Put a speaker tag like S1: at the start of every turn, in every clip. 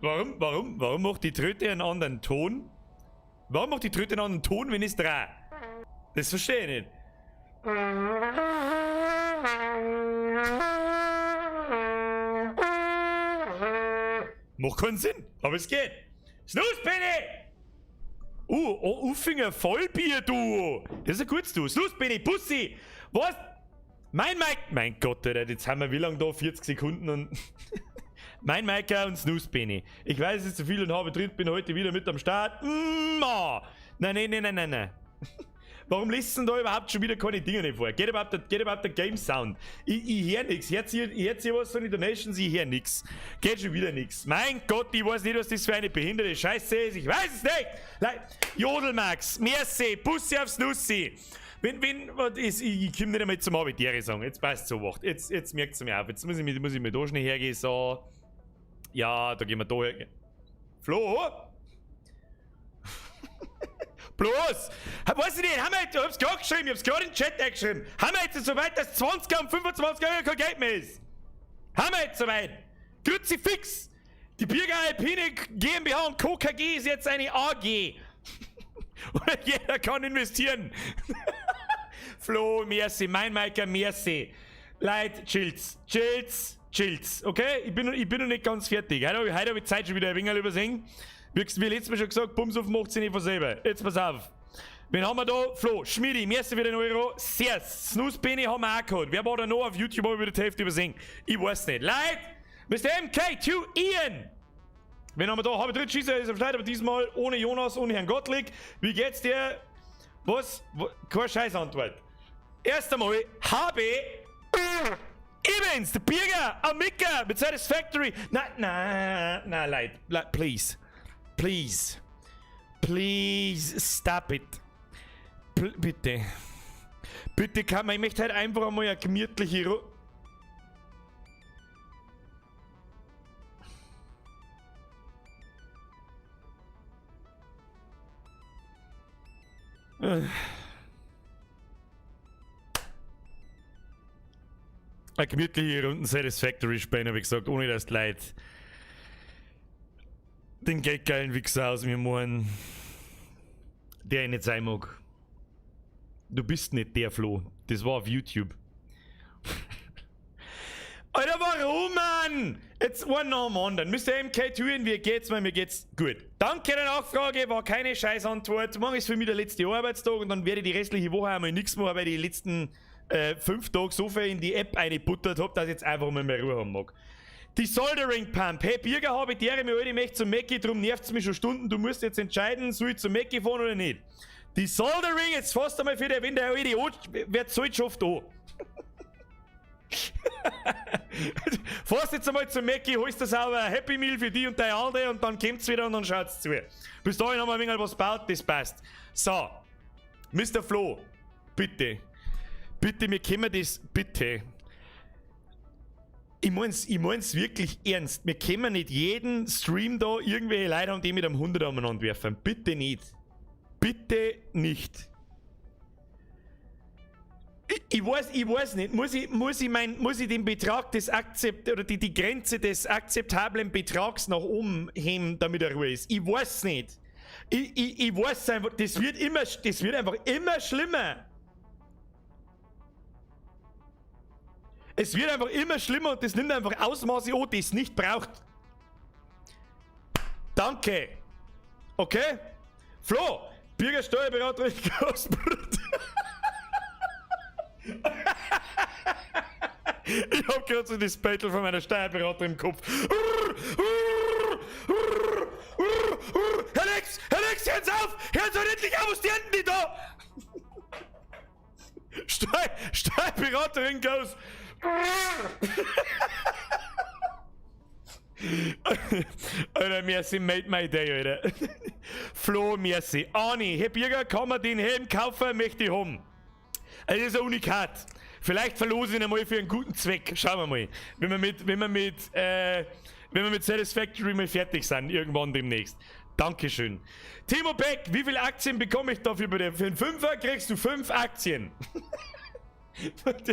S1: Warum, warum, warum macht die Tröte einen anderen Ton? Warum macht die Tröte einen anderen Ton, wenn ich es drehe? Das verstehe ich nicht. Macht keinen Sinn, aber es geht. Snooze, Benny! Oh, Uffinger Vollbier, du! Das ist ein gutes Du. Snooze, Benny, Pussy! Was? Mein Mike! Mein Gott, Alter, jetzt haben wir wie lange da? 40 Sekunden und. Mein Maika und Snooze Benny. Ich weiß, es ist zu viel und habe drin, bin heute wieder mit am Start. Ma. Nein, nein, nein, nein, nein, nein. Warum liest denn da überhaupt schon wieder keine Dinge nicht vor? Geht überhaupt der Game Sound? Ich hör nix. Hört ihr was von den Donations? Ich hör nix. Geht schon wieder nix. Mein Gott, ich weiß nicht, was das für eine behinderte Scheiße ist. Ich weiß es nicht. Jodelmax, merci, Bussi aufs Nussi. Wenn, was ist, ich komme nicht einmal zum Habitäre sagen. Jetzt passt so, wacht. Jetzt merkt es mir auf. Jetzt muss ich mir da schnell hergehen. So. Ja, da gehen wir da her. Flo? Bloß! Weiß ich nicht, haben wir jetzt, ich hab's gerade geschrieben, ich hab's gerade in den Chat eingeschrieben. Haben wir jetzt soweit, dass 20 und 25 Euro kein Geld mehr ist? Haben wir jetzt soweit? Kruzifix! Die Birger Alpine GmbH und Co. KG ist jetzt eine AG. Und jeder kann investieren. Flo, merci, mein Maiker, merci. Leute, chillt's, chillt's, chillt's, okay? Ich bin noch nicht ganz fertig. Heute hab ich Zeit schon wieder ein wenig übersehen. Wie letztes Mal schon gesagt, Bums auf macht sich nicht von selber. Jetzt pass auf. Wen haben wir da? Flo, Schmidi, merci für den Euro. Servus. Snooze Benny haben wir auch gehabt. Wer war da noch auf YouTube, habe ich wieder die Hälfte übersehen? Ich weiß nicht. Leute, Mr. MK2 Ian. Wen haben wir da? Habe ich Drittschießer ist am Start, aber diesmal ohne Jonas, ohne Herrn Gottlieb. Wie geht's dir? Was? Keine Scheißantwort. Erst einmal HB Evans, der Birger, am Micker mit Satisfactory. Na, na, na, Leute, please. Please. Please stop it. Bitte. Bitte kann man, ich möchte halt einfach einmal eine gemütliche Ru Eine gemütliche Runden Satisfactory spielen, habe ich gesagt, ohne dass die Leute den geldgeilen Wichser aus mir machen, der ich nicht sein mag. Du bist nicht der Flo. Das war auf YouTube. Alter, warum, Mann? Jetzt einen nach dem anderen. Mr. MK2, wie geht's mir? Mir geht's gut. Danke der Nachfrage, war keine Scheißantwort. Morgen ist für mich der letzte Arbeitstag und dann werde ich die restliche Woche einmal nichts machen, weil ich die letzten 5 Tage so viel in die App eingebuttert hab, dass ich jetzt einfach mal mehr Ruhe haben mag. Die Soldering Pump. Hey, Birger, habe ich die mir heute, ich möchte zum Mackie, drum nervt's mich schon Stunden. Du musst jetzt entscheiden, soll ich zum Mackie fahren oder nicht. Die Soldering, jetzt fast einmal für den, wenn der Idiot, wer zahlt schon oft an. Fahrst jetzt einmal zum Mackie, holst das sauber ein Happy Meal für die und deine Alte und dann kommt's wieder und dann schaut's zu. Bis dahin haben wir ein wenig was gebaut, das passt. So, Mister Flo, bitte. Bitte, wir können das, bitte. Ich mein's wirklich ernst. Wir können nicht jeden Stream da irgendwelche Leute haben, die mit einem 100 umeinander werfen. Bitte nicht. Bitte nicht. Ich weiß nicht. Muss ich den Betrag des Akzept, oder die Grenze des akzeptablen Betrags nach oben heben, damit er Ruhe ist? Ich weiß nicht. Ich weiß einfach, das wird einfach immer schlimmer. Es wird einfach immer schlimmer und das nimmt einfach Ausmaße an, die es nicht braucht. Danke. Okay? Flo, Bürgersteuerberater in Großbrut. Ich hab grad so das Battle von meiner Steuerberaterin im Kopf. Herr Lex! Herr Lex, hören Sie auf! Hören Sie endlich auf, was die denn die da? Steuerberaterin goes. Alter, merci, made my day, Alter. Flo, merci. Ani, Herr Birger, kann man den Helm kaufen? Möchte ich haben. Also, das ist ein Unikat. Vielleicht verlose ich ihn einmal für einen guten Zweck. Schauen wir mal. Wenn wir mit Satisfactory mal fertig sind, irgendwann demnächst. Dankeschön. Timo Beck, wie viele Aktien bekomme ich dafür? Für einen Fünfer kriegst du 5 Aktien.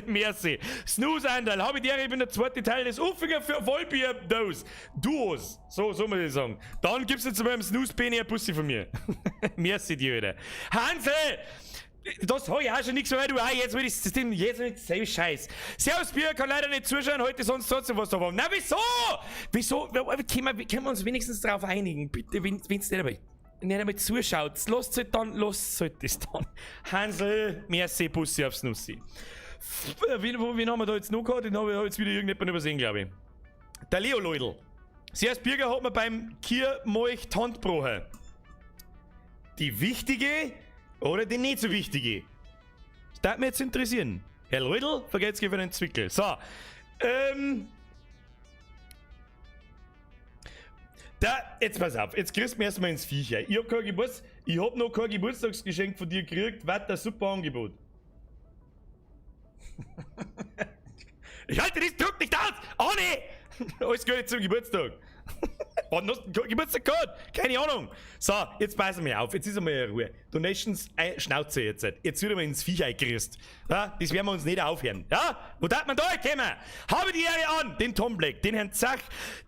S1: Merci. Snooze Anderl, habe die Ehre, ich bin der zweite Teil des Uffiger für Vollbier Dose. Duos. So, so muss ich sagen. Dann gibst du zu meinem Snooze Beni ein Bussi von mir. Merci dir wieder. Hansel! Das hab ich auch schon nichts mehr, weil du auch jetzt will ich das System, jetzt will ich dasselbe Scheiß. Servus Bier, kann leider nicht zuschauen, heute sonst trotzdem was da war. Na wieso? Wieso? Können wir uns wenigstens darauf einigen? Bitte, wenn's nicht einmal, nicht einmal zuschaut, lasst halt dann, lasst halt das dann. Hansel, merci, Bussi aufs Nussi. Wen haben wir da jetzt noch gehabt? Den habe ich jetzt wieder irgendjemand übersehen, glaube ich. Der Leo Leudl. Servus Birger hat mir beim Kiermolch die Hand gebrochen. Die wichtige oder die nicht so wichtige? Das darf mich jetzt interessieren. Herr Leudl, vergeht's für den Zwickel. So. Da, jetzt pass auf, jetzt kriegst du mir erstmal ins Viech rein. Ich hab kein Geburts-, ich hab noch kein Geburtstagsgeschenk von dir gekriegt, war das super Angebot. Ich halte diesen Druck nicht aus! Oh nee! Alles Gute zum Geburtstag. Wann hast du Geburtstag gehabt? Keine Ahnung. So, jetzt passen wir auf. Jetzt ist einmal Ruhe. Donations, Schnauze jetzt. Jetzt wird einmal ins Viech eingerissen. Ja, das werden wir uns nicht aufhören. Ja? Wo darf man da kommen? Habe die Ehre an den Tom Black, den Herrn Zach,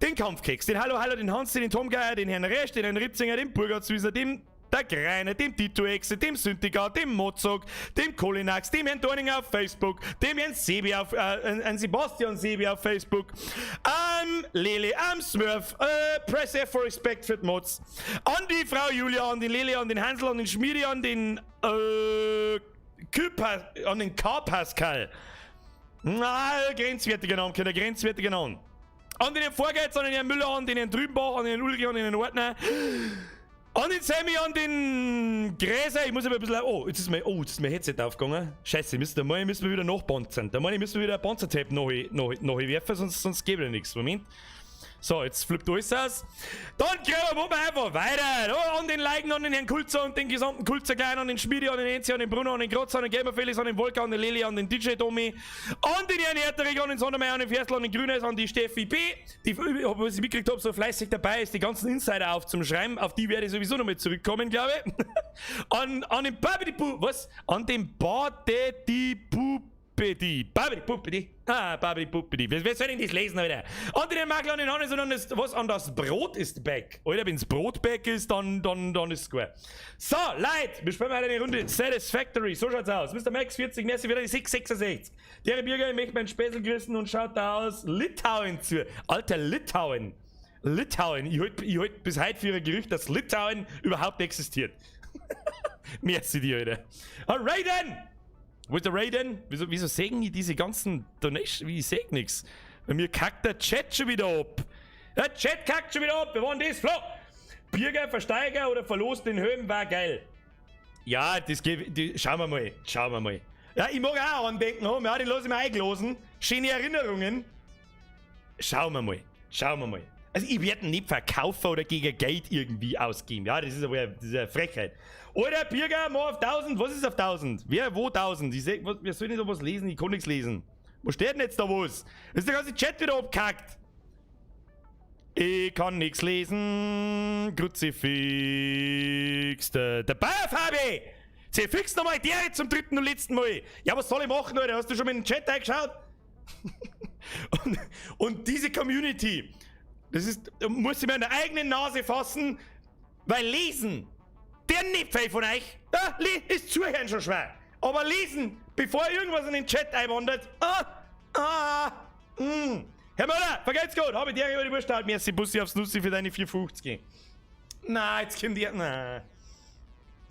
S1: den Kampfkeks, den Hallo Hallo, den Hans, den Tom Geier, den Herrn Resch, den Herrn Ritzinger, den Burgertswieser, dem der Greiner, dem Tito Exe, dem Syndiker, dem Mozog, dem Kolinax, dem Herrn Dorninger auf Facebook, dem Herrn Sebi auf, ein Sebastian Sebi auf Facebook, am Lele, am Smurf, Press F for Respect für die Mods, an die Frau Julia, an den Lele, an den Hansel, an den Schmiedi, an den Küpa, an den K. Pascal. Na, grenzwertiger Name, kein grenzwertiger Name. An den Herrn Vorgeiz, an den Herrn Müller, an den Herrn Drübenbach, an den Ulrich, an den Herrn Ortner. An den Sammy, an den Gräser, ich muss aber ein bisschen, oh, jetzt ist mein, oh, jetzt ist mein Headset aufgegangen. Scheiße, da müssen wir wieder nachpanzern. Da meine ich, müssen wir wieder ein Panzertape nachwerfen, sonst geht wieder nichts. Moment. So, jetzt flippt alles aus. Dann kriegen wir einfach weiter. Oh, an den Leigen, an den Herrn Kulzer und den gesamten Kulzer Klein, an den Schmiedi, an den Enzi, an den Bruno, an den Grotzer, an den Gamer Felix, an den Volker, an den Leli, an den DJ Domi, an den Herrn Herterich, an den Sondermeier, an den Ferstl, an den Grünes, an die Steffi B, die, was ich mitgekriegt hab, so fleißig dabei ist, die ganzen Insider aufzuschreiben. Auf die werde ich sowieso noch mal zurückkommen, glaube ich. An den Babidi-Bu, was? An den Badedi-Bu. Babidi, Babidi, Pupidi. Ah, Babidi, Pupidi. Wer soll denn das lesen, Alter? Und den Makler und den Hannes und an das, was an das Brot ist back. Alter, wenn's Brot back ist, dann ist es gut. So, Leute, wir spielen heute eine Runde Satisfactory. So schaut's aus. Mister Max 40, merci wieder die 666. Der Bürger, ich möchte meinen Späßel grüßen und schaut da aus Litauen zu. Alter, Litauen. Litauen. Ich halt bis heute für ein Gerücht, dass Litauen überhaupt existiert. Merci dir, Alter. Alright then! Wo ist der Raiden? Wieso sägen die diese ganzen Donations? Ich säg nix. Bei mir kackt der Chat schon wieder ab. Der Chat kackt schon wieder ab. Wir waren das, Flo. Birger, Versteiger oder verlost den Höhen war geil. Ja, das geht. Die, schauen wir mal. Schauen wir mal. Ja, ich mag auch andenken haben. Ja, den lass ich mir eingelosen. Schöne Erinnerungen. Schauen wir mal. Schauen wir mal. Also ich werde ihn nicht verkaufen oder gegen Geld irgendwie ausgeben. Ja, das ist aber das ist eine Frechheit. Oder Birger, mal auf 1000. Was ist auf 1000? Wer, wo 1000? Ich seh, was, wer soll denn da was lesen? Ich kann nichts lesen. Wo steht denn jetzt da was? Ist der ganze Chat wieder abgekackt. Ich kann nichts lesen. Kruzifix. Der Bayer Fabi! Zerfix nochmal der zum dritten und letzten Mal. Ja, was soll ich machen, Alter? Hast du schon mal in den Chat eingeschaut? Und diese Community, das ist, da muss ich mir an der eigenen Nase fassen, weil lesen, der nicht viel von euch, ja, ist zuhören schon schwer. Aber lesen, bevor irgendwas in den Chat einwandert, Herr Möller, vergelt's gut, hab ich dir über die Wurst gehalten. Merci, Bussi aufs Nussi für deine 4,50. Na, jetzt kommt ihr, na.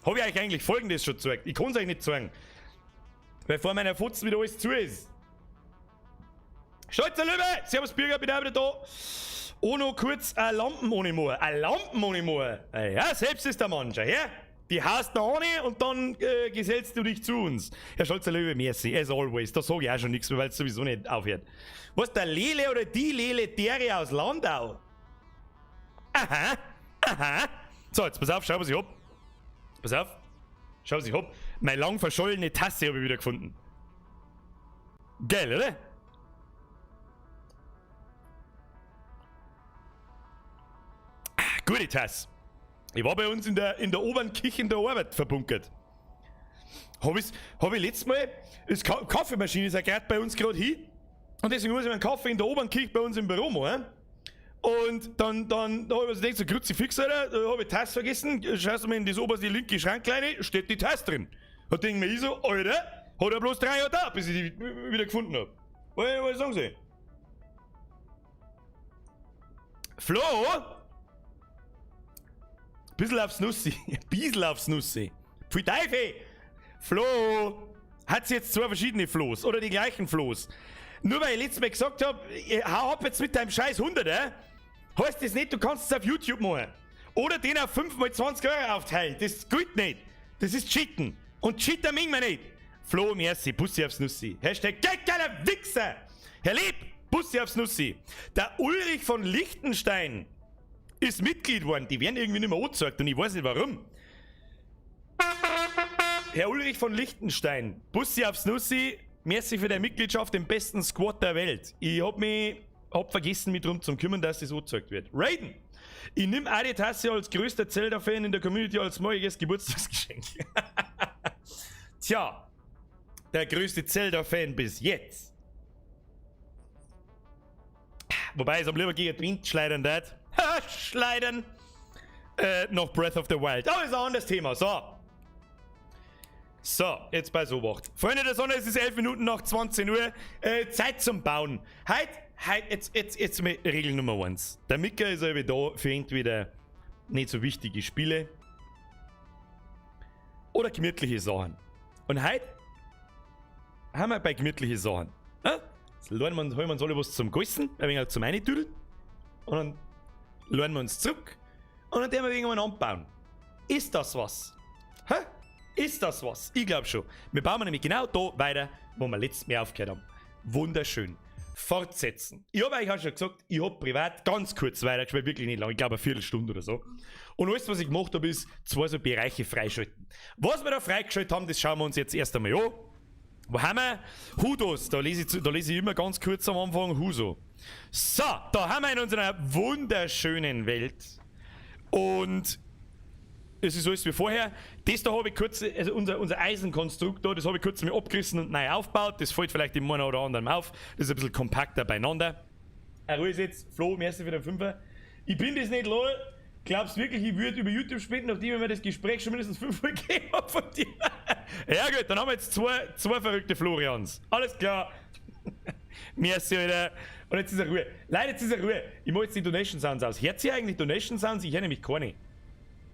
S1: Hab ich euch eigentlich Folgendes schon gezeigt? Ich kann's euch nicht zeigen. Weil vor meiner Fotzen wieder alles zu ist. Stolzer Löwe! Servus Bürger, bin auch wieder da. Oh, noch kurz eine Lampen ohne Moor. Eine Lampen ohne Moor. Ja, selbst ist der Mann. Schau her. Die haust noch eine und dann gesellst du dich zu uns. Herr Stolzer Löwe, merci, as always. Da sag ich auch schon nichts mehr, weil's sowieso nicht aufhört. Was, der Lele oder die Lele Dere aus Landau? Aha, aha. So, jetzt pass auf, schau, was ich hab. Pass auf. Schau, was ich hab. Meine lang verschollene Tasse hab ich wieder gefunden. Geil, oder? Gute Tasse. Ich war bei uns in der oberen Küche in der Arbeit verbunkert. Hab ich's, hab ich letztes Mal, das Kaffeemaschine ist ja gerade bei uns gerade hin. Und deswegen muss ich meinen Kaffee in der oberen Küche bei uns im Büro machen. Und dann da hab ich mir so gedacht, so Kruzifix, Alter, da hab ich die Tasse vergessen, schaust du mal in das oberste linke Schrankleine, steht die Tasse drin. Da denk ich mir ich so, Alter, hat er bloß 3 Jahre da, bis ich die wieder gefunden hab. Was sagen Sie? Flo? Bissl aufs Nussi. Bissl aufs Nussi. Pfui Teufel! Flo! Hat's jetzt zwei verschiedene Flo's oder die gleichen Flo's? Nur weil ich letztes Mal gesagt hab, hau ab jetzt mit deinem scheiß 100er, heißt das nicht, du kannst es auf YouTube machen. Oder den auf 5 mal 20 Euro aufteilen. Das gilt nicht. Das ist Cheaten. Und Cheater mögen wir nicht. Flo, merci, Bussi aufs Nussi. Hashtag geiler Wichser! Herr Lieb, Bussi aufs Nussi. Der Ulrich von Liechtenstein ist Mitglied geworden. Die werden irgendwie nicht mehr angezeigt und ich weiß nicht warum. Herr Ulrich von Liechtenstein, Bussi aufs Nussi, merci für deine Mitgliedschaft im besten Squad der Welt. Ich hab vergessen, mich drum zu kümmern, dass das angezeigt wird. Raiden! Ich nimm auch die Tasse als größter Zelda-Fan in der Community als morgiges Geburtstagsgeschenk. Tja, der größte Zelda-Fan bis jetzt. Wobei es am lieber gegen die Wind schleudern darf. Ha, schleudern! Noch Breath of the Wild. Aber ist ein anderes Thema. So. So, jetzt bei Obacht. Freunde der Sonne, es ist 11 Minuten nach 20 Uhr. Zeit zum Bauen. Heute, heut, jetzt, jetzt, jetzt mit Regel Nummer 1. Der Mika ist aber da für entweder nicht so wichtige Spiele oder gemütliche Sachen. Und heute haben wir bei gemütlichen Sachen. Ja? Jetzt holen wir uns alle was zum Gessen, ein wenig zum Eintüdeln. Und dann lernen wir uns zurück. Und dann werden wir irgendwann anbauen. Ist das was? Hä? Ist das was? Ich glaub schon. Wir bauen nämlich genau da weiter, wo wir letztes Mal aufgehört haben. Wunderschön. Fortsetzen. Ich hab euch auch schon gesagt, ich hab privat ganz kurz weitergespielt, wirklich nicht lang, ich glaub eine Viertelstunde oder so. Und alles, was ich gemacht hab, ist zwei so Bereiche freischalten. Was wir da freigeschaltet haben, das schauen wir uns jetzt erst einmal an. Wo haben wir? Hudos, da lese ich immer ganz kurz am Anfang Huso. So, da haben wir in unserer wunderschönen Welt. Und es ist alles wie vorher. Das da habe ich kurz, also unser Eisenkonstrukt da, das habe ich kurz mal abgerissen und neu aufgebaut. Das fällt vielleicht dem einen oder anderen auf. Das ist ein bisschen kompakter beieinander. Ruhe ist jetzt, Flo, merci für den Fünfer. Ich bin das nicht, lol. Glaubst du wirklich, ich würde über YouTube spenden, nachdem ich mir das Gespräch schon mindestens 5-mal gegeben hab von dir? Ja gut, dann haben wir jetzt zwei verrückte Florians. Alles klar. Merci, Alter. Und jetzt ist er Ruhe. Leute, jetzt ist er Ruhe. Ich mach jetzt die Donation Sounds aus. Hört ihr eigentlich Donation Sounds? Ich höre nämlich keine.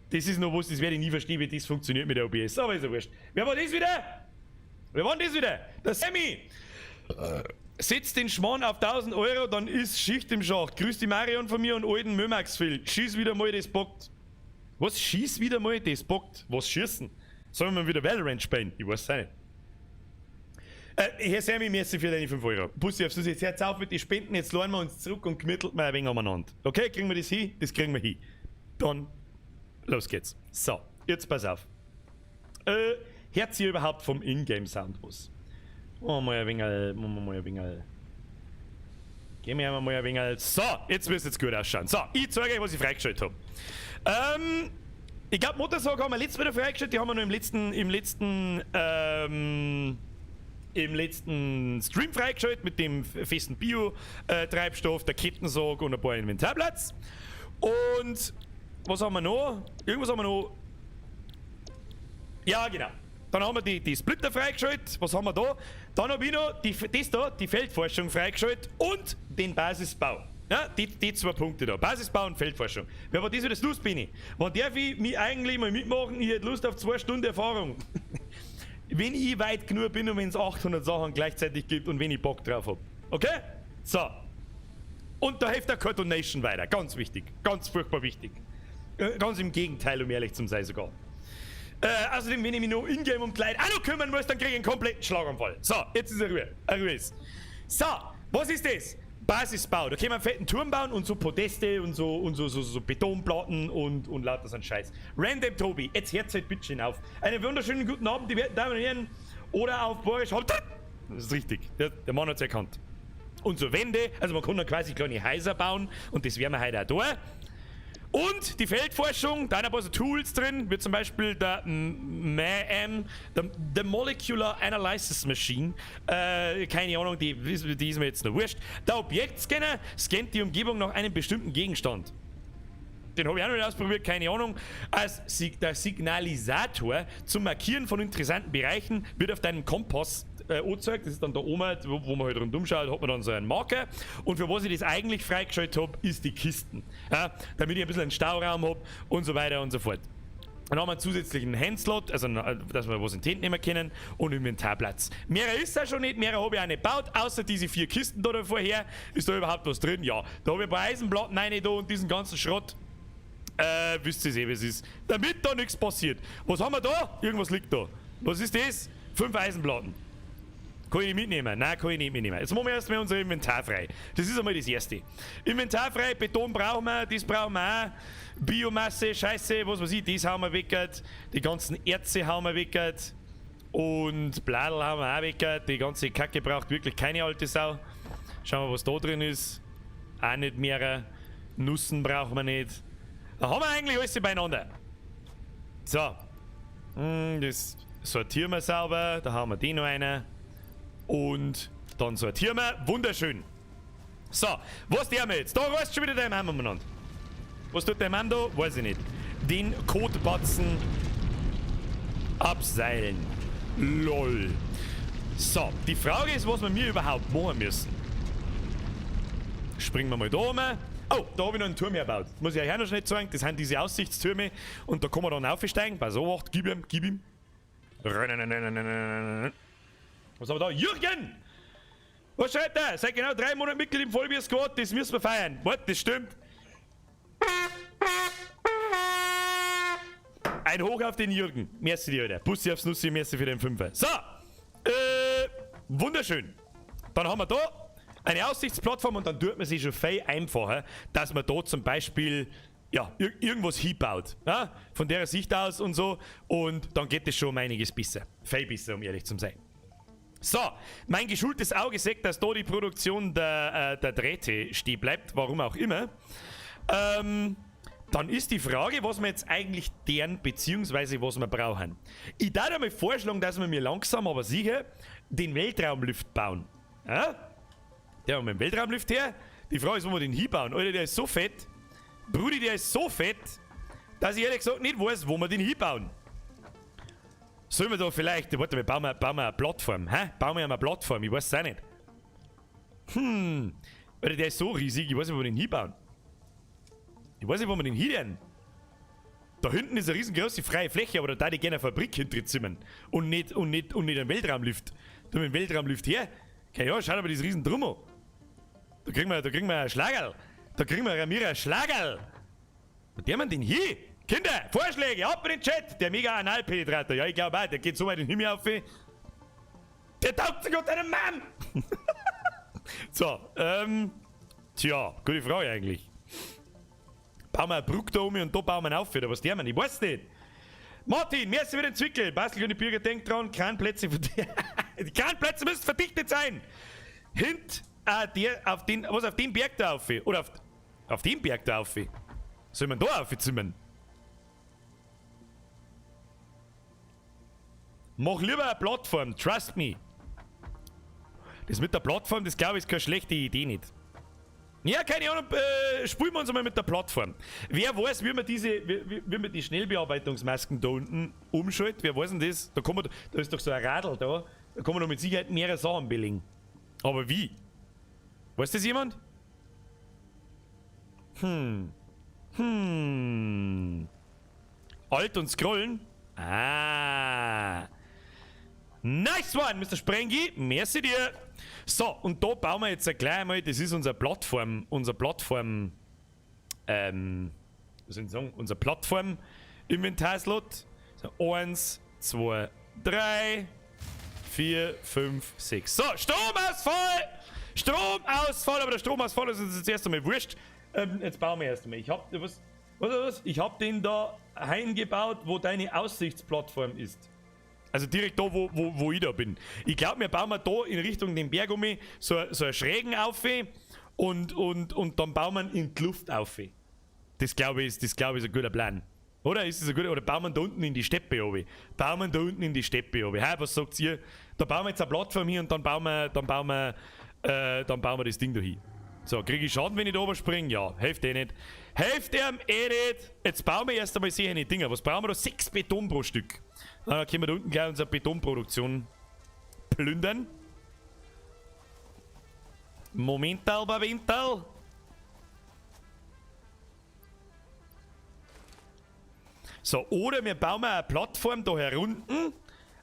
S1: Das ist noch was, das werde ich nie verstehen, wie das funktioniert mit der OBS. Aber ist ja wurscht. Wer war das wieder? Wer war denn das wieder? Der Sammy! Setzt den Schmarrn auf 1000 Euro, dann ist Schicht im Schacht. Grüß die Marion von mir und alten Mömax-Phil. Schieß wieder mal, das bockt. Was? Schieß wieder mal, das bockt? Was schießen? Sollen wir wieder Valorant spielen? Ich weiß es auch nicht. Herr Sammy, merci für deine 5 Euro. Bussi aufs Nussi, jetzt hört's auf mit den Spenden, jetzt lernen wir uns zurück und gemütelt mal ein wenig umeinander. Okay, kriegen wir das hin? Das kriegen wir hin. Dann, los geht's. So, jetzt pass auf. Hört ihr überhaupt vom Ingame-Sound was? Machen wir mal ein wenig, machen wir mal ein wenig. Gehen wir mal ein wenig. So, jetzt müsste es gut ausschauen. So, ich zeige euch, was ich freigeschaltet hab. Ich glaub, Motorsäge haben wir letztes Mal wieder freigeschaltet. Die haben wir noch im letzten Stream freigeschaltet mit dem festen Bio-Treibstoff, der Kettensäge und ein paar Inventarplatz. Und was haben wir noch? Irgendwas haben wir noch. Ja, genau. Dann haben wir die Splitter freigeschaltet. Was haben wir da? Dann hab ich noch das da, die Feldforschung freigeschaltet und den Basisbau. Ja, die zwei Punkte da. Basisbau und Feldforschung. Wer war das wieder? Das Lust bin ich. Wann darf ich mich eigentlich mal mitmachen? Ich hätte Lust auf 2 Stunden Erfahrung. Wenn ich weit genug bin und wenn es 800 Sachen gleichzeitig gibt und wenn ich Bock drauf hab. Okay? So. Und da hilft der keine Donation weiter. Ganz wichtig. Ganz furchtbar wichtig. Ganz im Gegenteil, um ehrlich zu sein sogar. Außerdem, wenn ich mich noch ingame um die Leute auch noch kümmern muss, dann krieg ich einen kompletten Schlaganfall. So, jetzt ist er Ruhe. Ruhe ist. So, was ist das? Basisbau. Da können wir einen fetten Turm bauen und so Podeste und so Betonplatten und lauter so ein Scheiß. Random Tobi, jetzt hört's halt bitte schön auf. Einen wunderschönen guten Abend, die werten Damen und Herren. Oder auf Bayerisch. Das ist richtig. Der Mann hat's erkannt. Und so Wände, also man kann dann quasi kleine Häuser bauen und das werden wir heute auch da. Und die Feldforschung, da sind ein paar so Tools drin, wie zum Beispiel der MAM, the Molecular Analysis Machine. Keine Ahnung, die ist mir jetzt noch wurscht. Der Objektscanner scannt die Umgebung nach einem bestimmten Gegenstand. Den habe ich auch noch nicht ausprobiert, keine Ahnung. Als der Signalisator zum Markieren von interessanten Bereichen wird auf deinem Kompass angezeigt. Das ist dann da oben, wo man halt rundum schaut, hat man dann so einen Marker. Und für was ich das eigentlich freigeschaltet habe, ist die Kisten. Ja, damit ich ein bisschen einen Stauraum habe und so weiter und so fort. Dann haben wir einen zusätzlichen Handslot, also dass wir was in die Hände nehmen können und Inventarplatz. Mehr ist da schon nicht, mehr habe ich auch nicht gebaut, außer diese vier Kisten da vorher. Ist da überhaupt was drin? Ja. Da habe ich ein paar Eisenplatten rein da und diesen ganzen Schrott. Wisst ihr eh, wie es ist. Damit da nichts passiert. Was haben wir da? Irgendwas liegt da. Was ist das? Fünf Eisenplatten. Kann ich nicht mitnehmen? Nein, kann ich nicht mitnehmen. Jetzt machen wir erstmal unser Inventar frei. Das ist einmal das Erste. Inventar frei, Beton brauchen wir, das brauchen wir auch. Biomasse, Scheiße, was weiß ich, das hauen wir weg. Die ganzen Erze hauen wir weg. Und Bladel hauen wir auch weg. Die ganze Kacke braucht wirklich keine alte Sau. Schauen wir, was da drin ist. Auch nicht mehr. Nussen brauchen wir nicht. Da haben wir eigentlich alles beieinander. So. Das sortieren wir sauber. Da haben wir den noch einen. Und dann sortieren wir. Wunderschön. So, was tun wir jetzt? Da reißt schon wieder der Mann umeinander. Was tut der Mann da? Weiß ich nicht. Den Kotbatzen abseilen. LOL. So, die Frage ist, was wir mir überhaupt machen müssen. Springen wir mal da um. Oh, da habe ich noch einen Turm hergebaut. Muss ich euch auch noch schnell zeigen. Das sind diese Aussichtstürme. Und da kann man dann aufsteigen. Pass auf, gib ihm, gib ihm. Was haben wir da? Jürgen! Was schreibt er? Seit genau 3 Monaten Mitglied im Vollbier-Squad, das müssen wir feiern. What? Das stimmt. Ein Hoch auf den Jürgen. Merci dir, Alter. Bussi aufs Nussi, merci für den Fünfer. So. Wunderschön. Dann haben wir da eine Aussichtsplattform und dann tut man sich schon viel einfacher, dass man da zum Beispiel ja, irgendwas hinbaut. Ja? Von der Sicht aus und so. Und dann geht es schon um einiges besser. Viel besser, um ehrlich zu sein. So, mein geschultes Auge sagt, dass da die Produktion der Drähte stehen bleibt, warum auch immer. Dann ist die Frage, was wir jetzt eigentlich deren, beziehungsweise was wir brauchen. Ich darf einmal vorschlagen, dass wir mir langsam, aber sicher den Weltraumlift bauen. Ja? Der haben wir einen Weltraumlift her. Die Frage ist, wo wir den hinbauen. Alter, der ist so fett. Brudi, der ist so fett, dass ich ehrlich gesagt nicht weiß, wo wir den hinbauen. Sollen wir da vielleicht, warte mal, bauen wir eine Plattform, hä? Bauen wir eine Plattform, ich weiß es auch nicht. Alter, der ist so riesig, ich weiß nicht, wo wir den hinbauen. Ich weiß nicht, wo wir den hin. Da hinten ist eine riesengroße freie Fläche, aber da darf ich gerne eine Fabrik hinterzimmern. Und nicht einen Weltraumlift. Da mit dem Weltraumlift her. Keine Ahnung, schaut aber das riesen Drum an. Da kriegen wir einen Schlagerl. Da kriegen wir Ramira einen Schlagerl. Wo der man den hier? Kinder, Vorschläge, ab in den Chat. Der mega Analpenetrator. Ja, ich glaube auch, der geht so weit in den Himmel auf. Der taugt sich unter einem Mann. So, tja, gute Frage eigentlich. Bauen wir eine Brücke da um und da bauen wir ihn auf, oder was der man? Ich weiß nicht. Martin, merci für den Zwickel. Basel und die Bürger, denkt dran, Kranplätze, die Kranplätze müssen verdichtet sein. Hint, der, auf den, was auf dem Berg da auf? Oder auf dem Berg da auf? Soll man da aufzimmern? Mach lieber eine Plattform, trust me. Das mit der Plattform, das glaube ich, ist keine schlechte Idee nicht. Ja, keine Ahnung, spielen wir uns einmal mit der Plattform. Wer weiß, wie man die Schnellbearbeitungsmasken da unten umschaltet, wer weiß denn das? Da, kann man, da ist doch so ein Radl da, da kann man doch mit Sicherheit mehrere Sachen belegen. Aber wie? Weiß das jemand? Alt und scrollen? Ah. Nice one, Mr. Sprengi. Merci dir. So, und da bauen wir jetzt gleich einmal, das ist unser Plattform, was soll ich sagen, unser Plattform-Inventarslot. So, 1, 2, 3, 4, 5, 6. So, Stromausfall! Stromausfall, aber der Stromausfall ist uns jetzt erst einmal wurscht. Jetzt bauen wir erst einmal. Ich hab, was, was, was? Ich hab den da eingebaut, wo deine Aussichtsplattform ist. Also direkt da, wo ich da bin. Ich glaub, wir bauen da in Richtung den Berg um so einen schrägen auf und dann bauen wir ihn in die Luft auf. Das glaube ich, ist, das glaub ich, ist ein guter Plan. Oder ist das ein guter, oder bauen wir da unten in die Steppe runter? Bauen wir da unten in die Steppe runter. Hä, was sagt ihr? Da bauen wir jetzt eine Plattform hier und dann bauen wir das Ding da hin. So, kriege ich Schaden, wenn ich da oben springe? Ja, hilft eh nicht. Hilft ihm eh nicht. Jetzt bauen wir erst einmal solche Dinger. Was brauchen wir da? 6 Beton pro Stück. Dann können wir da unten gleich unsere Betonproduktion plündern. Momental, Babental. So, oder wir bauen eine Plattform da herunten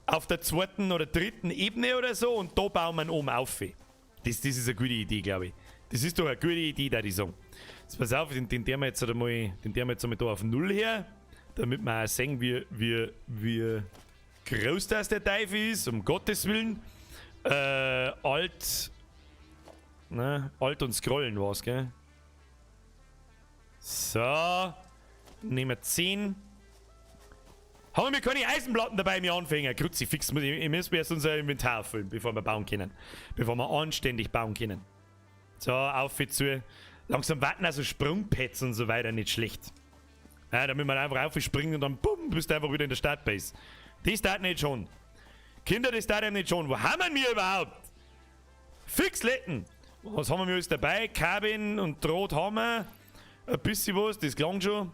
S1: auf der zweiten oder dritten Ebene oder so und da bauen wir ihn oben auf. Das ist eine gute Idee, glaube ich. Das ist doch eine gute Idee, da ich sagen. Jetzt pass auf, den tun wir jetzt einmal, den tun wir jetzt einmal da auf 0 her, damit wir auch sehen, wie groß das der Teufel ist, um Gottes Willen. Alt, ne, Alt und Scrollen war's, gell? So, nehmen wir 10. Haben wir keine Eisenplatten dabei, mir Anfänger? Kruzifix, ich muss erst unser Inventar füllen, bevor wir bauen können. Bevor wir anständig bauen können. So, auf zu. Langsam warten also Sprungpads und so weiter nicht schlecht. Ja, damit man einfach aufspringen und dann bumm, bist du einfach wieder in der Startbase. Das dauert nicht schon. Kinder, das dauert nicht schon. Wo haben wir überhaupt? Fixletten. Was haben wir alles dabei? Cabin und Draht haben wir. Ein bisschen was, das klang schon.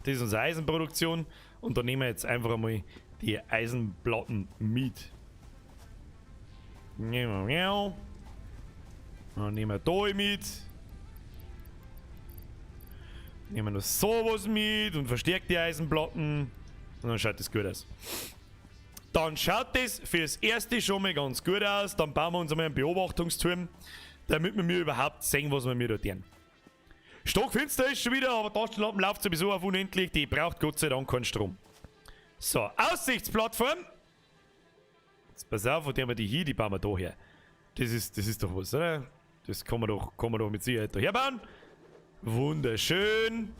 S1: Das ist unsere Eisenproduktion. Und da nehmen wir jetzt einfach einmal die Eisenplatten mit. Dann nehmen wir da mit. Nehmen wir noch sowas mit und verstärkt die Eisenplatten. Und dann schaut das gut aus. Dann schaut das fürs Erste schon mal ganz gut aus. Dann bauen wir uns einmal einen Beobachtungsturm, damit wir mir überhaupt sehen, was wir mir da tun. Stockfinster ist schon wieder, aber Taschenlampen läuft sowieso auf unendlich. Die braucht Gott sei Dank keinen Strom. So, Aussichtsplattform. Jetzt pass auf, wo tun wir die hier? Die bauen wir da her. Das ist doch was, oder? Das kann man doch mit Sicherheit da herbauen. Wunderschön.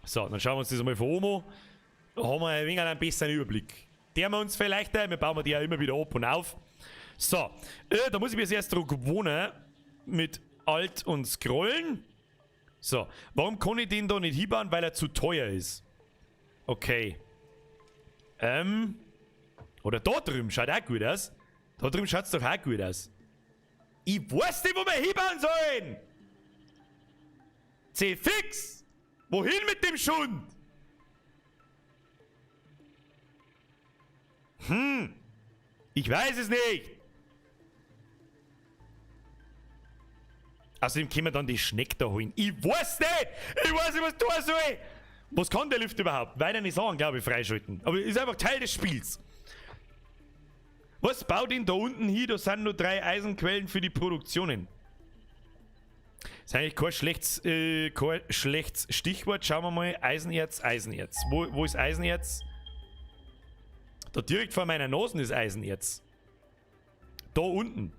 S1: So, dann schauen wir uns das einmal von oben an. Da haben wir ein wenig einen besseren Überblick. Der wir uns vielleicht, wir bauen die ja immer wieder ab und auf. So, da muss ich mich erst dran gewohnen mit Alt und Scrollen. So, warum kann ich den da nicht hinbauen? Weil er zu teuer ist. Okay. Oder da drüben schaut auch gut aus. Da drüben schaut's doch auch gut aus. Ich weiß nicht, wo wir hinbauen sollen! C-Fix! Wohin mit dem Schund? Hm. Ich weiß es nicht. Außerdem können wir dann die Schnecke da holen. Ich weiß nicht! Ich weiß nicht, was tun soll! Was kann der Lift überhaupt? Weiter nicht sagen, glaube ich, freischalten. Aber ist einfach Teil des Spiels. Was baut denn da unten hin? Da sind nur 3 Eisenquellen für die Produktionen. Das ist eigentlich kein schlechtes Stichwort. Schauen wir mal. Eisenerz, Eisenerz. Wo ist Eisenerz? Da direkt vor meiner Nase ist Eisenerz. Da unten.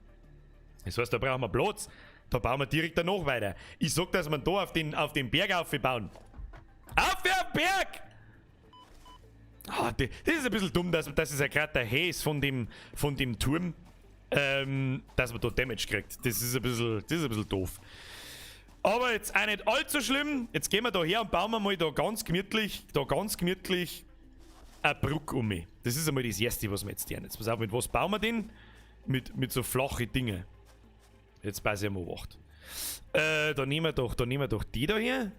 S1: Das heißt, da brauchen wir Platz. Da bauen wir direkt danach weiter. Ich sag, dass wir da auf den Berg aufbauen. Auf den Berg! Ah, das ist ein bisschen dumm, dass es ja gerade der Haze von dem Turm, dass man da Damage kriegt. Das ist ein bisschen doof. Aber jetzt auch nicht allzu schlimm. Jetzt gehen wir da her und bauen wir mal da ganz gemütlich eine Brücke um mich. Das ist einmal das Erste, was wir jetzt tun. Jetzt pass auf, mit was bauen wir denn? Mit so flachen Dingen. Jetzt pass ich mal acht. Da nehmen wir doch die da her.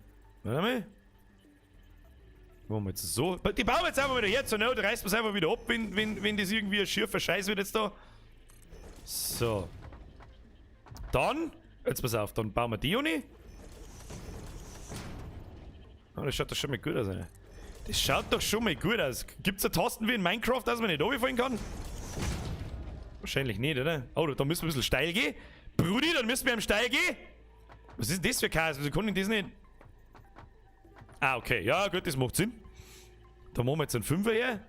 S1: Warte mal. Machen wir jetzt so. Die bauen wir jetzt einfach wieder her zur Not, reißen wir es einfach wieder ab, wenn das irgendwie ein schiefer Scheiß wird jetzt da. So. Dann, jetzt pass auf, dann bauen wir die ohne. Oh, das schaut doch schon mal gut aus, oder? Das schaut doch schon mal gut aus. Gibt's da Tasten wie in Minecraft, dass man nicht runterfallen kann? Wahrscheinlich nicht, oder? Oh, da müssen wir ein bisschen steil gehen. Brudi, dann müssen wir am Steil gehen. Was ist denn das für Chaos? Wieso kann ich das nicht? Ah, okay. Ja, gut, das macht Sinn. Da machen wir jetzt einen Fünfer her.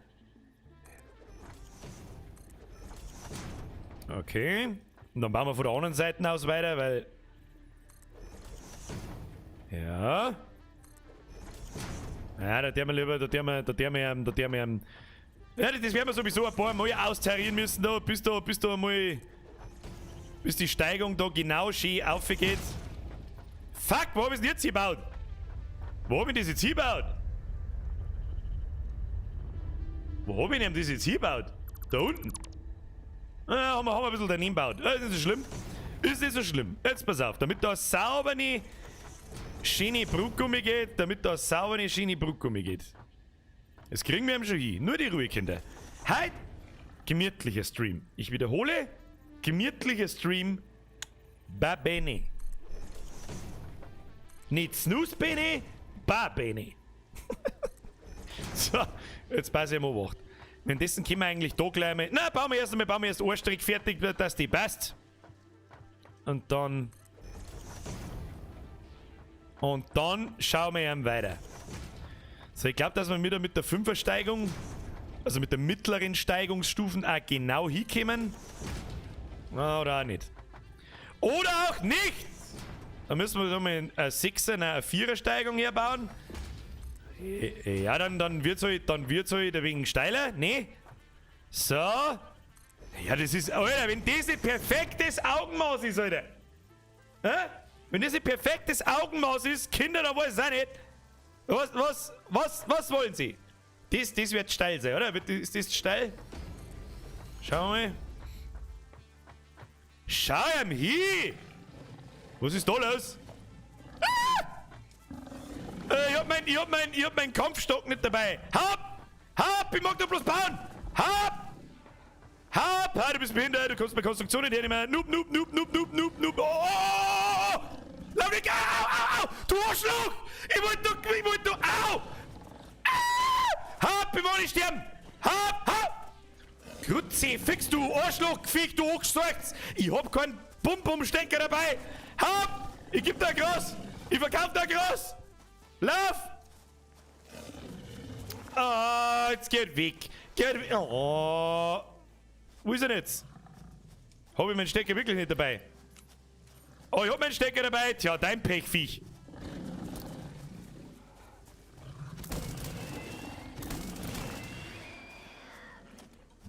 S1: Okay. Und dann bauen wir von der anderen Seite aus weiter, weil... Ja. Ja, da tun wir lieber, da tun wir... Ja, das werden wir sowieso ein paar Mal austarieren müssen, da, bis da mal... Bis die Steigung da genau schön aufgeht. Fuck, wo hab ich's denn jetzt gebaut? Wo hab ich das jetzt hingebaut? Wo hab ich denn das jetzt hingebaut? Da unten. Ah, haben wir ein bisschen daneben gebaut. Ist nicht so schlimm. Ist nicht so schlimm. Jetzt pass auf, damit da sauber eine schöne Brücke umgeht, damit da sauber eine schöne Brücke umgeht. Das kriegen wir ihm schon hin. Nur die Ruhe, Kinder. Heute gemütlicher Stream. Ich wiederhole, gemütlicher Stream. Ba bene. Nicht Snooze bene, ba bene. So, jetzt pass ich mal auf. Währenddessen können wir eigentlich da gleich mal. Na, bauen wir erst einmal, bauen wir erst einen Strick fertig, dass die passt. Und dann. Und dann schauen wir ihm weiter. So, ich glaube, dass wir wieder mit der 5er-Steigung, also mit der mittleren Steigungsstufen auch genau hinkommen. Oder auch nicht. Oder auch nicht! Da müssen wir nochmal eine 6er, nein, eine 4er-Steigung herbauen. Ja, dann wird's halt, dann wird's halt ein wenig steiler. Ne? So. Ja, das ist, Alter, wenn das nicht perfektes Augenmaß ist, Alter. Hä? Wenn das nicht perfektes Augenmaß ist, Kinder, da weiß ich auch nicht. Was wollen sie? Das wird steil sein, oder? Ist das steil? Schauen wir mal. Schau ihm hin! Was ist da los? Ah! Ich hab meinen Kampfstock nicht dabei. Hab! Hab! Ich mag doch bloß bauen! Hab! Hab! Ha, du bist behindert, du kommst bei Konstruktion nicht her. Noob, noob, noob, noob, noob, noob, noob. Oh, oh, oh, oh. Lauf nicht! Au, au, au! Du Arschloch! Ich wollte doch, au! Ah! Hab! Ich will nicht sterben! Hab! Hab! Kruzifix, du Arschloch, Viech, du Hochstorchs! Ich hab keinen Bum-Bum-Stecker dabei! Hab! Ich geb da Gras! Ich verkauf da Gras! Lauf! Ah, jetzt geht weg! Geht weg! Oh. Wo ist er denn jetzt? Hab ich meinen Stecker wirklich nicht dabei? Oh, ich hab meinen Stecker dabei! Tja, dein Pech, Viech!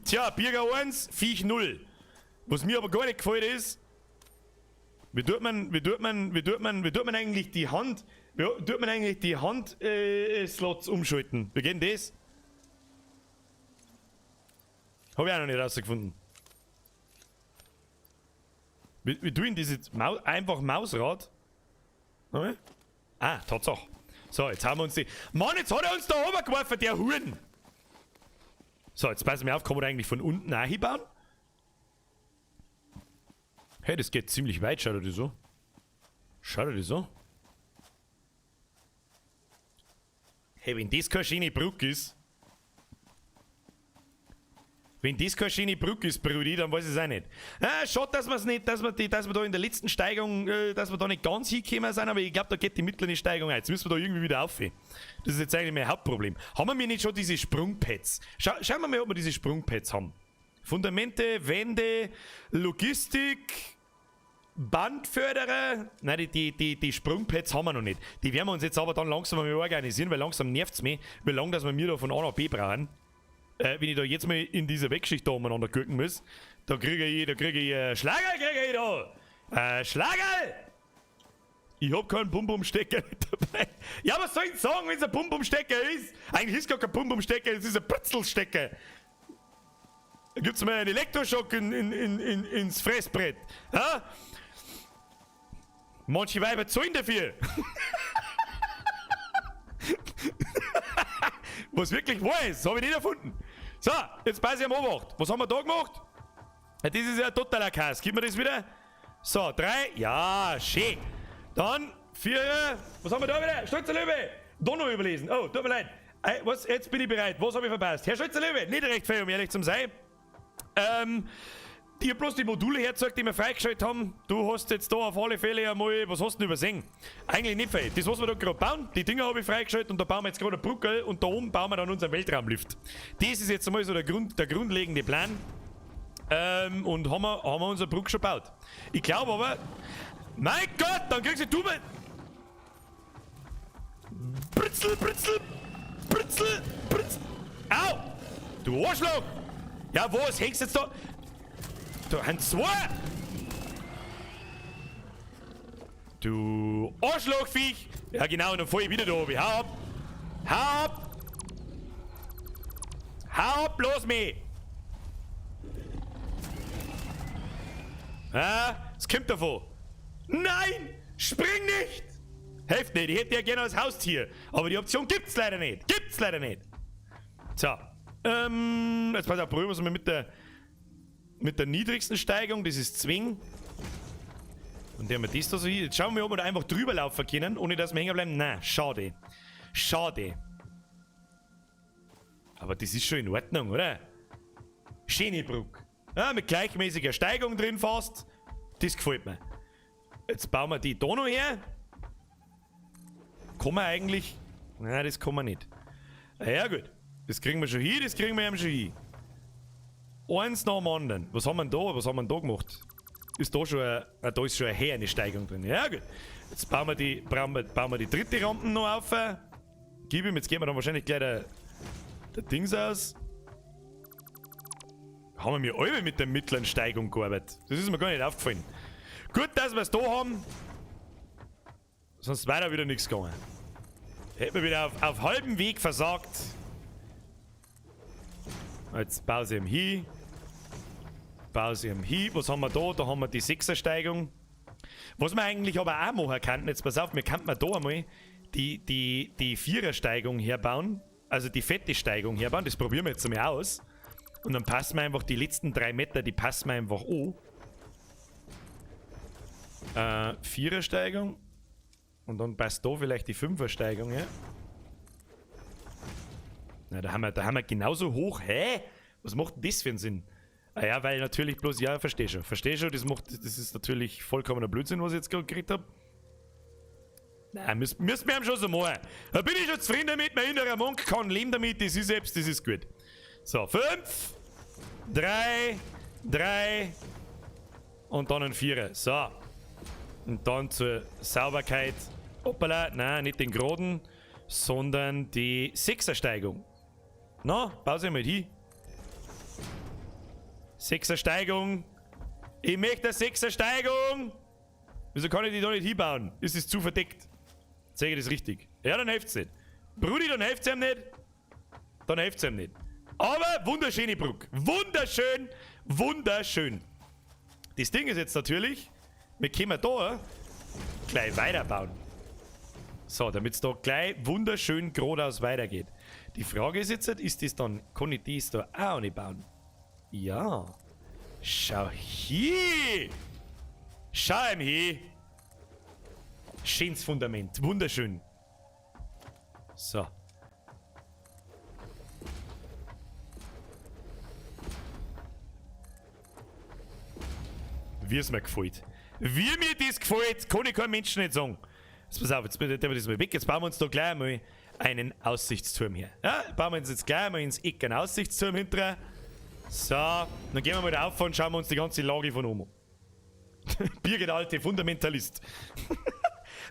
S1: Tja, Birger 1, Viech 0. Was mir aber gar nicht gefällt ist, wie tut man eigentlich die Hand, wie tut man eigentlich die Hand, Slots umschalten? Wie geht denn das? Hab ich auch noch nicht rausgefunden. Wie tue ich denn das jetzt? Einfach Mausrad? Okay. Ah, Tatsache. So, jetzt haben wir uns die... Mann, jetzt hat er uns da oben geworfen, der Huren! So, jetzt passen wir auf, kann man da eigentlich von unten auch hinbauen? Hey, das geht ziemlich weit, schaut das so? Schaut das so? Hey, wenn das keine schöne Brücke ist... Wenn das keine schöne Brücke ist, Brudi, dann weiß ich es auch nicht. Ah, schade, dass wir's nicht, dass wir die, dass wir da in der letzten Steigung, dass wir da nicht ganz hingekommen sind, aber ich glaub, da geht die mittlere Steigung ein. Jetzt müssen wir da irgendwie wieder auf. Das ist jetzt eigentlich mein Hauptproblem. Haben wir nicht schon diese Sprungpads? Schauen wir mal, ob wir diese Sprungpads haben. Fundamente, Wände, Logistik, Bandförderer. Nein, die Sprungpads haben wir noch nicht. Die werden wir uns jetzt aber dann langsam mal organisieren, weil langsam nervt's mich, wie lange dass wir mir da von A nach B brauchen. Wenn ich da jetzt mal in dieser Wegschicht da umeinander gucken muss, da kriege ich Schlagerl, kriege ich da! Schlagerl! Ich hab keinen Bum-Bum-Stecker mit dabei. Ja, was soll ich sagen, wenn es ein Bum-Bum-Stecker ist? Eigentlich ist gar kein Bum-Bum-Stecker, es ist ein Pritzelstecker. Da gibt's mal einen Elektroschock ins Fressbrett. Ha? Manche Weiber zahlen dafür. Was wirklich wahr ist, das hab ich nicht erfunden. So, jetzt pass ich am Obacht. Was haben wir da gemacht? Ja, das ist ja totaler Chaos. Gib mir das wieder. So, 3. Ja, schön. Dann 4. Was haben wir da wieder? Stolzer Löwe. Da noch überlesen. Oh, tut mir leid. Was, jetzt bin ich bereit. Was habe ich verpasst? Herr Stolzer Löwe, nicht recht viel, um ehrlich zu sein. Ich hab bloß die Module hergezeigt, die wir freigeschaltet haben. Du hast jetzt da auf alle Fälle einmal, was hast du denn übersehen? Eigentlich nicht viel. Das, was wir da gerade bauen, die Dinger habe ich freigeschaltet und da bauen wir jetzt gerade eine Brücke und da oben bauen wir dann unseren Weltraumlift. Das ist jetzt einmal so der grundlegende Plan. Und haben wir unsere Brücke schon gebaut. Ich glaube aber, mein Gott, dann kriegst du mal. Britzel, Britzel, Britzel, Britzel. Au! Du Arschloch! Ja, was? Hängst jetzt da? Da haben zwei! Du Arschlochviech! Ja genau, und dann fahr ich wieder da oben. Hau ab! Hau ab! Hau ab, los mich! Ah, es kommt davon. Nein! Spring nicht! Hilft nicht, ich hätte ja gerne als Haustier. Aber die Option gibt's leider nicht. Gibt's leider nicht. So. Jetzt pass auf, probieren wir es mal mit der niedrigsten Steigung. Das ist Zwing. Und der haben wir das da so hier. Jetzt schauen wir, ob wir da einfach drüber laufen können, ohne dass wir hängen bleiben. Nein, schade. Schade. Aber das ist schon in Ordnung, oder? Schöne Brücke. Ja, mit gleichmäßiger Steigung drin fast. Das gefällt mir. Jetzt bauen wir die da noch her. Kann man eigentlich? Nein, das kann man nicht. Ja gut. Das kriegen wir schon hin, das kriegen wir eben schon hin. Eins nach dem anderen. Was haben wir denn da? Was haben wir denn da gemacht? Ist da schon eine, ah, da ist schon eine eine Steigung drin. Ja gut. Jetzt bauen wir die dritte Rampe noch auf. Gib ihm, jetzt gehen wir dann wahrscheinlich gleich der Dings aus. Haben wir alle mit der mittleren Steigung gearbeitet. Das ist mir gar nicht aufgefallen. Gut, dass wir es da haben. Sonst wäre da wieder nichts gegangen. Hätten wir wieder auf halbem Weg versagt. Jetzt Pause im Hi. Pause im Hi. Was haben wir da? Da haben wir die 6er-Steigung. Was wir eigentlich aber auch machen könnten, jetzt pass auf, wir könnten da einmal die 4er-Steigung herbauen. Also die fette Steigung herbauen. Das probieren wir jetzt einmal aus. Und dann passen wir einfach die letzten 3 Meter, die passen wir einfach an. 4er-Steigung. Und dann passt da vielleicht die 5er-Steigung her. Na, da haben wir genauso hoch. Hä? Was macht denn das für einen Sinn? Ah ja, weil natürlich bloß, ja, versteh schon. Versteh schon, das ist natürlich vollkommener Blödsinn, was ich jetzt gerade geredet hab. Nein, müssen wir schon so machen. Da bin ich schon zufrieden damit, mein innerer Monk kann leben damit, das ist selbst, das ist gut. So, 5, 3, 3 und dann ein 4er. So. Und dann zur Sauberkeit. Hoppala, nein, nicht den geraden, sondern die 6er-Steigung. Na, Pause mal hin. 6er-Steigung. Ich möchte eine 6er-Steigung. Wieso kann ich die da nicht hinbauen? Ist es zu verdeckt? Sag ich das richtig? Ja, dann hilft's nicht. Brudi, dann hilft's ihm nicht. Dann hilft's ihm nicht. Aber wunderschöne Brücke. Wunderschön, wunderschön. Das Ding ist jetzt natürlich, wir können da gleich weiterbauen. So, damit's da gleich wunderschön geradeaus weitergeht. Die Frage ist jetzt, ist das dann, kann ich das da auch nicht bauen? Ja. Schau hier. Schau ihm hier. Schönes Fundament. Wunderschön. So. Wie es mir gefällt. Wie mir das gefällt, kann ich keinem Menschen nicht sagen. Jetzt pass auf, jetzt nehmen wir das mal weg. Jetzt bauen wir uns da gleich mal einen Aussichtsturm her. Ja, bauen wir uns jetzt gleich mal ins Eck einen Aussichtsturm hinterher. So, dann gehen wir mal da auf und schauen wir uns die ganze Lage von oben an. Birgit, alte Fundamentalist.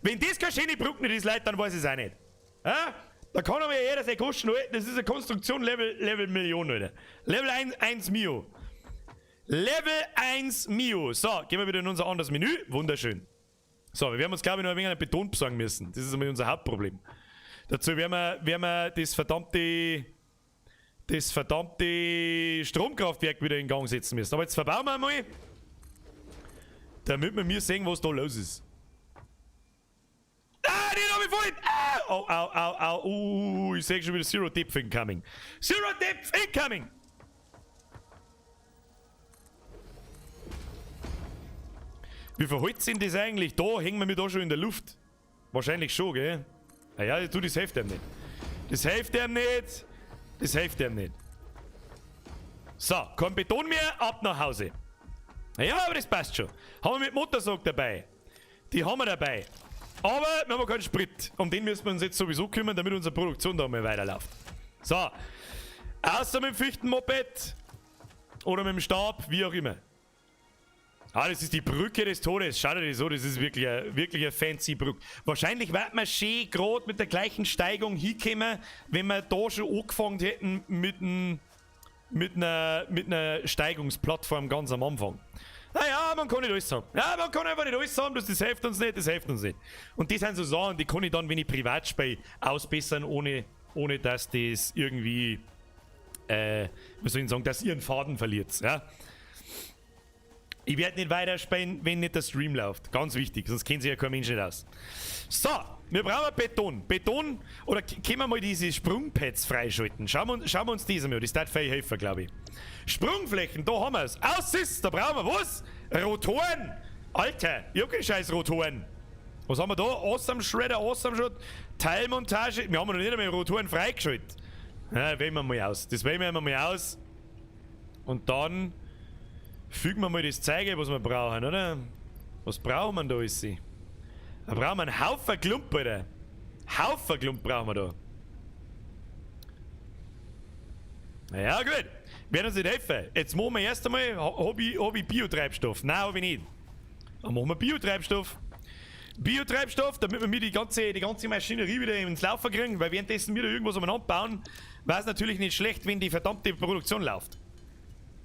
S1: Wenn das keine schöne Brücke nicht ist, Leute, dann weiß ich es auch nicht. Ja? Da kann aber jeder seine Kosten halten. Das ist eine Konstruktion Level Million, Alter. Level 1 Mio. Level 1 Mio. So, gehen wir wieder in unser anderes Menü. Wunderschön. So, wir werden uns, glaube ich, noch ein wenig einen Beton besorgen müssen. Das ist einmal unser Hauptproblem. Dazu werden wir das verdammte Stromkraftwerk wieder in Gang setzen müssen. Aber jetzt verbauen wir einmal, damit wir mir sehen, was da los ist. Ah, den hab ich vorhin! Ah! Au, au, au, au. Ich seh schon wieder Zero Depth incoming. Zero Depth incoming! Wie verhält sind das eigentlich? Da hängen wir mit da schon in der Luft. Wahrscheinlich schon, gell? Ah ja, du, das hilft ihm nicht. Das hilft ihm nicht. Das hilft ihm nicht. So, kein Beton mehr, ab nach Hause. Ja, aber das passt schon. Haben wir mit Motorsog dabei. Die haben wir dabei. Aber wir haben keinen Sprit. Um den müssen wir uns jetzt sowieso kümmern, damit unsere Produktion da mal weiterläuft. So. Außer mit dem Fichtenmoped. Oder mit dem Stab, wie auch immer. Ah, das ist die Brücke des Todes. Schau dir das an, das ist wirklich eine fancy Brücke. Wahrscheinlich wird man schön grad mit der gleichen Steigung hinkommen, wenn wir da schon angefangen hätten mit einer Steigungsplattform ganz am Anfang. Naja, man kann nicht alles haben. Ja, man kann einfach nicht alles haben, das hilft uns nicht, das hilft uns nicht. Und das sind so Sachen, die kann ich dann, wenn ich privat spiele, ausbessern, ohne dass das irgendwie, wie soll ich sagen, dass ihr einen Faden verliert. Ja? Ich werde nicht weiterspielen, wenn nicht der Stream läuft. Ganz wichtig, sonst kennt sich ja kein Mensch nicht aus. So, wir brauchen Beton. Beton, oder können wir mal diese Sprungpads freischalten? Schauen wir uns diese mal an. Das tät viel helfen, glaube ich. Sprungflächen, da haben wir es. Aus ist, da brauchen wir was? Rotoren. Alter, ich hab keine scheiß Rotoren. Was haben wir da? Awesome Shredder, Awesome Shot, Teilmontage. Wir haben noch nicht einmal Rotoren freigeschaltet. Ja, wählen wir mal aus. Das wählen wir mal aus. Und dann fügen wir mal das Zeug, was wir brauchen, oder? Was brauchen wir da alles? Da brauchen wir einen Haufen Klump, Alter. Haufen Klump brauchen wir da. Ja, gut. Werden uns nicht helfen. Jetzt machen wir erst einmal, hab ich Biotreibstoff? Nein, hab ich nicht. Dann machen wir Biotreibstoff. Biotreibstoff, damit wir mir die ganze Maschinerie wieder ins Laufen kriegen, weil währenddessen wir da irgendwas umeinander bauen, wäre es natürlich nicht schlecht, wenn die verdammte Produktion läuft.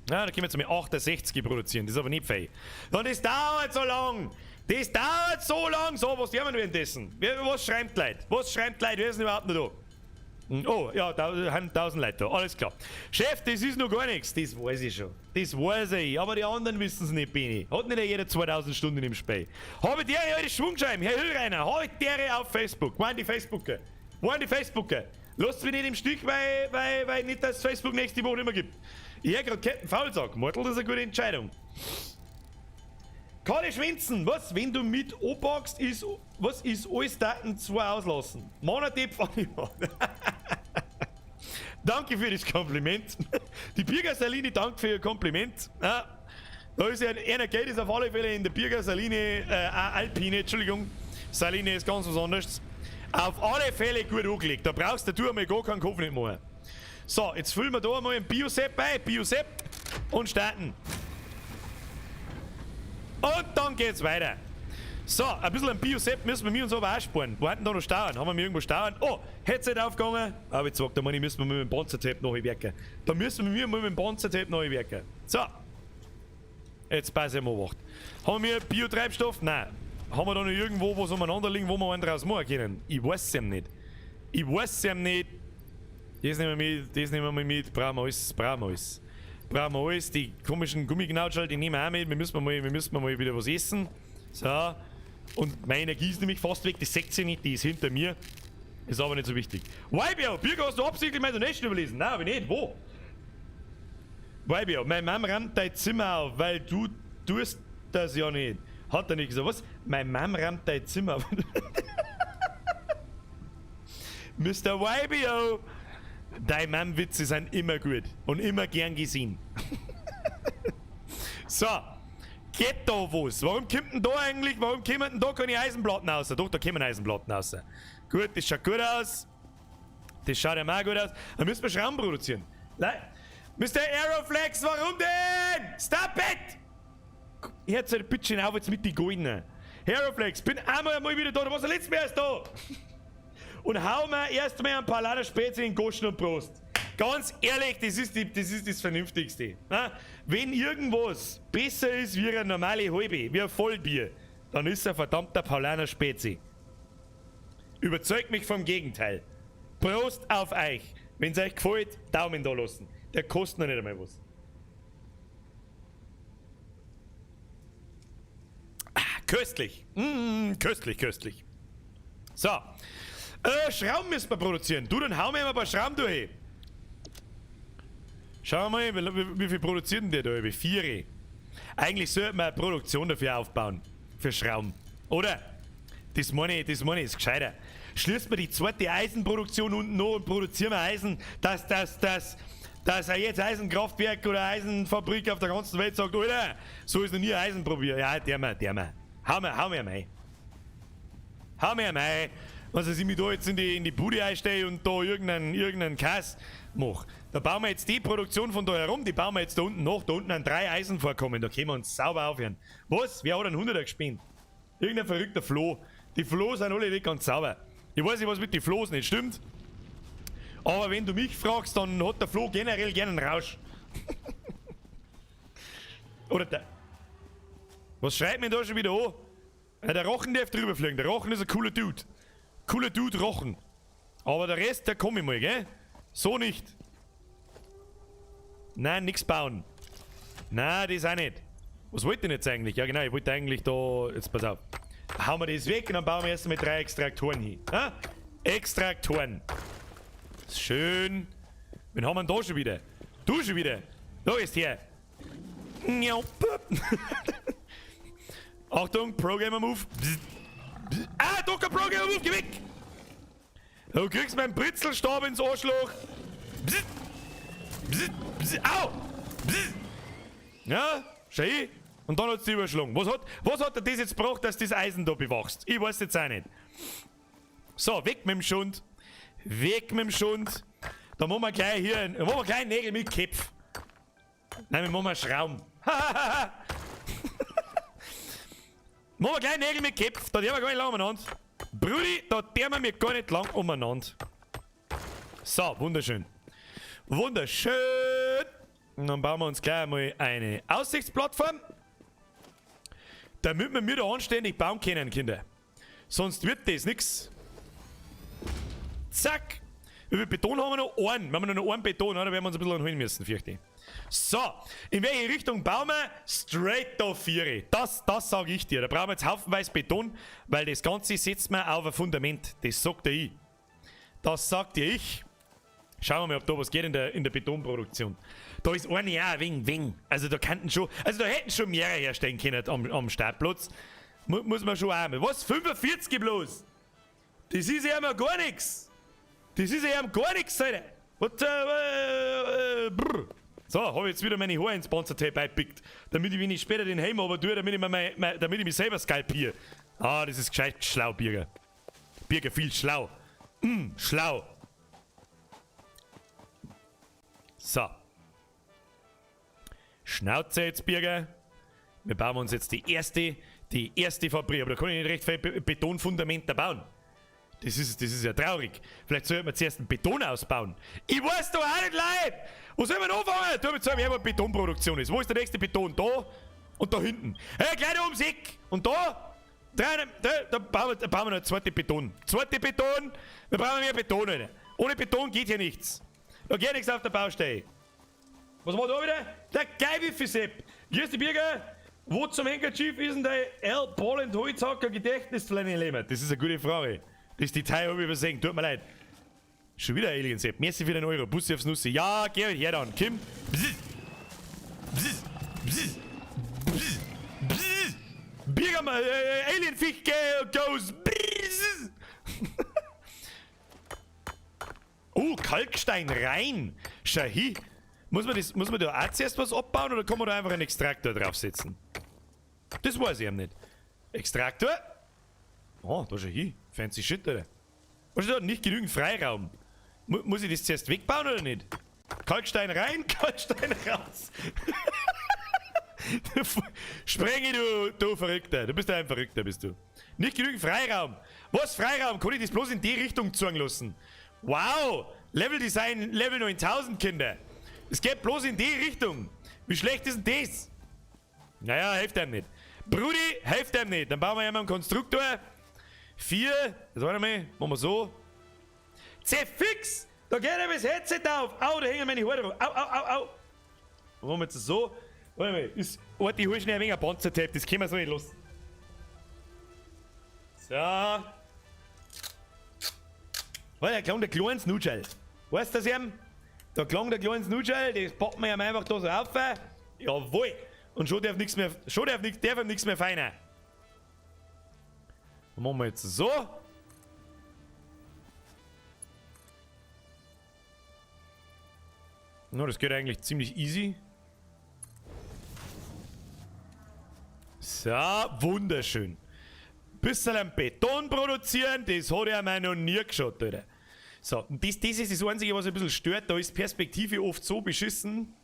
S1: Ja, da können wir jetzt mal 68 produzieren, das ist aber nicht viel. Und das dauert so lang! Das dauert so lang! So, was haben wir währenddessen? Was schreibt Leute? Was schreibt Leute? Wer ist denn überhaupt noch da? Oh, ja, da haben 1000 Leute da, alles klar. Chef, das ist noch gar nichts. Das weiß ich schon. Das weiß ich. Aber die anderen wissen es nicht, Beni. Hat nicht jeder 2000 Stunden im Spiel. Habe die alte Schwungscheiben, Herr Hüllreiner, habe dere auf Facebook. Wo sind die Facebooker? Wo sind die Facebooker? Lasst mich nicht im Stich, weil nicht, dass es Facebook nächste Woche nicht mehr gibt. Ich höre gerade Captain Faul sagen, Mortal, das ist eine gute Entscheidung. Kann ich schwänzen? Was? Wenn du mit anpackst, ist, was ist alles Daten zwei auslassen? Monate Danke für das Kompliment. Die Birger Saline, danke für ihr Kompliment. Ja, da ist ja, einer geht ist auf alle Fälle in der Birger Saline, Alpine, Entschuldigung. Saline ist ganz was anderes. Auf alle Fälle gut angelegt. Da brauchst du einmal gar keinen Kopf nicht machen. So, jetzt füllen wir da einmal ein Biosep bei. Biosep und starten. Und dann geht's weiter. So, ein bisschen ein Biosep müssen wir uns aber auch sparen. Wo hatten da noch Stauen? Haben wir irgendwo Stauen? Oh, Headset aufgegangen. Aber jetzt sagt der Mann, müssen wir mit dem Panzertape noch werken. Da müssen wir mal mit dem Panzertape neu werken. So. Jetzt pass ich mal wacht. Haben wir Biotreibstoff? Nein. Haben wir da noch irgendwo was umeinander liegen, wo wir einen draus machen können? Ich weiß es ihm nicht. Ich weiß es ihm nicht. Das nehmen wir mit, das nehmen wir mit. Brauchen wir alles, brauchen wir alles. Brauchen wir alles. Die komischen Gummiknautschel, die nehmen wir auch mit. Wir müssen mal wieder was essen. So. Und meine Energie ist nämlich fast weg. Das seht ihr nicht, die ist hinter mir. Ist aber nicht so wichtig. YBO, Birger, hast du absichtlich meine Donation überlesen? Nein, hab ich nicht. Wo? YBO, meine Mom räumt dein Zimmer auf, weil du tust das ja nicht. Hat er nicht gesagt. Was? Meine Mom räumt dein Zimmer auf. Mr. YBO, deine Mom-Witze sind immer gut und immer gern gesehen. So, geht da was? Warum kommt denn da eigentlich, warum kommen denn da keine Eisenplatten raus? Doch, da kommen Eisenplatten raus. Gut, das schaut gut aus. Das schaut ja mal gut aus. Dann müssen wir Schrauben produzieren. Nein. Mr. Aeroflex, warum denn? Stop it! Jetzt halt bitte schön auf jetzt mit die Goldenen. Aeroflex, bin einmal mal wieder da, du warst ja letztes Mal erst da. Und hau mir erst mal ein paar Liter Spezi in Goschen und Prost. Ganz ehrlich, das ist das Vernünftigste. Na? Wenn irgendwas besser ist wie eine normale Halbe, wie ein Vollbier, dann ist ein verdammter Paulaner Spezi. Überzeugt mich vom Gegenteil. Prost auf euch. Wenn es euch gefällt, Daumen da lassen. Der kostet noch nicht einmal was. Ah, köstlich. Köstlich, köstlich. So. Schrauben müssen wir produzieren. Du, dann hauen wir mal ein paar Schrauben durch. Schauen wir mal, wie viel produzieren die da? Vier. Eigentlich sollte man eine Produktion dafür aufbauen. Für Schrauben. Oder? Das meine ich, ist gescheiter. Schließt man die zweite Eisenproduktion unten noch und produzieren wir Eisen, dass jetzt Eisenkraftwerk oder Eisenfabrik auf der ganzen Welt sagt, Alter, so ist noch nie Eisen probiert. Ja, der mal, der mal. Hau mir mal. Hau mir mal. Was ich mich da jetzt in die Bude einstehe und da irgendeinen Kass mach. Da bauen wir jetzt die Produktion von da herum, die bauen wir jetzt da unten noch. Da unten an drei Eisenvorkommen, da können wir uns sauber aufhören. Was? Wer hat einen 100er gespendet? Irgendein verrückter Floh. Die Floh sind alle nicht ganz sauber. Ich weiß nicht, was mit den Flohs nicht stimmt. Aber wenn du mich fragst, dann hat der Flo generell gerne einen Rausch. Oder der. Was schreibt mir da schon wieder an? Ja, der Rochen darf drüber fliegen. Der Rochen ist ein cooler Dude. Cooler Dude Rochen. Aber der Rest, der komme ich mal, gell? So nicht. Nein, nix bauen. Nein, das auch nicht. Was wollte ich denn jetzt eigentlich? Ja genau, ich wollte eigentlich da... Jetzt pass auf. Hauen wir das weg und dann bauen wir erst mal 3 Extraktoren hin. Ha? Extraktoren. Schön. Wen haben wir denn da schon wieder? Du schon wieder. Da ist her. Achtung, Pro-Gamer Move. Ah, doch kein Pro-Gamer Move, geh weg! Du kriegst meinen Britzelstab ins Arschloch. Au! Ja, schön. Und dann hat's die überschlagen. Was hat er das jetzt gebraucht, dass du das Eisen da bewachst? Ich weiß jetzt auch nicht. So, weg mit dem Schund. Weg mit dem Schund. Da machen wir gleich hier, da machen wir gleich Nägel mit Köpf. Nein, wir machen Schrauben. Machen wir gleich Nägel mit Köpf. Da dürfen wir gar nicht lang umeinander. Brudi, da dürfen wir gar nicht lang umeinander. So, wunderschön. Wunderschön. Und dann bauen wir uns gleich einmal eine Aussichtsplattform. Damit wir mir da anständig bauen können, Kinder. Sonst wird das nix. Zack. Wie viel Beton haben wir noch? Einen. Wenn wir noch einen Beton haben, dann werden wir uns ein bisschen anholen müssen, fürchte ich. So, in welche Richtung bauen wir? Straight auf 4. Das sage ich dir. Da brauchen wir jetzt haufenweise Beton, weil das Ganze setzt man auf ein Fundament. Das sagt dir ich. Das sagt dir ich. Schauen wir mal, ob da was geht in der Betonproduktion. Da ist eine ja ein wenig, wenig. Also da könnten schon, also da hätten schon mehrere herstellen können am Startplatz. Muss man schon auch mal. Was? 45 bloß? Das ist ja immer gar nichts. Das ist ja gar nichts, Alter. What, brr. So, hab ich jetzt wieder meine Haare ins Panzertape eingepickt. Damit ich, wenn ich später den Helm runter tue, damit ich mich selber skalpiere. Ah, das ist gescheit schlau, Birger. Birger, viel schlau. Schlau. So. Schnauze jetzt, Birger. Wir bauen uns jetzt die erste Fabrik. Aber da kann ich nicht recht viel Betonfundamente bauen. Das ist ja traurig. Vielleicht sollte man zuerst einen Beton ausbauen. Ich weiß doch auch nicht, Leute! Wo soll man anfangen? Tu mir zu, wo Betonproduktion ist. Wo ist der nächste Beton? Da und da hinten. Hey, gleich da ums Eck. Und da? Da bauen wir noch einen zweiten Beton. Zweite Beton. Wir brauchen mehr Beton, Alter. Ohne Beton geht hier nichts. Da geht nichts auf der Baustelle. Was war da wieder? Der Geil Sepp. Hier ist die Birger. Wo zum Handkerchief ist denn der L. Paul und Holzhacker Gedächtnispläne? Das ist eine gute Frage. Das Detail habe ich übersehen, tut mir leid. Schon wieder Alien Sepp. Merci für den Euro. Bussi aufs Nussi. Ja, geh her dann. Kim. Bzz. Bzz. Bzz. Bzz. Bzz. Birger, Alien Fisch goes. Bzz. Oh, Kalkstein rein. Schau hin. Muss man da auch zuerst was abbauen oder kann man da einfach einen Extraktor draufsetzen? Das weiß ich eben nicht. Extraktor? Oh, da schau hin. Fancy shit, Alter. Was ist da? Nicht genügend Freiraum. Muss ich das zuerst wegbauen oder nicht? Kalkstein rein, Kalkstein raus. Sprenge, du Verrückter. Du bist ja ein Verrückter, bist du. Nicht genügend Freiraum. Was Freiraum? Kann ich das bloß in die Richtung zeigen lassen? Wow! Level Design, Level 9000, Kinder. Es geht bloß in die Richtung. Wie schlecht ist denn das? Naja, hilft einem nicht. Brudi, hilft einem nicht. Dann bauen wir ja mal einen Konstruktor. 4, das warte mal, machen wir so. C-Fix! Da geht aber das Headset auf! Au, da hängen meine Haare drauf. Au, au, au, au! Machen wir jetzt so. Warte mal, warte, ich hol schnell ein wenig ein Panzertape, das können wir so nicht los. So. Warte, da klang der kleine Snutschall. Weißt du das eben? Da klang der kleine Snutschall, das packen wir ihm einfach da so auf. Jawohl! Und schon darf nichts mehr, schon darf nichts, darf ihm nichts mehr feiner. Dann machen wir jetzt so. No, das geht eigentlich ziemlich easy. So, wunderschön. Bisschen an Beton produzieren, das hat ja mir noch nie geschaut, Alter. So, und das ist das Einzige, was ein bisschen stört. Da ist Perspektive oft so beschissen,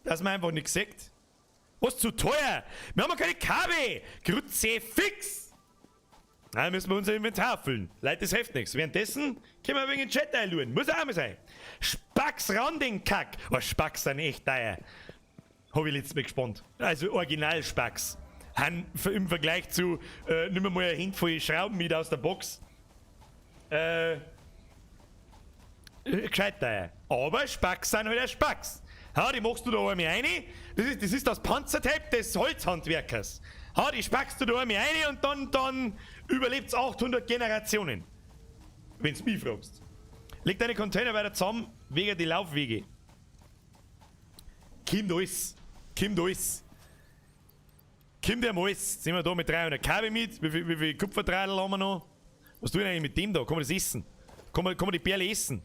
S1: dass man einfach nichts sieht. Was zu teuer? Wir haben ja keine Kabel. Kruzifix. Nein, müssen wir unser Inventar füllen. Leute, das hilft nichts. Währenddessen können wir wegen den Chat einluren. Muss auch mal sein. Spacks ran den Kack. Oh, Spacks sind echt teuer. Hab ich letztes Mal gespannt. Also original Spacks. Han im Vergleich zu, nimm mir mal eine Handvoll Schrauben mit aus der Box. Gescheit teuer. Aber Spacks sind halt auch Spacks. Ha, die machst du da einmal rein. Das ist das Panzertape des Holzhandwerkers. Ha, die spackst du da einmal rein und dann überlebt's 800 Generationen. Wenn's mich fragst. Leg deine Container weiter zusammen, wegen die Laufwege. Kommt alles. Kommt alles. Kommt ja alles. Sind wir da mit 300 kW mit? Wie viel Kupferdrahtl haben wir noch? Was tue ich eigentlich mit dem da? Kann man das essen? Kann man die Perle essen?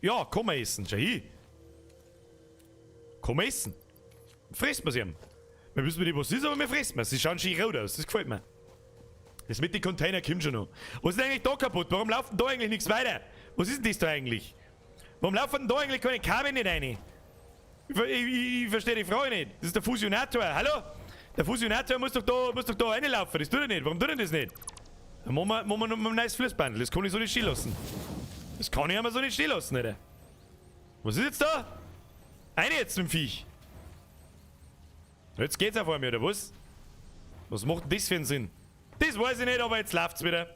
S1: Ja, kann man essen. Schau hin. Kann man essen. Frisst man sie. Wir wissen nicht, was es ist, aber wir fressen wir. Sie schauen schön rot aus. Das gefällt mir. Das mit den Container kommt schon noch. Was ist denn eigentlich da kaputt? Warum läuft denn da eigentlich nichts weiter? Was ist denn das da eigentlich? Warum laufen denn da eigentlich keine Kabel nicht rein? Ich verstehe die Frage nicht. Das ist der Fusionator. Hallo? Der Fusionator muss doch da reinlaufen. Das tut er nicht. Warum tut er das nicht? Dann machen wir noch mal ein neues Fließband. Das kann ich so nicht stehen lassen. Das kann ich einmal so nicht stehen lassen, Alter. Was ist jetzt da? Eine jetzt mit dem Viech. Jetzt geht's auf einmal, oder was? Was macht denn das für einen Sinn? Das weiß ich nicht, aber jetzt läuft's wieder.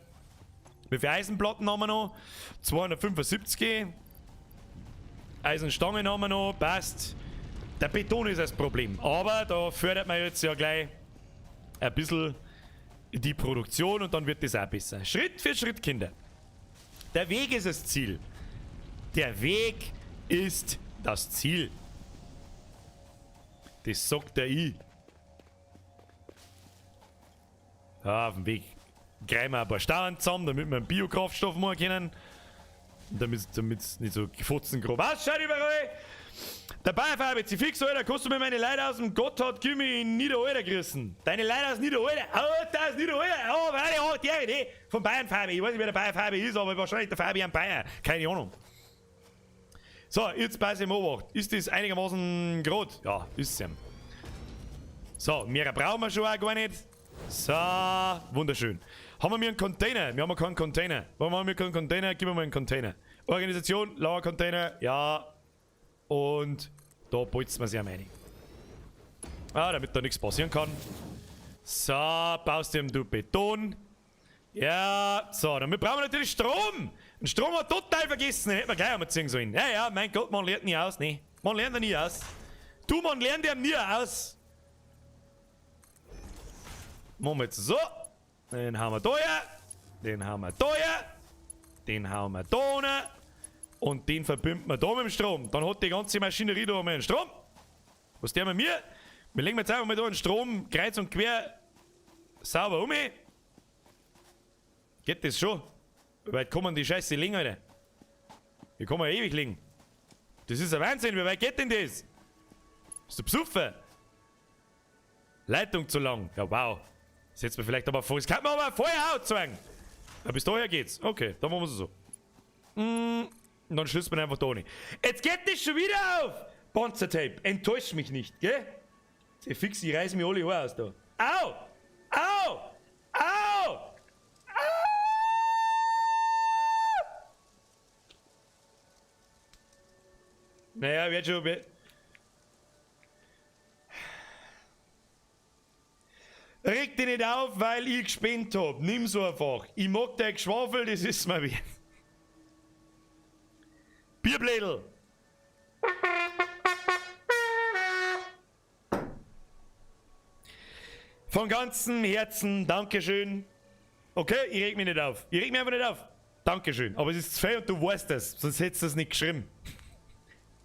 S1: Wie viele Eisenplatten haben wir noch? 275. Eisenstangen haben wir noch, passt. Der Beton ist das Problem. Aber da fördert man jetzt ja gleich ein bisschen die Produktion und dann wird das auch besser. Schritt für Schritt, Kinder. Der Weg ist das Ziel. Der Weg ist das Ziel. Das sagt der I. Ja, auf dem Weg greifen wir ein paar Steine zusammen, damit wir einen Biokraftstoff machen können. Und damit's nicht so gefotzengrob ausschaut überall. Der Bayerfarbe, sie fix, Alter, kannst du mir meine Leute aus dem Gotthard-Gymi in Niederalter grüßen? Deine Leute aus Niederalter? Oh, da ist Niederalter! Oh, warte, oh, der, nee, von Bayernfarbe. Ich weiß nicht, wer der Bayernfarbe ist, aber wahrscheinlich der Fabian Bayer. Keine Ahnung. So, jetzt pass ich mal auf. Ist das einigermaßen grad? Ja, ist es ja. So, mehr brauchen wir schon auch gar nicht. So, wunderschön. Haben wir einen Container? Wir haben keinen Container. Warum haben wir keinen Container? Gib mir mal einen Container. Organisation, Lagercontainer, ja. Und da bolzen wir sich am rein. Ah, damit da nichts passieren kann. So, baust du ihm du Beton. Ja, so, damit brauchen wir natürlich Strom. Den Strom hat total vergessen, den hätten wir gleich einmal ziehen sollen. Ja, ja, mein Gott, man lernt nie aus, ne. Man lernt ja nie aus. Du, man lernt ja nie aus. Machen wir jetzt so. Den haben wir da ja. Den haben wir da ja. Den hauen wir da rein. Und den verbinden wir da mit dem Strom. Dann hat die ganze Maschinerie da einmal einen Strom. Was der mit mir? Wir legen jetzt einfach mal da einen Strom kreuz und quer sauber um. Geht das schon? Wie weit kommen die Scheiße liegen, Alter? Hier kann man ja ewig liegen. Das ist ein Wahnsinn, wie weit geht denn das? Bist du besoffen? Leitung zu lang. Ja, wow. Setzt man vielleicht aber vor. Das kann man aber vorher auch zeigen. Ja, bis daher geht's. Okay, dann machen wir es so. Und dann schließt man einfach da nicht. Jetzt geht das schon wieder auf! Panzertape, enttäusch mich nicht, gell? Jetzt fix, ich reiß mir alle Haare aus da. Au! Au! Au! Au! Naja, wird schon. Wird. Reg dich nicht auf, weil ich gespennt hab. Nimm's einfach. Ich mag dein Geschwafel, das ist mir wert. Bierblädel! Von ganzem Herzen, Dankeschön. Okay, ich reg mich nicht auf. Ich reg mich einfach nicht auf. Dankeschön. Aber es ist zu viel und du weißt das, sonst hättest du es nicht geschrieben.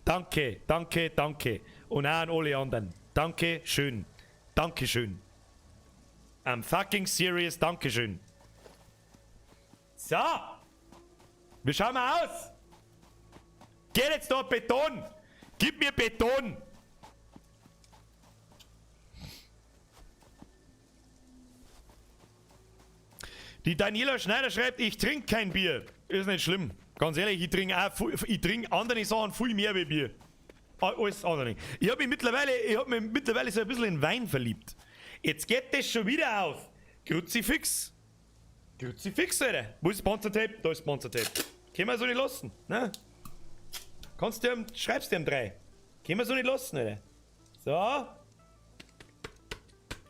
S1: Danke, danke, danke. Und auch an alle anderen. Dankeschön. Dankeschön. I'm fucking serious, Dankeschön. So. Wie schauen wir aus? Geht jetzt da Beton! Gib mir Beton! Die Daniela Schneider schreibt, ich trinke kein Bier. Ist nicht schlimm. Ganz ehrlich, ich trinke auch viel, ich trink andere Sachen viel mehr wie Bier. Alles andere. Ich hab mich mittlerweile so ein bisschen in Wein verliebt. Jetzt geht das schon wieder auf. Kruzifix. Kruzifix, Alter. Wo ist das Panzertape? Da ist das Panzertape. Können wir so nicht lassen, ne? Kannst du ihm, schreibst du ihm 3. Können wir so nicht lassen, Alter. So.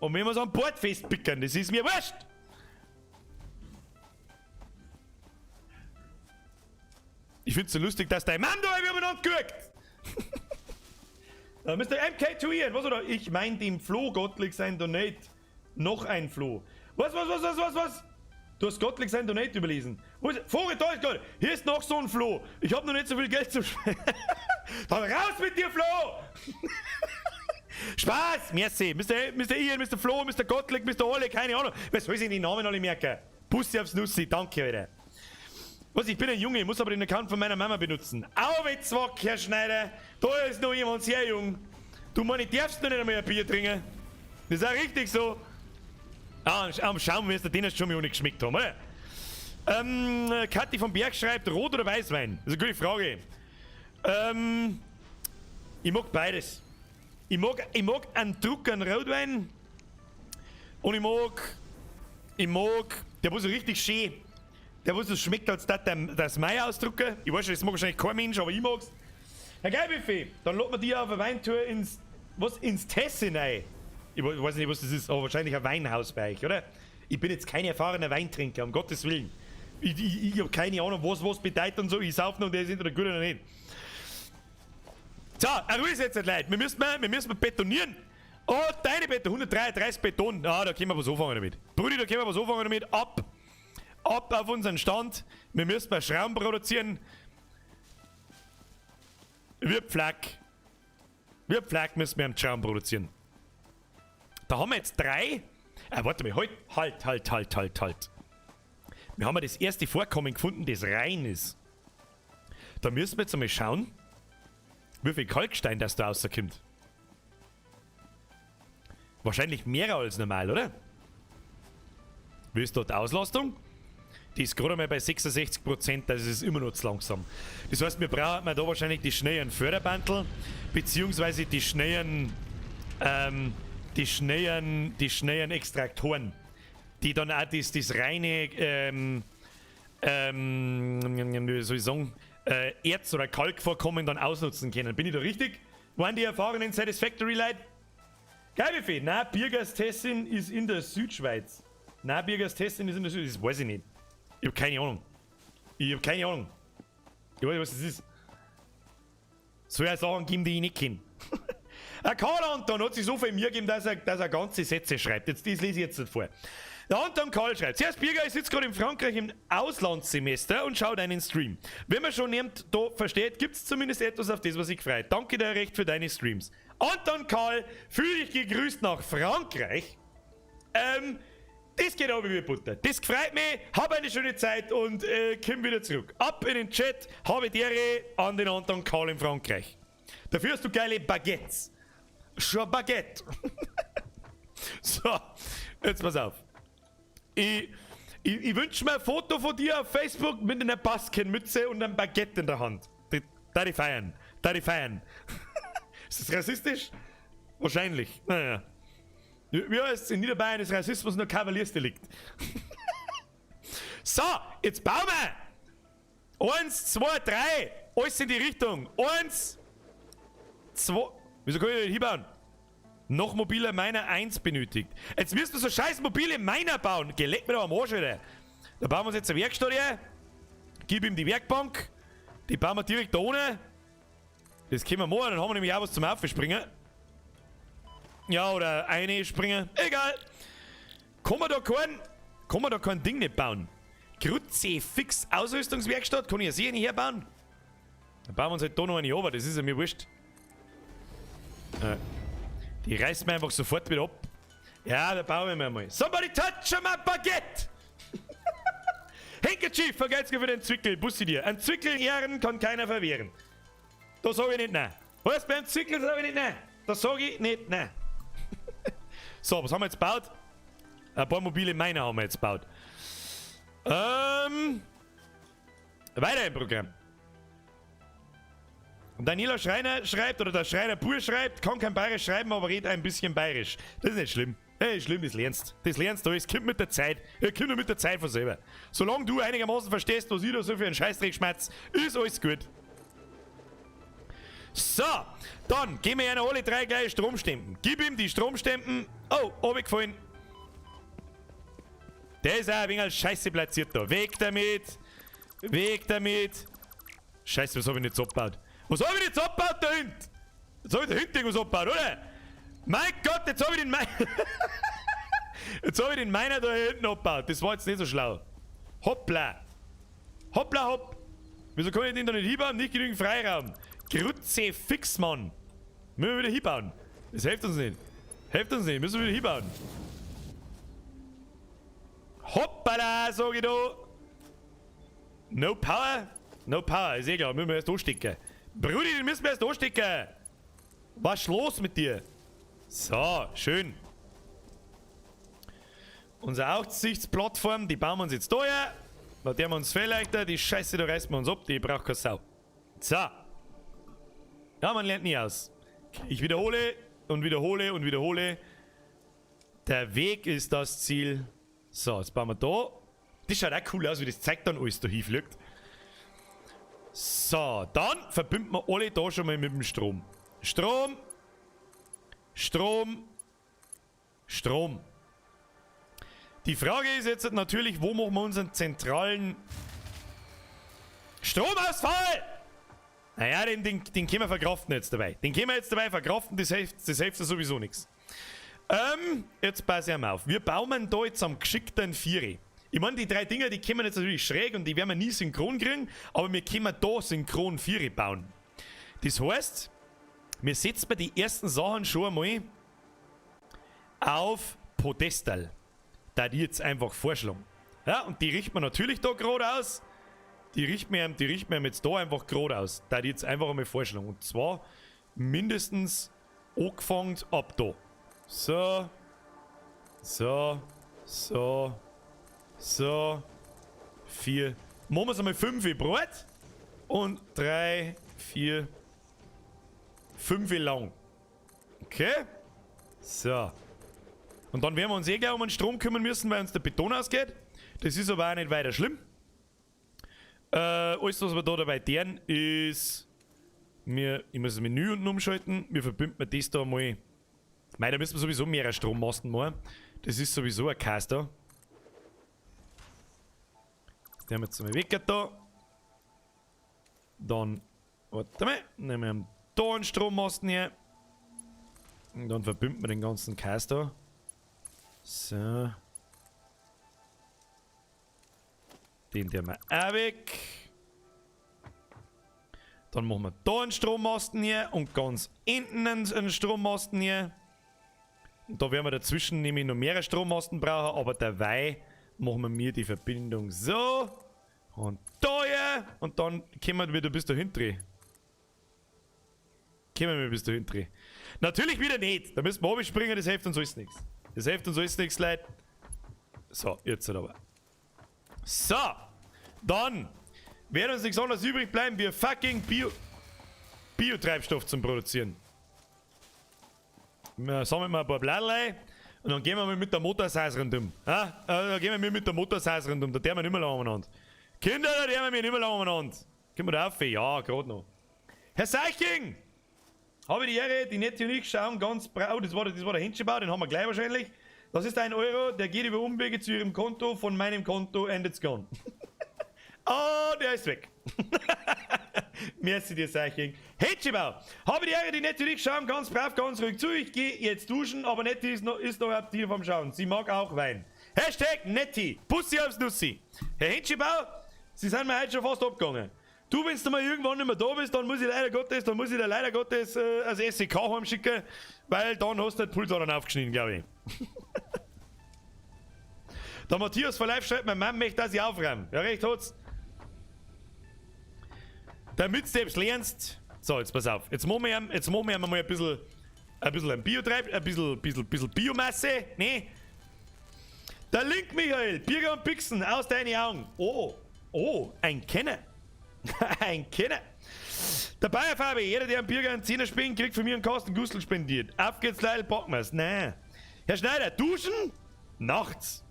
S1: Und wenn wir es am Bord festpicken, das ist mir wurscht. Ich find's so lustig, dass dein Mann da umeinander guckt. Mr. MK2 Ian, was oder? Ich mein dem Flo Gottlieb sein Donate. Noch ein Flo. Was, was, was, was, was, was? Du hast Gottlieb sein Donate überlesen. Wo ist, Vogel, da ist Gott. Hier ist noch so ein Flo. Ich hab noch nicht so viel Geld zu spenden. Dann raus mit dir, Flo! Spaß! Merci. Mr. Mr. Ian, Mr. Flo, Mr. Gottlieb, Mr. Olle, keine Ahnung. Was soll ich denn die Namen alle merken? Bussi aufs Nussi, danke, Alter. Was, ich bin ein Junge, ich muss aber den Account von meiner Mama benutzen. Auwetzwack, Herr Schneider. Da ist noch jemand sehr jung. Du, Mann, ich darfst noch nicht einmal ein Bier trinken. Das ist auch richtig so. Ah, am Schaum wirst du den schon mal nicht geschmeckt haben, oder? Kathi vom Berg schreibt, Rot- oder Weißwein? Das ist eine gute Frage. Ich mag beides. Ich mag einen Druck an Rotwein und ich mag, der wo so richtig schön, der wo so schmeckt, als dat das Mai ausdrucken. Ich weiß schon, das mag wahrscheinlich kein Mensch, aber ich mag's. Herr Geilbuffet, dann lädt man die auf eine Weintour ins, was, ins Tessin rein. Ich weiß nicht, was das ist, aber wahrscheinlich ein Weinhaus bei euch, oder? Ich bin jetzt kein erfahrener Weintrinker, um Gottes Willen. Ich hab keine Ahnung, was was bedeutet und so. Ich sauf noch und der ist entweder gut oder nicht. So, Ruhe ist jetzt nicht, Leute. Wir müssen betonieren. Oh, deine Beton, 133 Beton. Ah, da können wir was anfangen damit. Brudi, da können wir was anfangen damit. Ab, ab auf unseren Stand. Wir müssen mal Schrauben produzieren. Wir Pflag. Wir Pflag müssen wir am Schrauben produzieren. Da haben wir jetzt 3. Ah, warte mal, halt, halt, halt, halt, halt, halt. Wir haben ja das erste Vorkommen gefunden, das rein ist. Da müssen wir jetzt einmal schauen, wie viel Kalkstein das da rauskommt. Wahrscheinlich mehr als normal, oder? Wie ist dort die Auslastung? Die ist gerade mal bei 66%, das ist immer noch zu langsam. Das heißt, wir brauchen da wahrscheinlich die schnellen Förderbandel, beziehungsweise die schnellen Extraktoren, die dann auch das reine, wie soll ich sagen, Erz- oder Kalkvorkommen dann ausnutzen können. Bin ich da richtig? Waren die erfahrenen Satisfactory-Leute? Geil, Nein, Birgers Tessin ist in der Südschweiz. Nein, Birgers Tessin ist in der Südschweiz. Das weiß ich nicht. Ich hab keine Ahnung. Ich hab keine Ahnung. Ich weiß nicht, was das ist. Soll ja Sachen geben, die ich nicht kenn. Ein Karl Anton hat sich so viel Mühe gegeben, dass er ganze Sätze schreibt. Jetzt, das lese ich jetzt nicht vor. Der Anton Karl schreibt: Servus Birger, ich sitze gerade in Frankreich im Auslandssemester und schaue deinen Stream. Wenn man schon niemand da versteht, gibt's zumindest etwas, auf das, was ich freut. Danke dir recht für deine Streams. Anton Karl, fühl dich gegrüßt nach Frankreich. Das geht aber wie Butter. Das freut mich, hab eine schöne Zeit und komm wieder zurück. Ab in den Chat, habe die Ehre an den Anton Karl in Frankreich. Dafür hast du geile Baguettes. Schon Baguette. So, jetzt pass auf. Ich wünsch mir ein Foto von dir auf Facebook mit einer Baskenmütze und einem Baguette in der Hand. Da die feiern. Da die feiern. Ist das rassistisch? Wahrscheinlich. Naja. Wie heißt es? In Niederbayern ist Rassismus nur Kavaliersdelikt. So, jetzt bauen wir! 1, 2, 3! Alles in die Richtung. 1, 2. Wieso kann ich nicht hinbauen? Noch mobile Miner 1 benötigt. Jetzt müssen wir so scheiß mobile Miner bauen. Geh, leck mir doch am Arsch, Alter. Da bauen wir uns jetzt eine Werkstatt her. Gib ihm die Werkbank. Die bauen wir direkt da ohne. Das können wir machen, dann haben wir nämlich auch was zum Aufspringen. Ja, oder eine springen. Egal. Kann man da kein, kann man da kein Ding nicht bauen? Kruzifix Ausrüstungswerkstatt? Kann ich ja sicher nicht herbauen? Dann bauen wir uns halt da noch eine runter, das ist ja mir wurscht. Die reißt mir einfach sofort wieder ab. Ja, da bauen wir mal. Somebody touch my baguette! Handkerchief, vergeht's mir für den Zwickel, Bussi dir. Ein Zwickel Ehren kann keiner verwehren. Da sag ich nicht nein. Was, beim Zwickel sag ich nicht nein. Da sag ich nicht nein. So, was haben wir jetzt gebaut? Ein paar mobile Miner haben wir jetzt gebaut. Weiter im Programm. Und Daniela Schreiner schreibt, oder der Schreiner Bur schreibt, kann kein Bayerisch schreiben, aber redet ein bisschen Bayerisch. Das ist nicht schlimm. Hey, schlimm, das lernst. Das lernst du, es kommt mit der Zeit. Ja, kommt nur mit der Zeit von selber. Solange du einigermaßen verstehst, was ich da so für einen Scheißdreck schmatz, ist alles gut. So, dann geben wir ihnen alle drei gleich Stromstempen. Gib ihm die Stromstempen. Oh, runtergefallen. Der ist auch ein wenig scheiße platziert da. Weg damit. Weg damit. Scheiße, was hab ich jetzt abgebaut? Was hab ich jetzt abgebaut da hinten? Jetzt hab ich da hinten irgendwas abgebaut, oder? Mein Gott, jetzt hab ich den Miner. Jetzt hab ich den Miner da hinten abgebaut. Das war jetzt nicht so schlau. Hoppla. Hoppla hopp. Wieso kann ich den da nicht hinbauen? Nicht genügend Freiraum. Kruzifix, Mann. Müssen wir wieder hinbauen. Das hilft uns nicht. Hilft uns nicht. Müssen wir wieder hinbauen. Hoppala, sag ich da. No power? No power, ist eh klar. Müssen wir erst anstecken. Brudi, den müssen wir erst anstecken. Was ist los mit dir? So, schön. Unsere Aussichtsplattform, die bauen wir uns jetzt da her. Da der wir uns viel leichter. Die Scheiße, da reißen wir uns ab. Die braucht keine Sau. So. Ja, man lernt nie aus. Ich wiederhole und wiederhole und wiederhole. Der Weg ist das Ziel. So, jetzt bauen wir da. Das schaut auch cool aus, wie das zeigt dann alles da hinfliegt. So, dann verbinden wir alle da schon mal mit dem Strom. Strom. Strom. Strom. Die Frage ist jetzt natürlich, wo machen wir unseren zentralen Stromausfall? Naja, den können wir verkraften jetzt dabei. Den können wir jetzt dabei verkraften, das hilft ja sowieso nichts. Jetzt pass ich mal auf. Wir bauen da jetzt am geschickten Vieri. Ich meine, die drei Dinger, die kommen jetzt natürlich schräg und die werden wir nie synchron kriegen, aber wir können da synchron Vieri bauen. Das heißt, wir setzen die ersten Sachen schon einmal auf Podestal. Da die jetzt einfach vorschlagen. Ja, und die richten wir natürlich da gerade aus. Die richten wir jetzt da einfach gerade aus. Da die jetzt einfach einmal vorschlagen. Und zwar mindestens angefangen ab da. So. So. So. So. 4. Machen wir es einmal 5 breit. Und 3, 4, 5 lang. Okay. So. Und dann werden wir uns eh gleich um den Strom kümmern müssen, weil uns der Beton ausgeht. Das ist aber auch nicht weiter schlimm. Alles, was wir da dabei tun, ist. Ich muss das Menü unten umschalten. Wir verbinden das da mal. Mei, da müssen wir sowieso mehrere Strommasten machen. Das ist sowieso ein Chaos da. Das nehmen wir jetzt mal weg da. Dann, warte mal, nehmen wir da einen Strommasten her. Und dann verbinden wir den ganzen Chaos da. So. Den tun wir auch weg. Dann machen wir da einen Strommasten hier und ganz hinten einen Strommasten hier. Und da werden wir dazwischen nämlich noch mehrere Strommasten brauchen, aber dabei machen wir mir die Verbindung so. Und da hier. Und dann kommen wir wieder bis dahin drehen. Kommen wir bis dahin drehen. Natürlich wieder nicht. Da müssen wir springen, das hilft uns alles nichts. Das hilft uns alles nichts, Leute. So, jetzt aber. So, dann wird uns nichts anderes übrig bleiben, wir fucking Biotreibstoff zum Produzieren. Wir sammeln mal ein paar Bladel ein und dann gehen wir mal mit der Motorsaus rundum. Ja? Da gehen wir mit der Motorsaus rundum, da dürfen wir nicht mehr lange umeinander. Kinder, da dürfen wir nicht mehr lange umeinander. Können wir da auf? Ja, gerade noch. Herr Seiching! Habe die Ehre, die Nettie und ich schauen ganz brav. Oh, das war der Händchenbau, den haben wir gleich wahrscheinlich. Das ist 1 Euro, der geht über Umwege zu Ihrem Konto, von meinem Konto and it's gone. Oh, der ist weg. Merci dir, Seiching. Händchenbau! Habe die Ehre, die Nettie und ich schauen ganz brav, ganz ruhig zu. Ich gehe jetzt duschen, aber Nettie ist noch aktiv am Schauen. Sie mag auch Wein. #Nettie. Bussi aufs Nussi. Herr Händchenbau, Sie sind mir heute schon fast abgegangen. Du, wenn du mal irgendwann nicht mehr da bist, dann muss ich dir leider Gottes als SEK heimschicken, weil dann hast du den Pulsadern aufgeschnitten, glaube ich. Der Matthias von Live schreibt, meine Mama möchte, dass ich aufräume. Ja, recht hat's. Damit du selbst lernst. So, jetzt pass auf. Jetzt machen wir ihm mal ein bisschen ein Biotreib, ein bisschen Biomasse. Ne? Der Link Michael, Birger und Pixen aus deinen Augen. Oh, ein Kenner. Ein Kenner. Der Bayer Fabi, jeder, der am Birger einen Zehner spendet, kriegt von mir einen Kasten Gustel spendiert. Auf geht's, Leil, packen wir's. Nein. Herr Schneider, duschen? Nachts.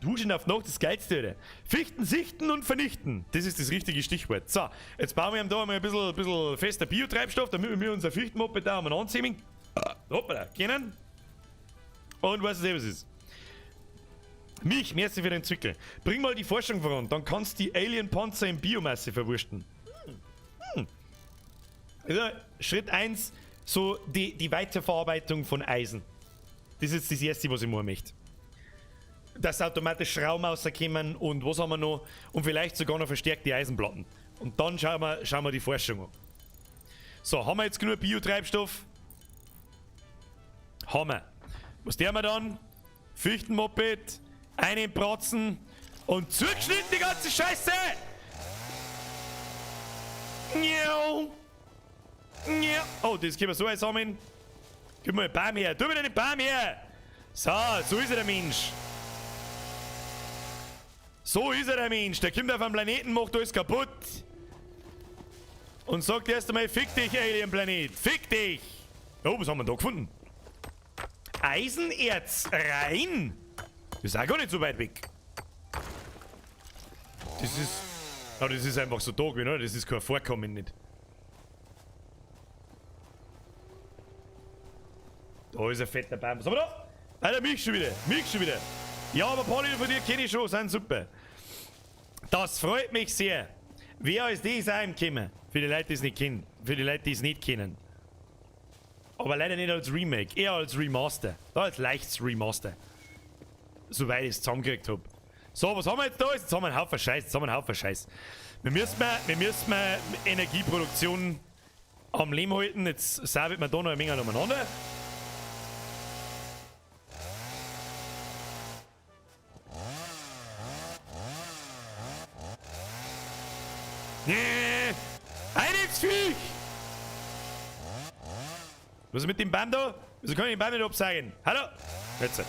S1: Duschen auf Nacht, das Geilste, oder? Fichten, sichten und vernichten. Das ist das richtige Stichwort. So, jetzt bauen wir ihm da mal ein bisschen fester Biotreibstoff, damit wir unser Fichtenmoped da einmal anziehen. Hoppala, können. Und weißt du, was es ist? Mich, merci für den Zwickel. Bring mal die Forschung voran, dann kannst du die Alien-Panzer in Biomasse verwursten. Also, Schritt 1, so die Weiterverarbeitung von Eisen. Das ist das Erste, was ich machen möchte. Dass automatisch Schrauben rauskommen und was haben wir noch? Und vielleicht sogar noch verstärkte Eisenplatten. Und dann schauen wir die Forschung an. So, haben wir jetzt genug Biotreibstoff? Haben wir. Was tun wir dann? Fichtenmoped, einen Bratzen und zugeschnitten die ganze Scheiße! Oh, das können wir so einsammeln. Gib mir einen Baum her. Tu mir den Baum her! So, so ist er der Mensch. So ist er der Mensch. Der kommt auf einen Planeten, macht alles kaputt. Und sagt erst einmal, fick dich, Alien-Planet. Fick dich! Oh, was haben wir da gefunden? Eisenerz rein! Das ist auch gar nicht so weit weg. Das ist... Oh, das ist einfach so da gewesen, oder? Das ist kein Vorkommen nicht. Da ist ein fetter Baum. Was haben wir da? Alter, mich schon wieder. Mich schon wieder. Ja, aber ein paar Lieder von dir kenne ich schon, sind super. Das freut mich sehr. Wer als die ist auch im Kommen. Für die Leute, die es nicht kennen. Für die Leute, die es nicht kennen. Aber leider nicht als Remake, eher als Remaster. Da als leichtes Remaster. Soweit ich es zusammengekriegt hab. So, was haben wir jetzt da? Jetzt haben wir einen Haufen Scheiß. Jetzt haben wir einen Haufen Scheiß. Wir müssen Energieproduktion am Leben halten. Jetzt saubert man da noch ein wenig umeinander. Nee! Ein ins Viech! Was ist mit dem Baum da? Wieso kann ich den Baum nicht absagen? Hallo? Jetzt.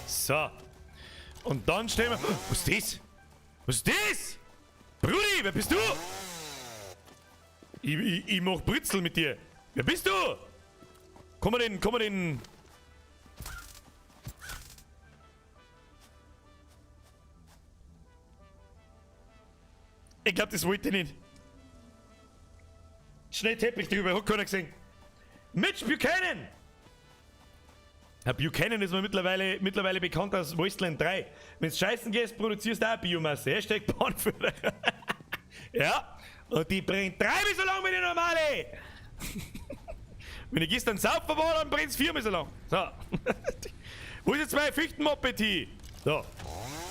S1: So. Und dann stellen wir... Was ist das? Was ist das? Brudi, wer bist du? Ich mach Britzel mit dir. Wer bist du? Komm mal den... Ich glaub, das wollte ich nicht. Schnell Teppich drüber, hat keiner gesehen. Mitch Buchanan! Herr Buchanan ist mir mittlerweile bekannt als Wasteland 3. Wenn's scheißen gehst, produzierst du auch Biomasse. Hashtag Bahnführer. Ja, und die brennt dreimal so lang wie die normale. Wenn ich gestern saufen war, dann brennt's viermal so lang. So. Wo ist jetzt mein Fichtenmoped hin? So.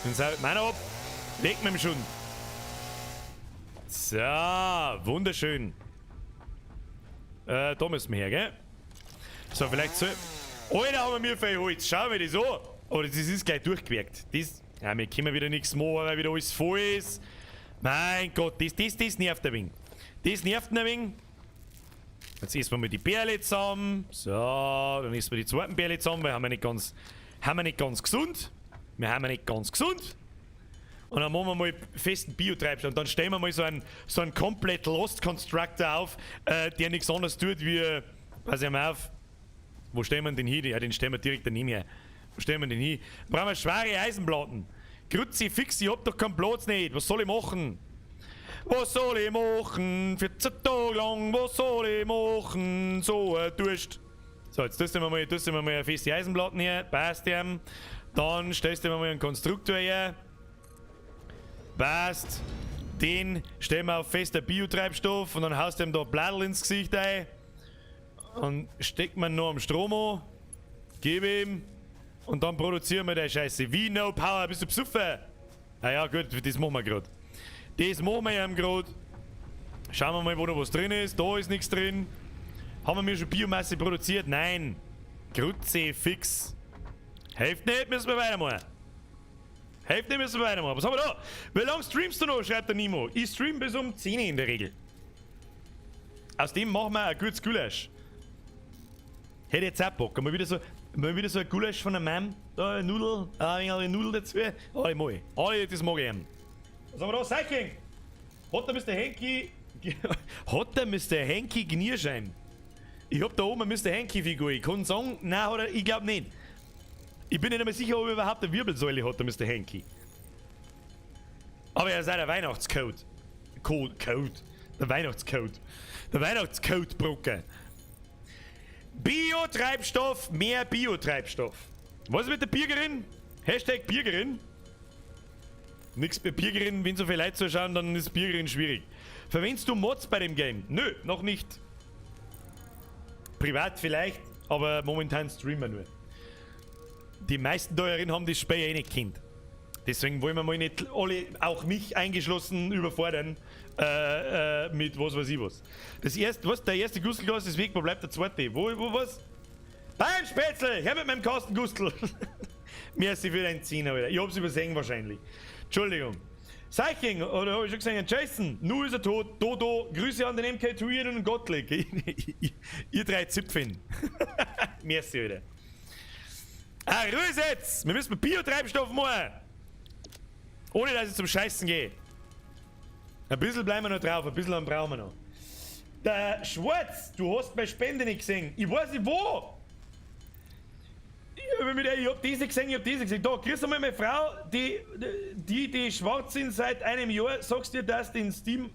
S1: Dann saugt meiner ab. Leg mir schon. So, wunderschön. Da müssen wir her, gell? So, vielleicht so. Alter, haben wir mir viel Holz. Schauen wir das an. Aber das ist gleich durchgewirkt. Das, ja, wir können wieder nichts machen, weil wieder alles voll ist. Mein Gott, das nervt ein wenig. Das nervt ein wenig. Jetzt essen wir mal die Bärle zusammen. So, dann essen wir die zweiten Bärle zusammen, weil haben wir nicht ganz, haben wir nicht ganz gesund. Wir haben nicht ganz gesund. Und dann machen wir mal festen Biotreibstoff. Und dann stellen wir mal so einen komplett Lost Constructor auf, der nichts anderes tut wie, pass ich mal auf, wo stellen wir denn hin? Ja, den stellen wir direkt daneben her. Wo stellen wir den hin? Brauchen wir schwere Eisenplatten. Kruzifix, ich hab doch keinen Platz nicht. Was soll ich machen? Was soll ich machen? 14 Tage lang, was soll ich machen? So ein Durst. So, jetzt tust du mir mal eine feste Eisenplatten her. Passt ihm. Dann stellst du mir mal einen Konstruktor her. Passt. Den stellen wir auf fester Biotreibstoff und dann haust du ihm da Bladel ins Gesicht ein. Und steckt man noch am Strom an. Gib ihm. Und dann produzieren wir die Scheiße. Wie no power, bist du besoffen? Ah ja, gut, das machen wir grad. Das machen wir eben grad. Schauen wir mal, wo da was drin ist. Da ist nichts drin. Haben wir schon Biomasse produziert? Nein. Kruzifix. Hilft nicht, müssen wir weitermachen. Hilft nicht, müssen wir weitermachen. Was haben wir da? Wie lange streamst du noch? Schreibt der Nimo. Ich stream bis um 10 in der Regel. Aus dem machen wir ein gutes Gulasch. Hätte jetzt auch Bock. Mal wieder so ein Gulasch von der Mom. Da, eine Nudel. Eine Nudel dazu. Alle mal. Alle, das mag ich. Was haben wir da? Seiching! Hat der Mr. Henki Hat der Mr. Hanky Gnierschein? Ich hab da oben eine Mr. Hanky-Figur. Ich kann sagen, nein, hat er, ich glaub nicht. Ich bin nicht einmal sicher, ob er überhaupt eine Wirbelsäule hat, der Mr. Hanky. Aber er ist auch der Weihnachtscode. Code, Code. Der Weihnachtscode. Der Weihnachtscode-Brocker. Biotreibstoff, mehr Biotreibstoff. Was ist mit der Birgerin? Hashtag Birgerin. Nix bei Birgerin, wenn so viele Leute zuschauen, dann ist Birgerin schwierig. Verwendest du Mods bei dem Game? Nö, noch nicht. Privat vielleicht, aber momentan streamen wir nur. Die meisten da haben das Spiel eh nicht kennt. Deswegen wollen wir mal nicht alle, auch mich eingeschlossen, überfordern mit was weiß ich was. Das erste, was, der erste Gustelgas ist weg, wo bleibt der zweite? Wo, was? Beim Spätzle! Her mit meinem Kasten Gustl! Merci für deinen Zehner, Alter. Ich hab's übersehen wahrscheinlich. Entschuldigung. Seiching, oder hab ich schon gesehen? Jason, nu ist er tot. Dodo, Grüße an den MK2 und Gottlieb. Ihr drei Zipfen. Merci, Alter. Ah, Ruhe jetzt! Wir müssen Biotreibstoff machen! Ohne dass ich zum Scheißen gehe. Ein bisschen bleiben wir noch drauf, ein bisschen brauchen wir noch. Der Schwarz, du hast meine Spende nicht gesehen. Ich weiß nicht wo. Ich hab diese gesehen, ich hab diese gesehen. Da, grüß einmal meine Frau, die schwarz sind seit einem Jahr. Sagst dir, dass den Steam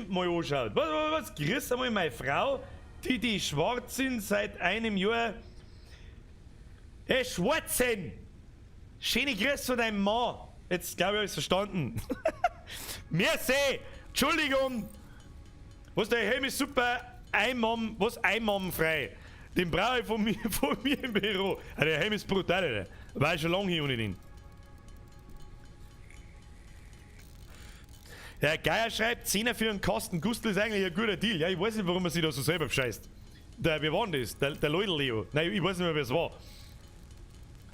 S1: mal anschaut. Was, was, was? Grüß einmal meine Frau, die schwarz sind seit einem Jahr. Hey, Schwarzen! Schöne Grüße von deinem Mann. Jetzt glaube ich, hab ich's verstanden. Merci! Entschuldigung! Was, der Helm ist super. Einmann, was? Einmannfrei. Den brauche ich von mir im Büro. Ah, der Helm ist brutal, Alter. War ich schon lange hier ohne den. Der Geier schreibt, 10er für einen Kasten Gustl ist eigentlich ein guter Deal. Ja, ich weiß nicht, warum man sich da so selber bescheißt. Der, wer war denn das? Der Leudl Leo. Nein, ich weiß nicht mehr, wer es war.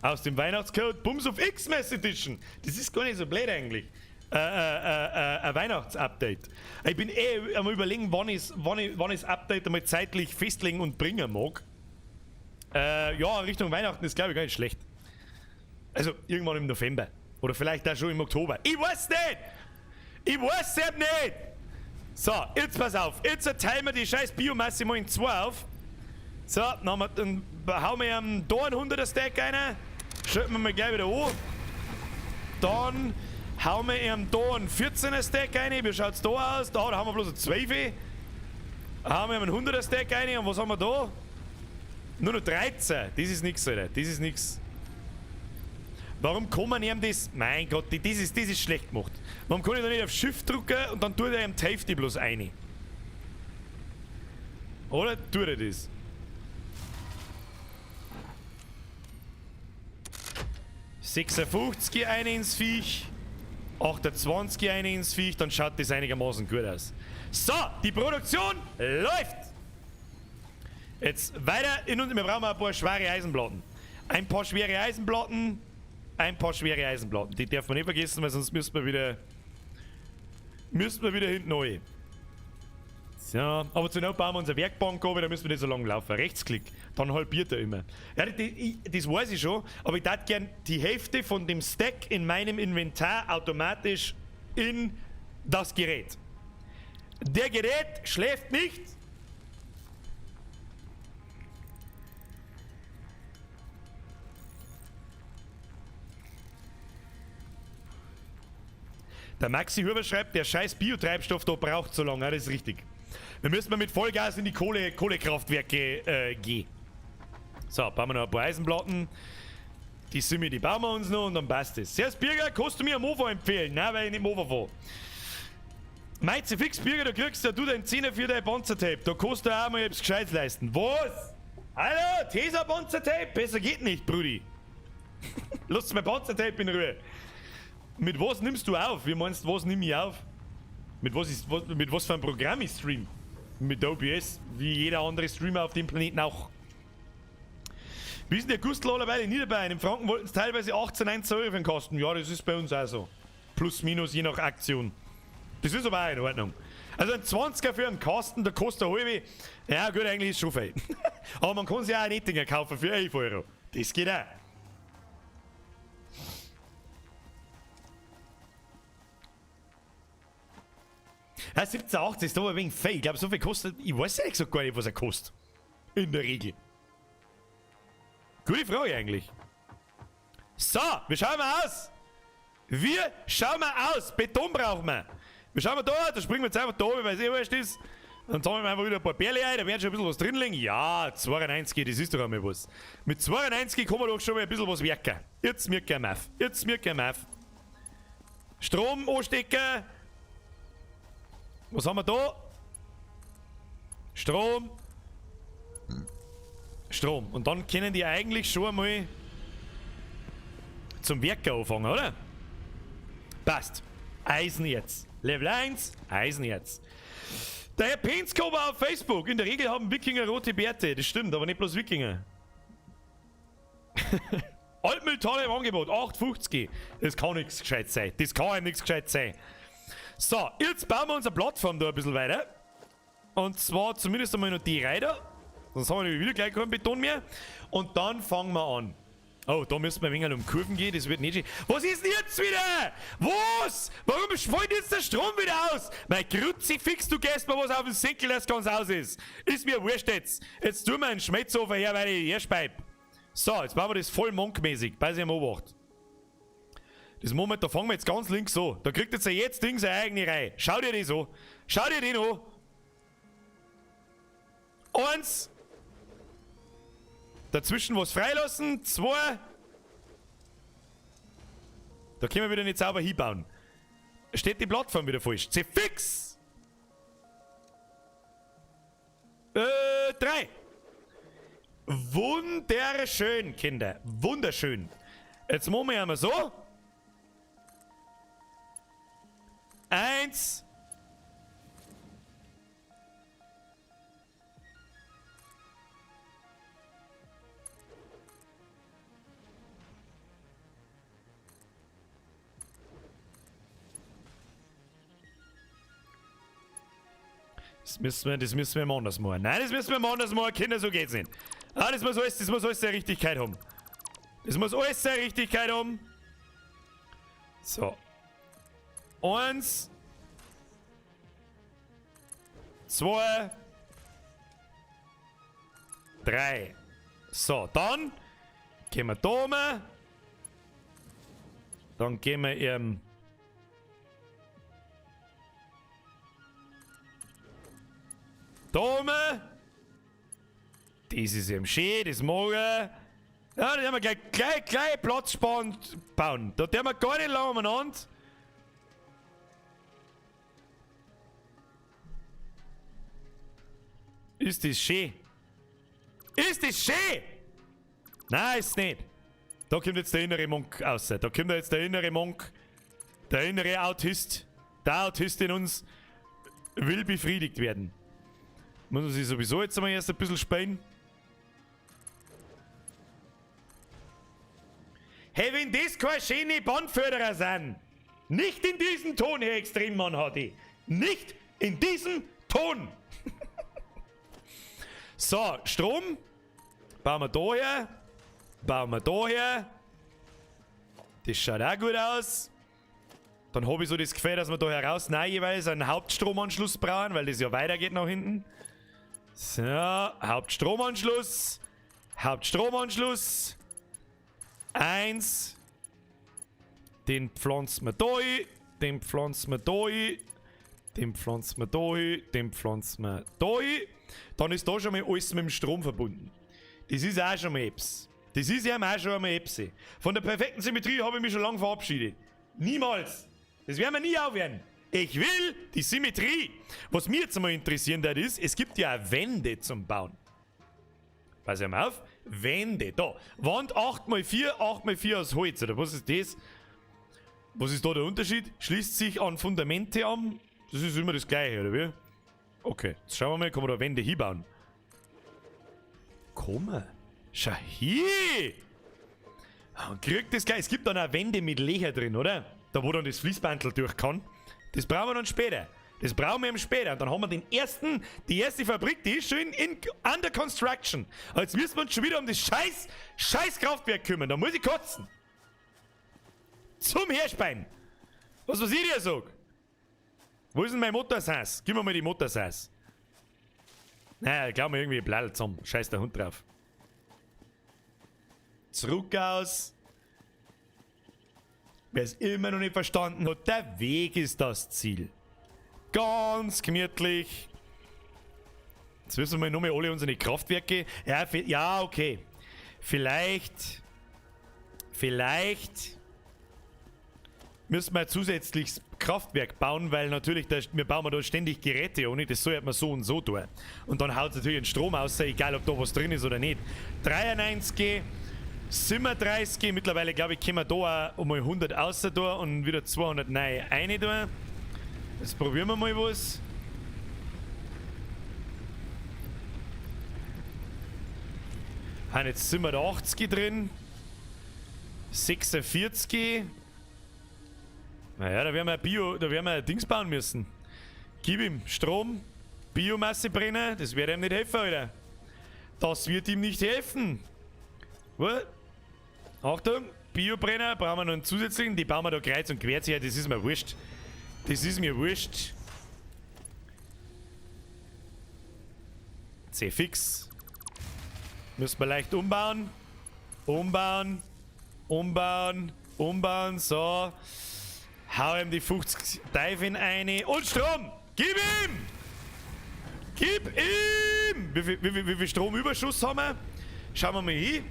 S1: Aus dem Weihnachtscode Bums auf X-Mess Edition. Das ist gar nicht so blöd eigentlich. Ein Weihnachtsupdate. Ich bin eh am Überlegen, wann ich's Update einmal zeitlich festlegen und bringen mag. Ja, Richtung Weihnachten ist, glaub ich, gar nicht schlecht. Also irgendwann im November. Oder vielleicht auch schon im Oktober. Ich weiß nicht! Ich weiß es nicht! So, jetzt pass auf. Jetzt teilen wir die scheiß Biomasse mal in zwei auf. So, dann hauen wir ihm da einen 100er Stack rein. Schalten wir mal gleich wieder an. Dann hauen wir ihm da einen 14er Stack rein. Wie schaut's da aus? Da haben wir bloß ein 12. Hauen wir ihm einen 100er Stack rein. Und was haben wir da? Nur noch 13. Das ist nix, Alter. Das ist nix. Warum kann man ihm das... Mein Gott, das ist schlecht gemacht. Warum kann ich da nicht auf Shift drücken und dann tut er ihm die Hälfte bloß rein? Oder tut er das? 56 eine ins Viech, 28 eine ins Viech, dann schaut das einigermaßen gut aus. So, die Produktion läuft! Jetzt weiter in uns, wir brauchen ein paar schwere Eisenplatten. Ein paar schwere Eisenplatten, ein paar schwere Eisenplatten. Die darf man nicht vergessen, weil sonst müssen wir wieder hinten neu. So, aber zur Not bauen wir unsere Werkbank ab, da müssen wir nicht so lange laufen. Rechtsklick, dann halbiert er immer. Ja, das weiß ich schon, aber ich würde gern die Hälfte von dem Stack in meinem Inventar automatisch in das Gerät. Der Gerät schläft nicht. Der Maxi Huber schreibt, der scheiß Biotreibstoff da braucht so lange. Ja, das ist richtig. Wir müssen mal mit Vollgas in die Kohlekraftwerke gehen. So, bauen wir noch ein paar Eisenplatten. Die Simi, die bauen wir uns noch und dann passt es. Servus Birger, kannst du mir einen Mofa empfehlen? Nein, weil ich nicht Mofa fahre. Meize fix, Birger, da kriegst ja du deinen Zehner für dein Panzertape. Da kannst du auch mal etwas Gescheites leisten. Was? Hallo, Tesa Panzertape? Besser geht nicht, Brudi. Lass mein Panzertape in Ruhe. Mit was nimmst du auf? Wie meinst du, was nimm ich auf? Mit was für einem Programm ich stream? Mit OBS, wie jeder andere Streamer auf dem Planeten auch. Wie ist denn der Gustl allerweile nie dabei? In Franken wollten es teilweise 18, 19 Euro für den Kasten. Ja, das ist bei uns auch so. Plus, minus, je nach Aktion. Das ist aber auch in Ordnung. Also ein 20er für einen Kasten, der kostet eine halbe. Ja gut, eigentlich ist schon viel. Aber man kann sich auch einen Ettinger kaufen für 11 Euro. Das geht auch. Ja, 17, 18 ist da ein wenig feil. Ich glaube, so viel kostet. Ich weiß ehrlich gesagt gar nicht, was er kostet. In der Regel. Gute Frage eigentlich. So, wir schauen mal aus. Wir schauen mal aus. Beton brauchen wir. Wir schauen mal da, da springen wir jetzt einfach da, weil es eh wurscht ist. Dann sammeln wir einfach wieder ein paar Perle ein, da wird schon ein bisschen was drin liegen. Ja, 92, das ist doch einmal was. Mit 92 kann man doch schon mal ein bisschen was werken. Jetzt mir kein auf. Jetzt mir kein auf. Strom anstecken. Was haben wir da? Strom. Strom. Und dann können die eigentlich schon einmal zum Werken anfangen, oder? Passt. Eisenerz. Level 1, Eisenerz. Der Herr Penskober auf Facebook. In der Regel haben Wikinger rote Bärte. Das stimmt, aber nicht bloß Wikinger. Altmühltaler im Angebot, 8,50. Das kann nichts gescheit sein. Das kann einem nichts gescheit sein. So, jetzt bauen wir unsere Plattform da ein bisschen weiter. Und zwar zumindest einmal noch die Reihe da. Sonst haben wir nämlich wieder gleich keinen Beton mehr. Und dann fangen wir an. Oh, da müssen wir ein wenig um Kurven gehen, das wird nicht schön. Was ist denn jetzt wieder? Was? Warum fällt jetzt der Strom wieder aus? Mein Kruzifix, du gehst mir was auf den Senkel, dass ganz aus ist. Ist mir wurscht jetzt. Jetzt tun wir einen Schmelzofen her, weil ich herspeib. So, jetzt machen wir das voll monkmäßig. Bei sich am Obacht. Das Moment, da fangen wir jetzt ganz links so. Da kriegt jetzt jetzt Ding seine eigene Reihe. Schau dir das an. Schau dir den an. 1. Dazwischen was freilassen. 2. Da können wir wieder nicht sauber hinbauen. Steht die Plattform wieder falsch. C fix! 3. Wunderschön, Kinder. Wunderschön. Jetzt machen wir einmal so. 1. Das müssen wir mal anders machen. Nein, das müssen wir mal anders machen, Kinder, so geht's nicht. Ah, das muss alles seine Richtigkeit haben. Das muss alles seine Richtigkeit haben. So. 1. 2. 3. So, dann gehen wir da oben. Dann gehen wir eben. Da oben. Das ist eben schön, das mag ich. Ja, da werden wir gleich Platz sparen bauen. Da werden wir gar nicht lange umeinander. Ist das schön? Ist das schön? Nein, ist nicht. Da kommt jetzt der innere Monk raus. Da kommt jetzt der innere Monk. Der innere Autist. Der Autist in uns will befriedigt werden. Muss man sich sowieso jetzt einmal erst ein bisschen speien. Hey, wenn das keine schöne Bandförderer sind. Nicht in diesem Ton, Herr Extremmann HD. Nicht in diesem Ton. So, Strom. Bauen wir da her. Bauen wir da her. Das schaut auch gut aus. Dann habe ich so das Gefühl, dass wir da heraus nein, jeweils einen Hauptstromanschluss brauchen, weil das ja weitergeht nach hinten. So, Hauptstromanschluss. Hauptstromanschluss. 1. Den pflanzen wir da hin. Den pflanzen wir da hin. Den pflanzen wir da hin. Den pflanzen wir da hin. Dann ist da schon mal alles mit dem Strom verbunden. Das ist auch schon mal etwas. Das ist ja auch schon einmal etwas. Von der perfekten Symmetrie habe ich mich schon lange verabschiedet. Niemals. Das werden wir nie aufhören. Ich will die Symmetrie. Was mir jetzt einmal interessieren wird, ist, es gibt ja auch Wände zum Bauen. Pass ja mal auf. Wände. Da. Wand 8x4, 8x4 aus Holz. Oder was ist das? Was ist da der Unterschied? Schließt sich an Fundamente an. Das ist immer das Gleiche, oder wie? Okay, jetzt schauen wir mal, kann man da Wände hinbauen? Komm mal. Schau hier! Und kriegt das gleich. Es gibt dann auch Wände mit Löcher drin, oder? Da wo dann das Fließbandel durch kann. Das brauchen wir dann später. Das brauchen wir eben später. Und dann haben wir die erste Fabrik, die ist schon in under construction. Jetzt müssen wir uns schon wieder um das scheiß Kraftwerk kümmern. Da muss ich kotzen. Zum Herspein. Was ich dir sag? Wo ist denn mein Motorsass? Gib mir mal die Motorsass. Naja, ich glaub mir irgendwie Bladel zusammen. Scheiß der Hund drauf. Zurück aus. Wer es immer noch nicht verstanden hat, der Weg ist das Ziel. Ganz gemütlich. Jetzt müssen wir nur mal alle unsere Kraftwerke. Ja, ja, okay. Vielleicht. Vielleicht müssen wir zusätzlich Kraftwerk bauen, weil natürlich, da, wir bauen da ständig Geräte ohne, das soll man so und so tun. Und dann haut es natürlich den Strom aus, egal ob da was drin ist oder nicht. 93, 37, mittlerweile glaube ich, können wir da auch um 100 außer da und wieder 200 neu rein tun. Jetzt probieren wir mal was. Haben jetzt 87 drin. 46. Naja, da werden wir Bio, da werden wir Dings bauen müssen. Gib ihm Strom, Biomasse brennen, das wird ihm nicht helfen, Alter. Das wird ihm nicht helfen. Was? Achtung, Biobrenner, brauchen wir noch einen zusätzlichen, die bauen wir da kreuz und quer her, das ist mir wurscht. Das ist mir wurscht. C-Fix. Müssen wir leicht umbauen. Umbauen. Umbauen. Umbauen. So. Hau ihm die 50 Teufel eine. Und Strom! Gib ihm! Gib ihm! Wie viel Stromüberschuss haben wir? Schauen wir mal hin.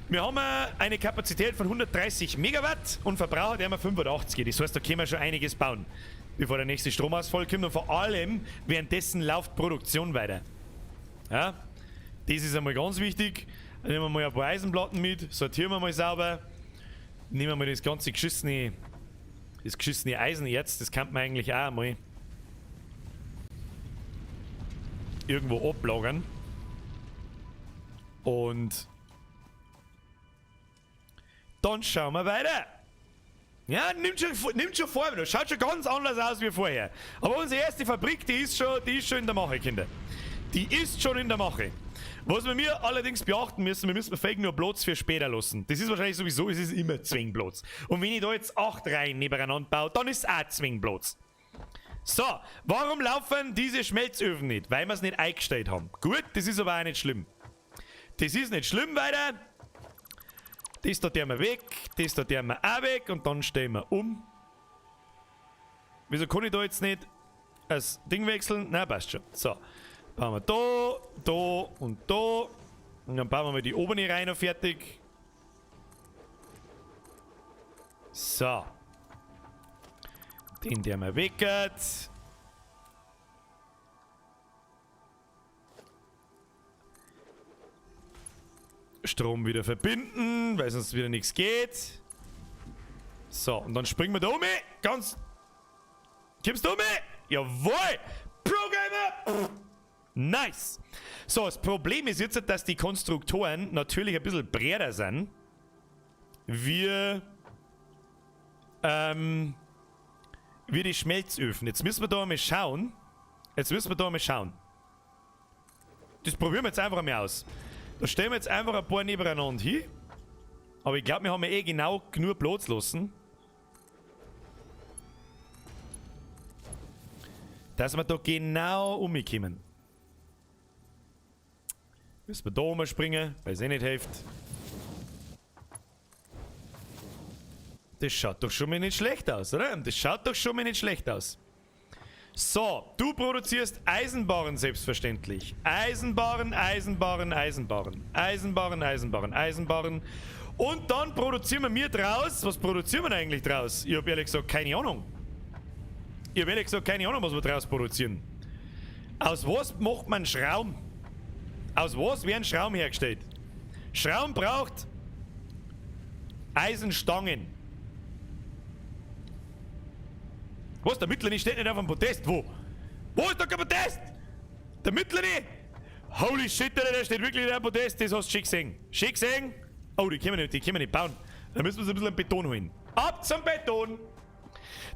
S1: Wir haben eine Kapazität von 130 Megawatt und Verbrauch hat wir 85. Das heißt, da können wir schon einiges bauen, bevor der nächste Stromausfall kommt. Und vor allem, währenddessen läuft Produktion weiter. Ja, das ist einmal ganz wichtig. Dann nehmen wir mal ein paar Eisenplatten mit, sortieren wir mal sauber. Nehmen wir mal das ganze geschissene, das geschissene Eisenerz, das kann man eigentlich auch einmal irgendwo ablagern. Und dann schauen wir weiter. Ja, nimmt schon vor, schaut schon ganz anders aus wie vorher. Aber unsere erste Fabrik, die ist schon in der Mache, Kinder. Die ist schon in der Mache. Was wir mir allerdings beachten müssen, wir müssen fake nur Platz für später lassen. Das ist wahrscheinlich sowieso, es ist immer Zwingplatz. Und wenn ich da jetzt 8 Reihen nebeneinander baue, dann ist es auch Zwingplatz. So, warum laufen diese Schmelzöfen nicht? Weil wir es nicht eingestellt haben. Gut, das ist aber auch nicht schlimm. Das ist nicht schlimm weiter. Das da tun wir weg, das da tun wir auch weg und dann stellen wir um. Wieso kann ich da jetzt nicht das Ding wechseln? Na, passt schon. So, bauen wir da, da und da. Und dann bauen wir mal die obere Reihe noch fertig. So. Den der wir weg hat. Strom wieder verbinden, weil sonst wieder nichts geht. So, und dann springen wir da um. Ganz. Kommst du um? Jawohl! Pro-Gamer! Nice! So, das Problem ist jetzt, dass die Konstruktoren natürlich ein bisschen breiter sind. Wir. Wie die Schmelzöfen. Jetzt müssen wir da mal schauen. Das probieren wir jetzt einfach mal aus. Da stellen wir jetzt einfach ein paar nebeneinander hin. Aber ich glaube, wir haben ja eh genau genug Platz lassen. Dass wir da genau umkommen. Müssen wir da umspringen, weil es eh nicht hilft. Das schaut doch schon mal nicht schlecht aus, oder? Das schaut doch schon mal nicht schlecht aus. So, du produzierst Eisenbarren selbstverständlich. Eisenbarren, Eisenbarren, Eisenbarren. Eisenbarren, Eisenbarren, Eisenbarren. Und dann produzieren wir mir draus. Was produzieren wir denn eigentlich draus? Ich hab ehrlich gesagt keine Ahnung. Ich hab ehrlich gesagt keine Ahnung, was wir draus produzieren. Aus was macht man Schraum? Aus was werden Schraum hergestellt? Schraum braucht Eisenstangen. Was? Der Mittlere steht nicht auf dem Podest. Wo? Wo ist da kein Podest? Der Mittlere? Holy shit, der steht wirklich nicht auf dem Podest. Das hast du schön gesehen. Schön gesehen? Oh, die können wir nicht, die können wir nicht bauen. Da müssen wir uns ein bisschen Beton holen. Ab zum Beton!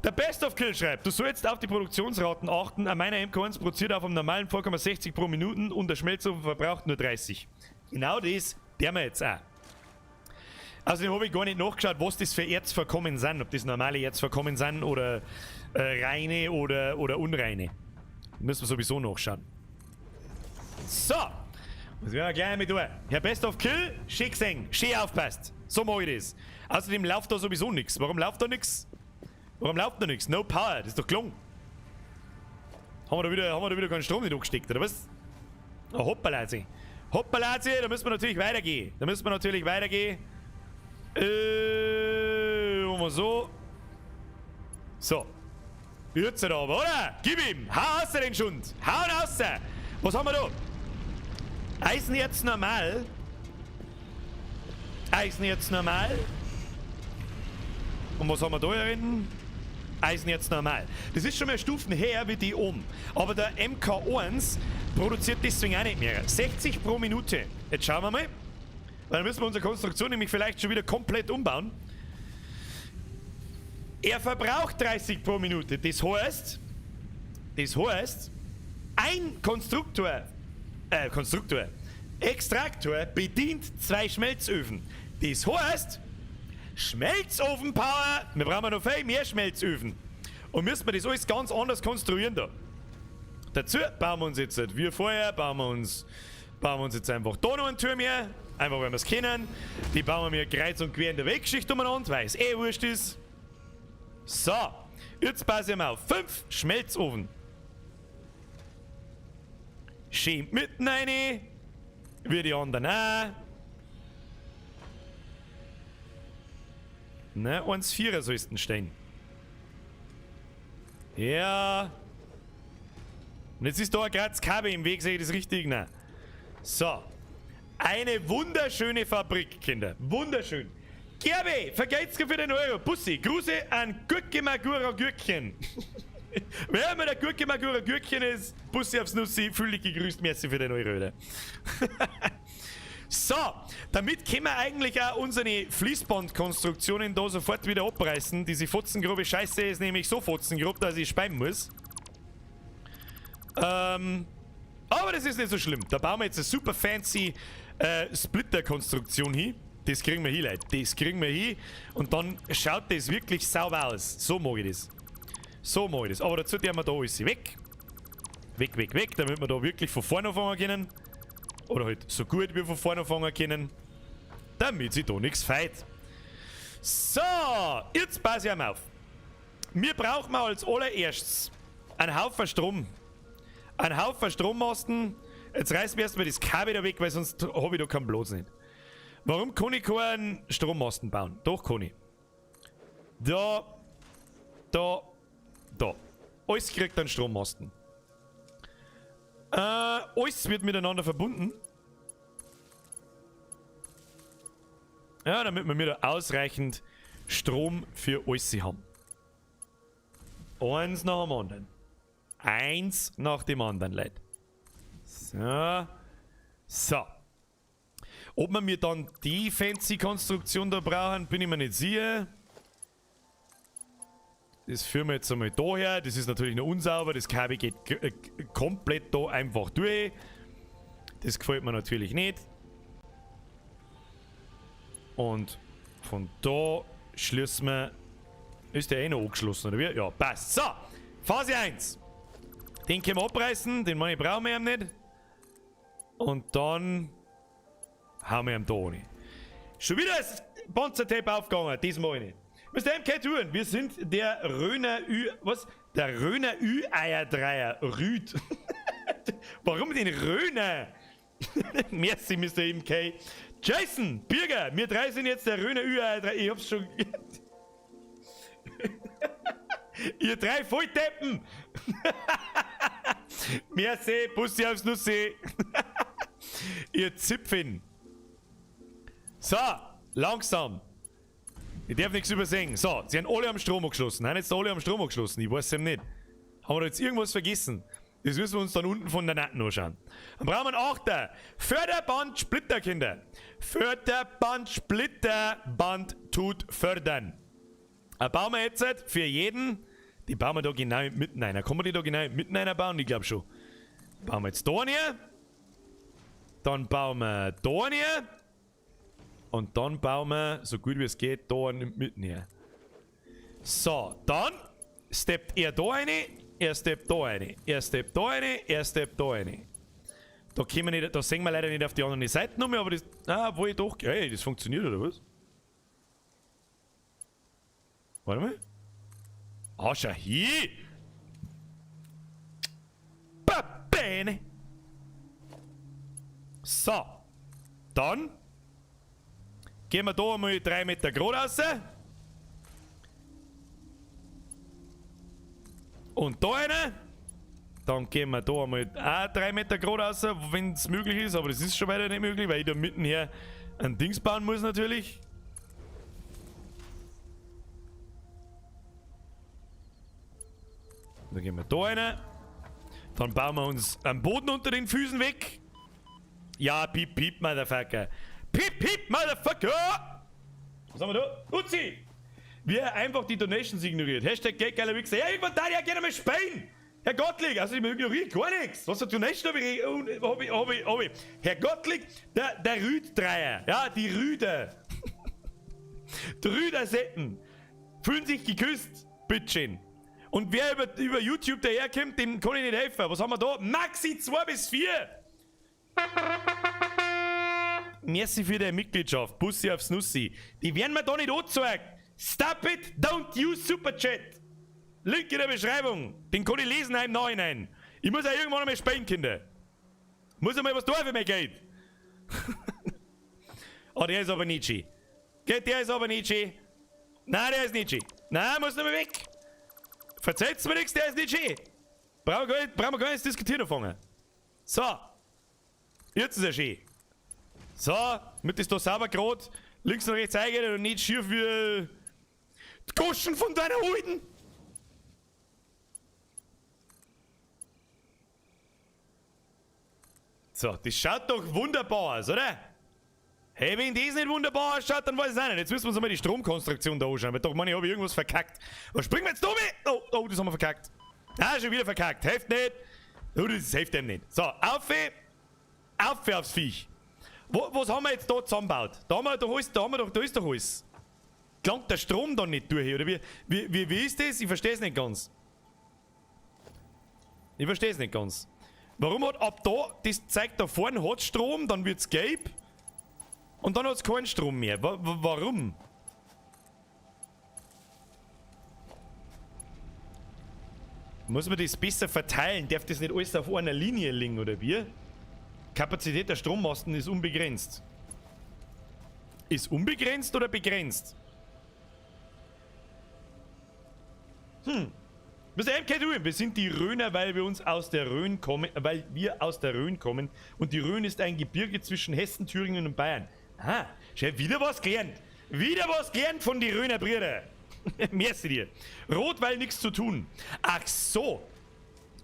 S1: Der Best of Kill schreibt, du sollst auf die Produktionsraten achten. An meiner MK1 produziert auf einem normalen 4,60 pro Minuten und der Schmelzofen verbraucht nur 30. Genau das, der wir jetzt auch. Außerdem habe ich gar nicht nachgeschaut, was das für Erzvorkommen sind. Ob das normale Erzvorkommen sind oder Reine oder unreine. Müssen wir sowieso nachschauen. So. Das werden wir gleich mit tun. Herr Best of Kill, schön gesehen, schön aufpasst. So mach ich das. Außerdem läuft da sowieso nichts. Warum läuft da nichts? Warum läuft da nichts? No power, das ist doch gelungen. Haben wir da wieder keinen Strom nicht angesteckt, oder was? Oh, hoppala, hoppala, da müssen wir natürlich weitergehen. Da müssen wir natürlich weitergehen. Machen wir so. So. Jetzt aber, oder? Gib ihm! Hau raus den Schund! Hau raus! Was haben wir da? Eisenerz normal. Eisenerz normal. Und was haben wir da hinten? Eisenerz normal. Das ist schon mal Stufen her wie die oben. Aber der MK1 produziert deswegen auch nicht mehr. 60 pro Minute. Jetzt schauen wir mal. Weil dann müssen wir unsere Konstruktion nämlich vielleicht schon wieder komplett umbauen. Er verbraucht 30 pro Minute. Das heißt, ein Extraktor bedient 2 Schmelzöfen. Das heißt, Schmelzofenpower, wir brauchen noch viel mehr Schmelzöfen. Und müssen wir das alles ganz anders konstruieren da. Dazu bauen wir uns jetzt, wie vorher, bauen wir uns jetzt einfach da noch einen Turm her. Einfach, weil wir es kennen. Die bauen wir kreuz und quer in der Wegschicht umeinander, weil es eh wurscht ist. So, jetzt passen wir auf. 5 Schmelzofen. Schön mitten rein. Wie die anderen auch. Ne, 1,4 sollsten stehen. Ja. Und jetzt ist da ein Graz Kabel im Weg, sehe ich das richtig? Nein. So. Eine wunderschöne Fabrik, Kinder. Wunderschön. Gerbe, vergeht's für den Euro. Bussi, Grüße an Gurke Magura Gürkchen. Wer immer der Gurke Magura Gürkchen ist, Bussi aufs Nussi, fühl dich gegrüßt, merci für den Euro, oder? So, damit können wir eigentlich auch unsere Fließbandkonstruktionen da sofort wieder abreißen. Diese fotzengrobe Scheiße ist nämlich so fotzengrob, dass ich speiben muss. Aber das ist nicht so schlimm. Da bauen wir jetzt eine super fancy Splitterkonstruktion hin. Das kriegen wir hin, Leute. Das kriegen wir hin. Und dann schaut das wirklich sauber aus. So mag ich das. So mag ich das. Aber dazu tun wir da alles weg. Weg, weg, weg, damit wir da wirklich von vorne anfangen können. Oder halt so gut wie von vorne anfangen können. Damit sich da nichts feit. So, jetzt passe ich einmal auf. Wir brauchen als allererstes einen Haufen Strom. Einen Haufen Strommasten. Jetzt reißen wir erstmal das Kabel da weg, weil sonst habe ich da keinen Platz nicht. Warum kann ich keinen Strommasten bauen? Doch kann ich. Da, da, da. Alles kriegt einen Strommasten. Alles wird miteinander verbunden. Ja, damit wir da ausreichend Strom für alles haben. Eins nach dem anderen. Eins nach dem anderen, Leute. So. So. Ob wir mir dann die fancy Konstruktion da brauchen, bin ich mir nicht sicher. Das führen wir jetzt einmal da her. Das ist natürlich noch unsauber. Das Kabel geht komplett da einfach durch. Das gefällt mir natürlich nicht. Und von da schließen wir... Ist der eh noch angeschlossen, oder wie? Ja, passt. So, Phase 1. Den können wir abreißen. Den meine brauchen wir nicht. Und dann hauen wir ihn da rein. Schon wieder ist das Panzertape aufgegangen. Das mache ich nicht. Mr. MK Touren, wir sind der Röner Ü... Was? Der Röner Ü-Eier-Dreier. Rüd. Warum den Röner? Merci, Mr. MK. Jason, Birger, wir drei sind jetzt der Röner Ü-Eier-Dreier. Ich hab's schon... Ihr drei Volldeppen! Merci, Bussi aufs Nussi. Ihr Zipfin. So, langsam. Ich darf nichts übersehen. So, sie haben alle am Strom angeschlossen. Nein, jetzt alle am Strom angeschlossen. Ich weiß es eben nicht. Haben wir da jetzt irgendwas vergessen? Das müssen wir uns dann unten von der Natten anschauen. Dann brauchen wir einen Achter. Förderband Splitter, Kinder. Förderband Splitterband tut fördern. Da bauen wir jetzt für jeden. Die bauen wir da genau mitten rein. Kann man die da genau mitten rein bauen? Ich glaube schon. Bauen wir jetzt da her. Dann bauen wir da her. Und dann bauen wir, so gut wie es geht, da mitten her. So, dann Steppt er da rein, er steppt da rein, er steppt da rein, er steppt da rein. Da können wir nicht, da sehen wir leider nicht auf die anderen Seiten nochmal, aber das. Ah, wo ich doch. Ey, das funktioniert, oder was? Warte mal. Ah, schau hier! Bene! So. Dann gehen wir da einmal 3 Meter gerade raus. Und da rein. Dann gehen wir da einmal auch 3 Meter gerade raus, wenn es möglich ist. Aber das ist schon weiter nicht möglich, weil ich da mitten her ein Dings bauen muss natürlich. Dann gehen wir da rein. Dann bauen wir uns einen Boden unter den Füßen weg. Ja, piep, piep, Motherfucker. Piep, piep, Motherfucker! Was haben wir da? Uzi! Wie er einfach die Donations ignoriert. Hashtag Geldgeiler Wichser. Ja, irgendwann da ja gerne mal spielen! Herr Gottlieb, also ich ignoriere gar nichts. Was für Donation habe ich, hab ich, hab ich, hab ich. Herr Gottlieb, der Rüddreier. Ja, die Rüde. Die Rüdersetten fühlen sich geküsst. Bitteschön. Und wer über YouTube daherkommt, dem kann ich nicht helfen. Was haben wir da? Maxi 2 bis 4. Merci für deine Mitgliedschaft. Bussi aufs Nussi. Die werden mir da nicht angezeigt. Stop it, don't use Superchat. Link in der Beschreibung. Den kann ich lesen im Nachhinein. Ich muss ja irgendwann einmal spielen, Kinder. Muss ja mal was tun für mein Geld. Oh, der ist aber nicht schön. Geht, der ist aber nicht schön. Nein, der ist nicht schön. Nein, muss noch mal weg. Verzeiht's mir nichts, der ist nicht schön. Brauchen wir gar nicht diskutieren anfangen. So. Jetzt ist er schön. So, mit ist da sauber grad. Links und rechts eingehen und nicht schief wie die Goschen von deiner Alten. So, das schaut doch wunderbar aus, oder? Hey, wenn das nicht wunderbar ausschaut, dann weiß ich es auch nicht. Jetzt müssen wir uns einmal die Stromkonstruktion da anschauen, weil doch, meine ich, hab ich irgendwas verkackt. Was springen wir jetzt da mit? Oh, oh, das haben wir verkackt. Ah, schon wieder verkackt. Hilft nicht. Oh, das hilft dem nicht. So, auf, auf aufs Viech. Was haben wir jetzt da zusammengebaut? Da haben wir doch alles, da haben wir doch, da ist doch alles. Gelangt der Strom dann nicht durch, oder wie ist das? Ich verstehe es nicht ganz. Ich verstehe es nicht ganz. Warum hat ab da, das zeigt da vorne hat Strom, dann wird's gelb und dann hat's keinen Strom mehr. Warum? Muss man das besser verteilen? Darf das nicht alles auf einer Linie liegen, oder wie? Kapazität der Strommasten ist unbegrenzt. Ist unbegrenzt oder begrenzt? Mister MK Doing, wir sind die Rhöner, weil wir uns aus der Rhön kommen, weil wir aus der Rhön kommen. Und die Rhön ist ein Gebirge zwischen Hessen, Thüringen und Bayern. Aha, schon wieder was gelernt. Wieder was gelernt von die Rhöner Brüder. Merci dir. Rot, weil nichts zu tun. Ach so.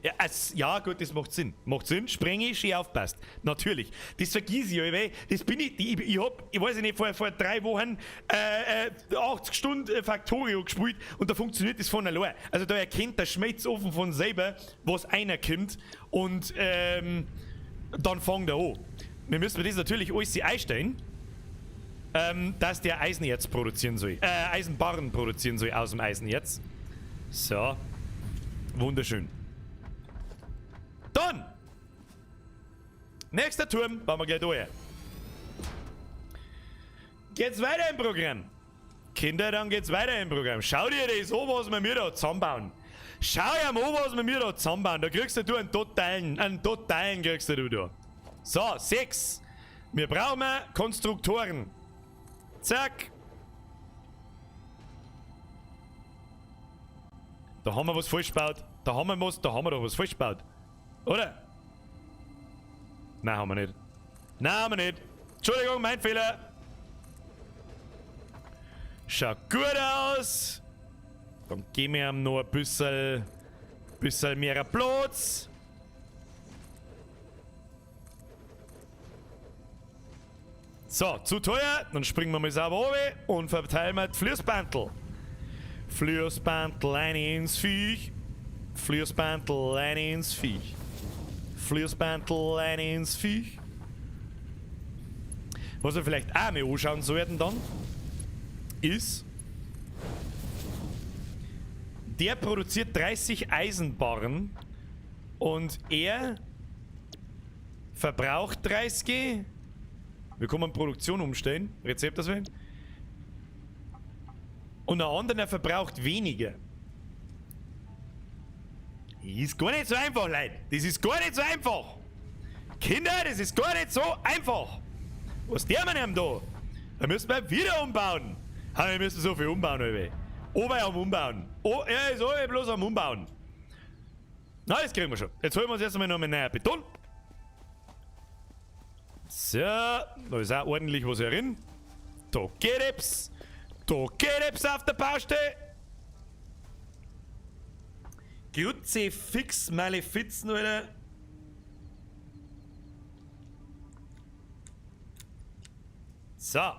S1: Ja, es, ja, gut, das macht Sinn. Macht Sinn, spreng ich, schön aufpasst. Natürlich. Das vergiss ich, weil das bin ich, die, ich, ich hab, ich weiß nicht, vor 3 Wochen 80 Stunden Factorio gespielt und da funktioniert das von allein. Also da erkennt der Schmelzofen von selber, was einer kommt und dann fängt er an. Wir müssen das natürlich alles einstellen, dass der Eisenerz produzieren soll. Eisenbarren produzieren soll aus dem Eisenerz. So. Wunderschön. Dann! Nächster Turm, bauen wir gleich durch. Geht's weiter im Programm. Kinder, dann geht's weiter im Programm. Schau dir das an, was wir mir da zusammenbauen. Schau dir mal an, was wir mir da zusammenbauen. Da kriegst du einen totalen kriegst du da. So, 6. Wir brauchen Konstruktoren. Zack. Da haben wir was falsch gebaut. Da haben wir was, da haben wir doch was falsch gebaut. Oder? Nein, haben wir nicht. Nein, haben wir nicht. Entschuldigung, mein Fehler. Schaut gut aus. Dann geben wir ihm noch ein bisschen mehr Platz. So, zu teuer. Dann springen wir mal sauber runter und verteilen wir die Fließbandel. Fließbandel rein ins Viech. Fließbandel rein ins Viech. Fließbandel rein ins Viech. Was wir vielleicht auch mal anschauen sollten dann, ist Der produziert 30 Eisenbarren und er verbraucht 30. Wir können Produktion umstellen. Rezept auswählen. Und der andere verbraucht weniger. Ist gar nicht so einfach, Leute. Das ist gar nicht so einfach. Kinder, das ist gar nicht so einfach. Was der man da? Da müssen wir wieder umbauen. Ha, wir müssen so viel umbauen, Alter. Ober am Umbauen. Oh, er ist alle bloß am Umbauen. Na, das kriegen wir schon. Jetzt holen wir uns erst einmal noch einen neuen Beton. So, da ist auch ordentlich was herin. Da geht es. Da geht es auf der Baustelle. Kruzifix Malefizen, Alter. So.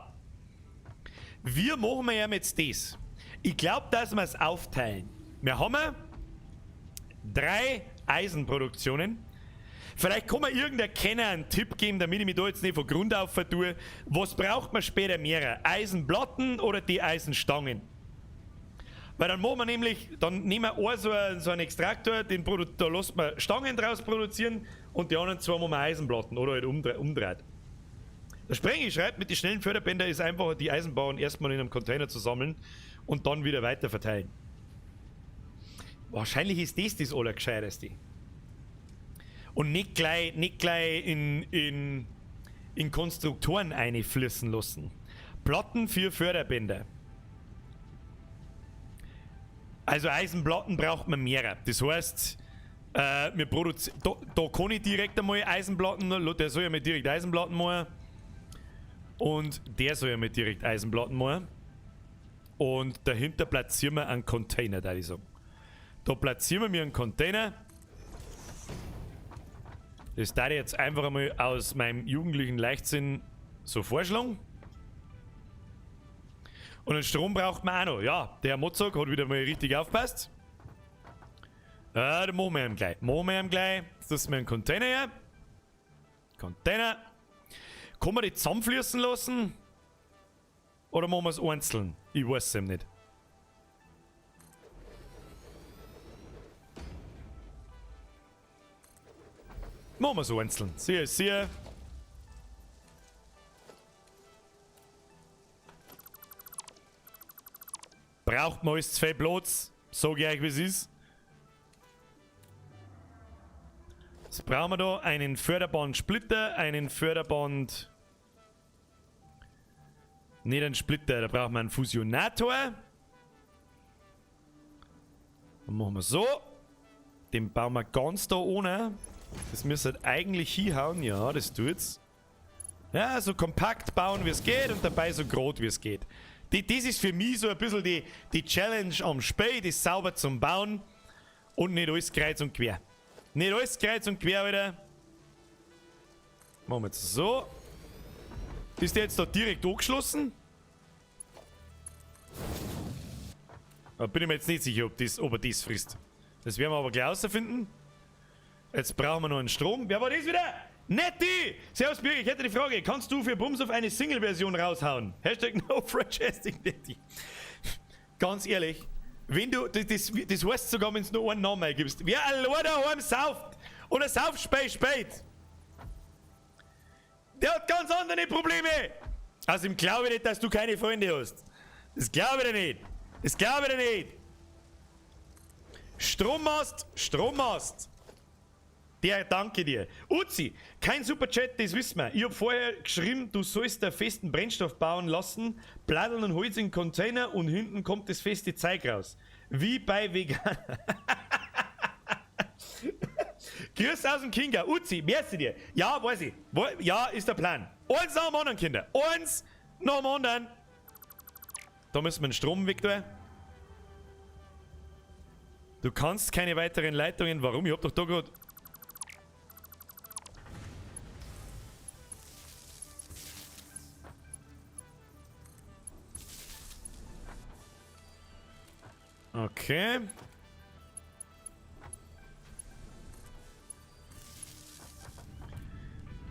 S1: Wir machen ja jetzt das. Ich glaub, dass wir es aufteilen. Wir haben 3 Eisenproduktionen. Vielleicht kann mir irgendein Kenner einen Tipp geben, damit ich mich da jetzt nicht von Grund auf vertue. Was braucht man später mehr? Eisenplatten oder die Eisenstangen? Weil dann machen wir nämlich, dann nehmen wir auch so einen Extraktor, den da lässt man Stangen draus produzieren und die anderen 2 machen wir Eisenplatten oder halt umdreht. Der Sprengi schreibt, mit den schnellen Förderbändern ist einfacher, die Eisenbahn erstmal in einem Container zu sammeln und dann wieder weiter verteilen. Wahrscheinlich ist das das Allergescheiteste. Und nicht gleich in Konstruktoren einfließen lassen. Platten für Förderbänder. Also Eisenplatten braucht man mehrer. Das heißt, wir da kann ich direkt einmal Eisenplatten, der soll ja mit direkt Eisenplatten machen. Und der soll ja mit direkt Eisenplatten machen. Und dahinter platzieren wir einen Container, da ich sagen. Da platzieren wir einen Container. Das darf ich jetzt einfach einmal aus meinem jugendlichen Leichtsinn so vorschlagen. Und den Strom braucht man auch noch. Ja, der Mozart hat wieder mal richtig aufgepasst. Ja, den machen wir ihm gleich. Machen wir ihm gleich. Jetzt lassen wir einen Container her. Container. Kann man die zusammenfließen lassen? Oder machen wir es einzeln? Ich weiß es eben nicht. Machen wir es einzeln. Siehe, siehe. Braucht man alles zu viel Platz? Sag ich euch, wie es ist. Was brauchen wir da? Einen Förderband-Splitter, einen Förderband... Nicht einen Splitter, da brauchen wir einen Fusionator. Dann machen wir so. Den bauen wir ganz da ohne. Das müsste eigentlich hinhauen. Ja, das tut's. Ja, so kompakt bauen, wie es geht und dabei so groß, wie es geht. Das ist für mich so ein bisschen die Challenge am Spiel, das sauber zum Bauen und nicht alles kreuz und quer. Nicht alles kreuz und quer, Alter. Machen wir jetzt so. Ist der jetzt da direkt angeschlossen? Da bin ich mir jetzt nicht sicher, ob er das frisst. Das werden wir aber gleich rausfinden. Jetzt brauchen wir noch einen Strom. Wer war das wieder? Netti! Servus Birgit, ich hätte die Frage, kannst du für Bumsov eine Single-Version raushauen? Hashtag NoFrench, Netti. Ganz ehrlich, wenn du, das heißt sogar, wenn du nur einen Namen gibst. Wer allein daheim sauft oder Saufspiel spielt, der hat ganz andere Probleme. Außerdem glaube ich nicht, dass du keine Freunde hast. Das glaube ich dir nicht. Das glaube ich dir nicht. Strommast, Strommast. Der, danke dir. Uzi, kein Superchat, das wissen wir. Ich hab vorher geschrieben, du sollst da festen Brennstoff bauen lassen, Platteln und Holz in den Container und hinten kommt das feste Zeug raus. Wie bei Veganern. Grüß aus dem Kinga. Uzi, merci dir. Ja, weiß ich. Ja, ist der Plan. Eins nach dem anderen, Kinder. Eins nach dem anderen. Da müssen wir einen Strom weg tun. Du kannst keine weiteren Leitungen. Warum? Ich hab doch da grad... Okay.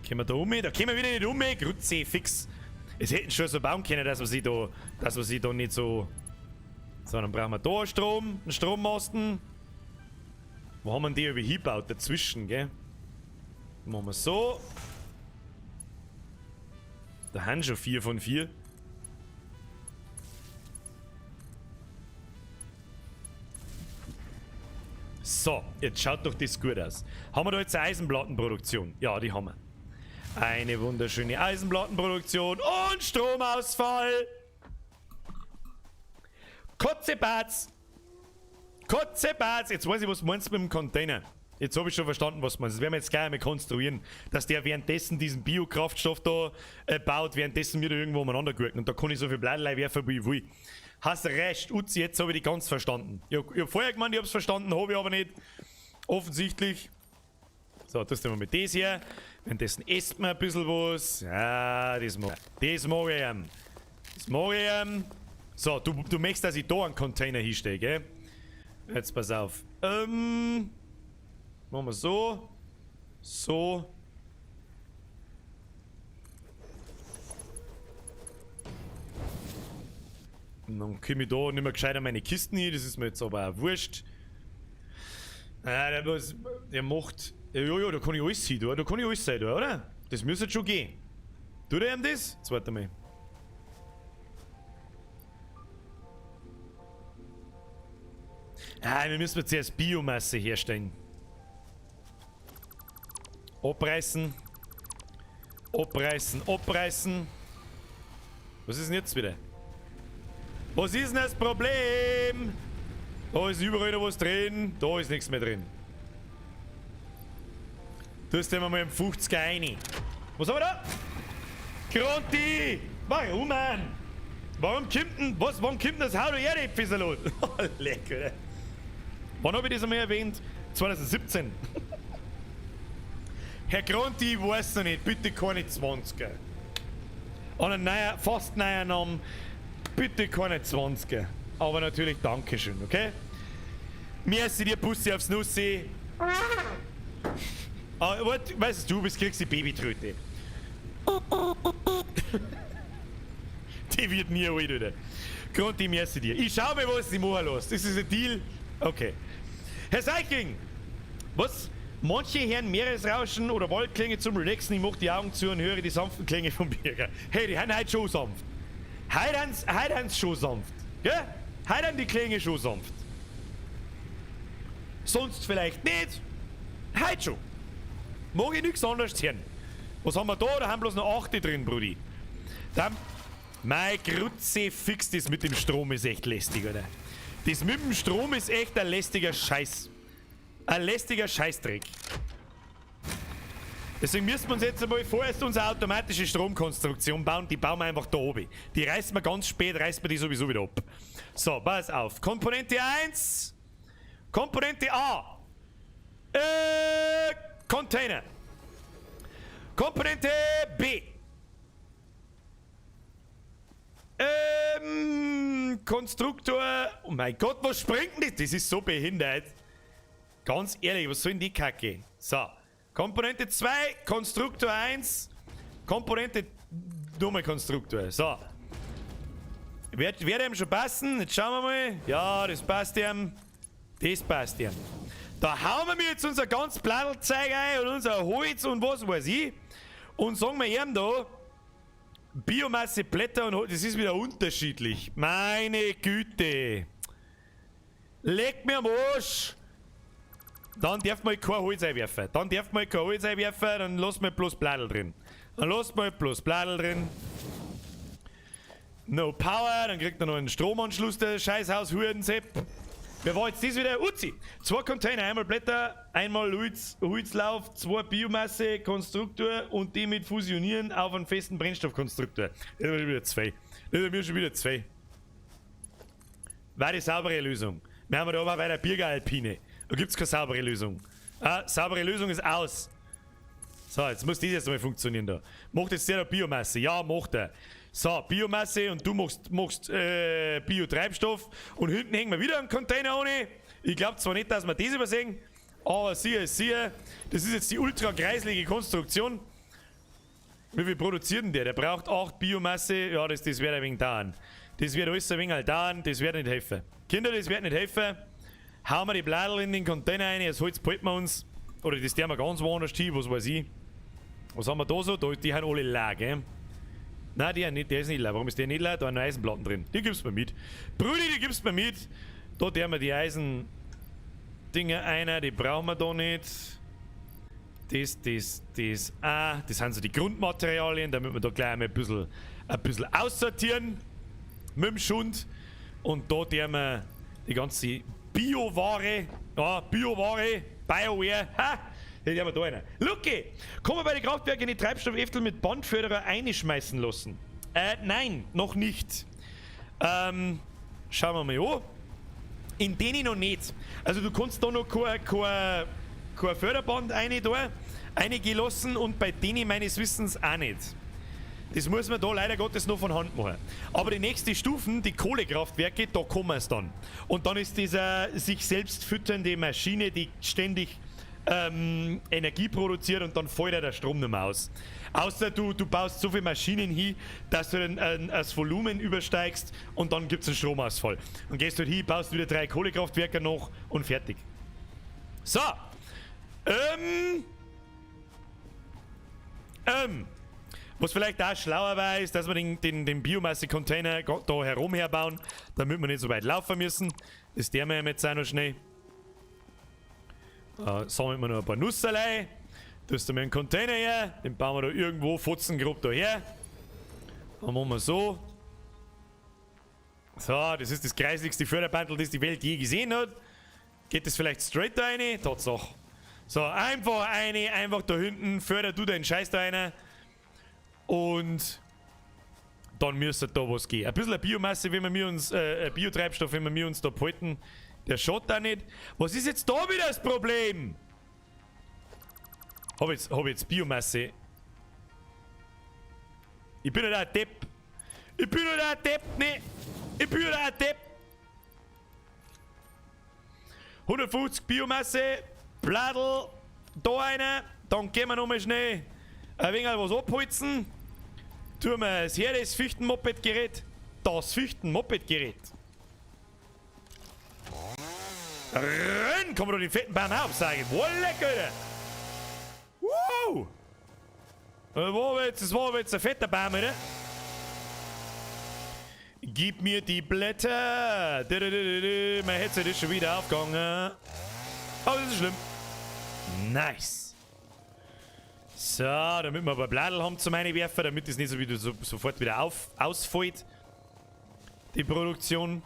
S1: Können wir da um? Da können wir wieder nicht um. Grütze, fix. Es hätten schon so bauen können, dass wir sie da, dass wir sie da nicht so So, dann brauchen wir da Strom, einen Strommasten. Wo haben wir denn die über hingebaut? Dazwischen, gell? Machen wir so. Da haben schon 4 von 4. So, jetzt schaut doch das gut aus. Haben wir da jetzt eine Eisenplattenproduktion? Ja, die haben wir. Eine wunderschöne Eisenplattenproduktion und Stromausfall. Kotzebatz. Kotzebatz. Jetzt weiß ich, was du meinst mit dem Container. Jetzt habe ich schon verstanden, was du meinst. Das werden wir jetzt gleich einmal konstruieren, dass der währenddessen diesen Biokraftstoff da baut, währenddessen wir da irgendwo umeinander gurken. Und da kann ich so viel Bladel werfen, wie ich will. Hast recht, Uzi, jetzt habe ich die ganz verstanden. Ich hab vorher gemeint, ich hab's verstanden, hab ich aber nicht. Offensichtlich. So, das tun wir mit das hier. Währenddessen isst man ein bisschen was. Ja, das mag ich. Das mag ich ihm. Das mag ich ihm. So, du möchtest, dass ich da einen Container hinstelle, gell? Jetzt pass auf. Machen wir so. So. Und dann komme ich da nicht mehr gescheit an meine Kisten hin, das ist mir jetzt aber auch wurscht. Ah, der macht. Ja, ja, da kann ich alles sein, da kann ich alles sein, da, oder? Das müsste schon gehen. Tut er ihm das? Jetzt warte mal. Ah, wir müssen jetzt zuerst Biomasse herstellen. Abreißen. Abreißen, abreißen. Was ist denn jetzt wieder? Was ist denn das Problem? Da ist überall noch was drin. Da ist nichts mehr drin. Du hast immer mal im 50er rein. Was haben wir da? Gronti! Warum, Mann? Warum kommt denn, was, warum kommt denn das Hau Erdäpfelsalat? Lecker, oder? Wann hab ich das einmal erwähnt? 2017. Herr Gronti, ich weiß noch nicht, bitte keine 20er. Und ein neuer, fast neuer Name, bitte keine 20er. Aber natürlich Dankeschön, okay? Merci dir, Bussi aufs Nussi. Ah, warte, weißt du, du kriegst die Babytröte. Die wird nie alt, oder? Gronti, merci dir. Ich schau mir, was sie machen lässt. Das ist ein Deal. Okay. Herr Seiching, was? Manche hören Meeresrauschen oder Waldklänge zum Relaxen. Ich mach die Augen zu und höre die sanften Klänge vom Birger. Hey, die haben heute schon sanft. Heute haben's schon sanft. Gell? Heute haben die Klänge schon sanft. Sonst vielleicht nicht. Heute schon. Mag ich nichts anderes hören. Was haben wir da? Da haben bloß noch 8 drin, Brudi. Dann, mein Kruzifix, das mit dem Strom ist echt lästig, oder? Das mit dem Strom ist echt ein lästiger Scheiß. Ein lästiger Scheißdreck. Deswegen müssen wir uns jetzt einmal vorerst unsere automatische Stromkonstruktion bauen. Die bauen wir einfach da oben. Die reißen wir ganz spät, reißen wir die sowieso wieder ab. So, pass auf. Komponente 1. Komponente A. Container. Komponente B. Konstruktor. Oh mein Gott, was springt denn das? Das ist so behindert. Ganz ehrlich, was soll denn die Kacke? So. Komponente 2, Konstruktor 1, Komponente, nochmal Konstruktor. So. Wird ihm schon passen? Jetzt schauen wir mal. Ja, das passt ihm. Das passt ihm. Da hauen wir mir jetzt unser ganz Blattl-Zeug ein und unser Holz und was weiß ich. Und sagen wir ihm da, Biomasse, Blätter und Holz, das ist wieder unterschiedlich. Meine Güte. Leck mir am Arsch. Dann darf man kein Holz einwerfen. Dann darf man kein Holz einwerfen, dann lass mal bloß Bladel drin. Dann lass mal bloß Bladel drin. No Power, dann kriegt er noch einen Stromanschluss, der Scheißhaus Hurensepp. Wer war jetzt das wieder? Uzi! 2 Container, einmal Blätter, einmal Holzlauf, 2 Biomasse, Konstruktor und die mit Fusionieren auf einen festen Brennstoffkonstruktor. Das sind wieder 2. Das sind mir schon wieder 2. War die saubere Lösung. Wir haben da aber bei der Birger Alpine. Da gibt's keine saubere Lösung. Ah, saubere Lösung ist aus. So, jetzt muss das jetzt mal funktionieren da. Macht jetzt der da Biomasse? Ja, macht er. So, Biomasse und du machst Biotreibstoff. Und hinten hängen wir wieder einen Container ohne. Ich glaub zwar nicht, dass wir das übersehen, aber siehe, siehe. Das ist jetzt die ultra kreislige Konstruktion. Wie viel produziert denn der? Der braucht 8 Biomasse. Ja, das wird ein wenig dauern. Das wird alles ein wenig dauern, das wird nicht helfen. Kinder, das wird nicht helfen. Hauen wir die Bladel in den Container rein, das Holz behalten wir uns. Oder das tun wir ganz woanders hin, was weiß ich. Was haben wir da so? Da, die haben alle leer, gell? Nein, die nicht, der ist nicht leer. Warum ist der nicht leer? Da sind noch Eisenplatten drin. Die gibst mir mit. Brudi, die gibst mir mit. Da tun wir die Eisen-Dinger ein, die brauchen wir da nicht. Das, das, das, ah, das sind so die Grundmaterialien, damit wir da gleich einmal ein bisschen aussortieren mit dem Schund. Und da tun wir die ganze Bioware, ja, Bioware, Bioware, ha, die haben wir da rein. Lucky, kann man bei den Kraftwerken die Treibstoffäftel mit Bandförderer einschmeißen lassen? Nein, noch nicht. Schauen wir mal an. In denen noch nicht. Also du kannst da noch kein Förderband rein da, reingehen lassen und bei denen meines Wissens auch nicht. Das muss man da leider Gottes noch von Hand machen. Aber die nächste Stufen, die Kohlekraftwerke, da kommen wir's dann. Und dann ist diese sich selbst fütternde Maschine, die ständig Energie produziert und dann fällt ja der Strom nicht mehr aus. Außer du baust so viele Maschinen hin, dass du dann das Volumen übersteigst und dann gibt's einen Stromausfall. Und gehst du halt hin, baust wieder 3 Kohlekraftwerke noch und fertig. So. Was vielleicht auch schlauer war, ist, dass wir den Biomasse-Container da herum herbauen, damit wir nicht so weit laufen müssen. Das tun wir jetzt auch noch schnell. Sammeln wir noch ein paar Nusserlei. Da ist da einen Container her, den bauen wir da irgendwo fotzengrob da her. Dann machen wir so. So, das ist das kreisligste Förderbandel, das die Welt je gesehen hat. Geht das vielleicht straight da rein? Tatsache. So, einfach eine, einfach da hinten, förder du deinen Scheiß da rein. Und dann müsste da was gehen. Ein bisschen Biomasse, wenn wir uns, Biotreibstoff, wenn wir uns da behalten, der schaut da nicht. Was ist jetzt da wieder das Problem? Hab ich jetzt Biomasse? Ich bin doch ein Depp. Ich bin doch ein Depp, ne? Ich bin doch ein Depp. 150 Biomasse, Bladel, da einer. Dann gehen wir nochmal schnell ein wenig was abholzen. Tun wir es her, das Fichten-Moped-Gerät. Das Fichten-Moped-Gerät. Renn! Kann man doch den fetten Baum aufseigen. Wolle, Alter! Wow! Das war aber jetzt ein fetter Baum, oder? Gib mir die Blätter! Mein Headset ist schon wieder aufgegangen. Aber das ist schlimm. Nice. So, damit wir ein paar Bladel haben zum Einwerfen, damit das nicht so wieder sofort wieder ausfällt. Die Produktion.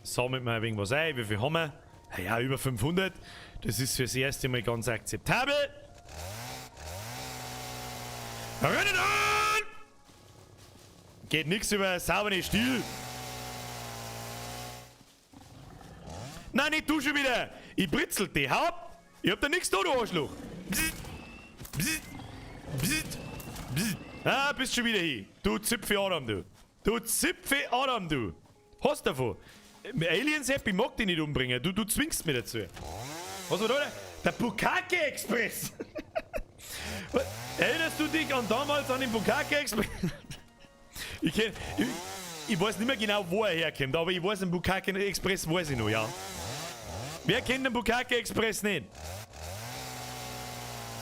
S1: Sammeln wir ein wenig was ein. Wie viel haben wir? Ja, über 500. Das ist fürs erste Mal ganz akzeptabel. Rennen an! Geht nix über sauberen Stil. Nein, nicht du schon wieder. Ich britzel die Haupt. Ich hab da nix da, du Arschloch. Bzzt, bzzt, bzzt, bzzt. Ah, bist schon wieder hier. Du Zipfe Adam, du. Du Zipfe Adam, du. Hast davon. Aliens App, ich mag dich nicht umbringen. Du zwingst mich dazu. Was war da? Der Bukkake Express. Erinnerst du dich an damals an den Bukkake Express? Ich weiß nicht mehr genau, wo er herkommt, aber ich weiß, den Bukkake Express weiß ich noch, ja. Wer kennt den Bukkake Express nicht?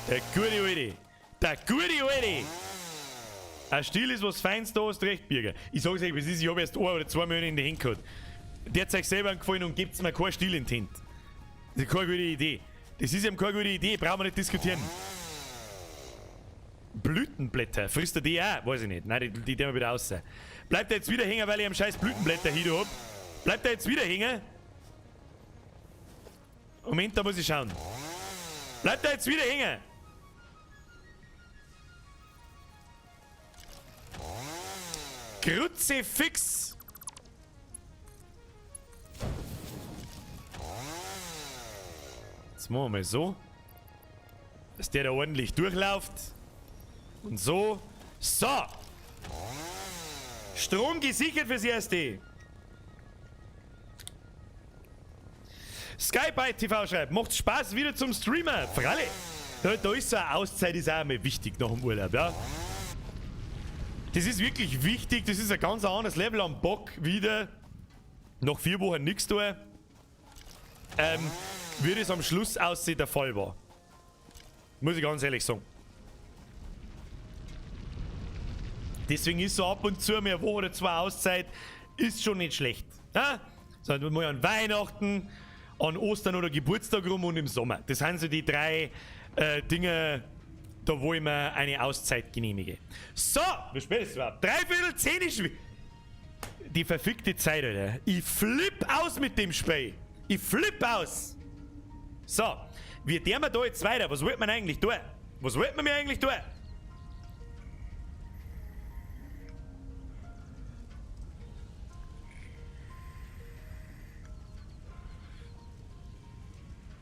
S1: Der gute Alte. Der gute Alte. Ein Stiel ist was Feins da, hast recht, Birger. Ich sag's euch, wie es ist, ich hab erst 1 oder 2 Millionen in die Hände gehabt. Der hat euch selber gefallen und gebt's mir keinen Stiel in die Hände. Das ist keine gute Idee. Das ist eben keine gute Idee, brauchen wir nicht diskutieren. Blütenblätter, frisst er die auch? Weiß ich nicht. Nein, die tun wir wieder raus. Bleibt er jetzt wieder hängen, weil ich am scheiß Blütenblätter hier hab? Bleibt er jetzt wieder hängen? Moment, da muss ich schauen. Bleibt er jetzt wieder hängen? Kruzifix! Jetzt machen wir mal so, dass der da ordentlich durchläuft. Und so. So! Strom gesichert fürs Erste. Skybyte TV schreibt, macht Spaß wieder zum Streamer. Freilich. Da ist so eine Auszeit, ist auch einmal wichtig nach dem Urlaub, ja. Das ist wirklich wichtig, das ist ein ganz anderes Level am Bock wieder. Nach 4 Wochen nichts tun. Wie das am Schluss aussieht, der Fall war. Muss ich ganz ehrlich sagen. Deswegen ist so ab und zu mehr Woche oder 2 Auszeit, ist schon nicht schlecht. Ja? Sondern mal an Weihnachten, an Ostern oder Geburtstag rum und im Sommer. Das sind so die 3 Dinge, da wo ich mir eine Auszeit genehmige. So, wie spät ist es überhaupt? 9:45 ist die verfickte Zeit, Alter. Ich flipp aus mit dem Spiel. Ich flipp aus. So, wie der wir da jetzt weiter? Was wollt man eigentlich tun? Was wollt man mir eigentlich tun?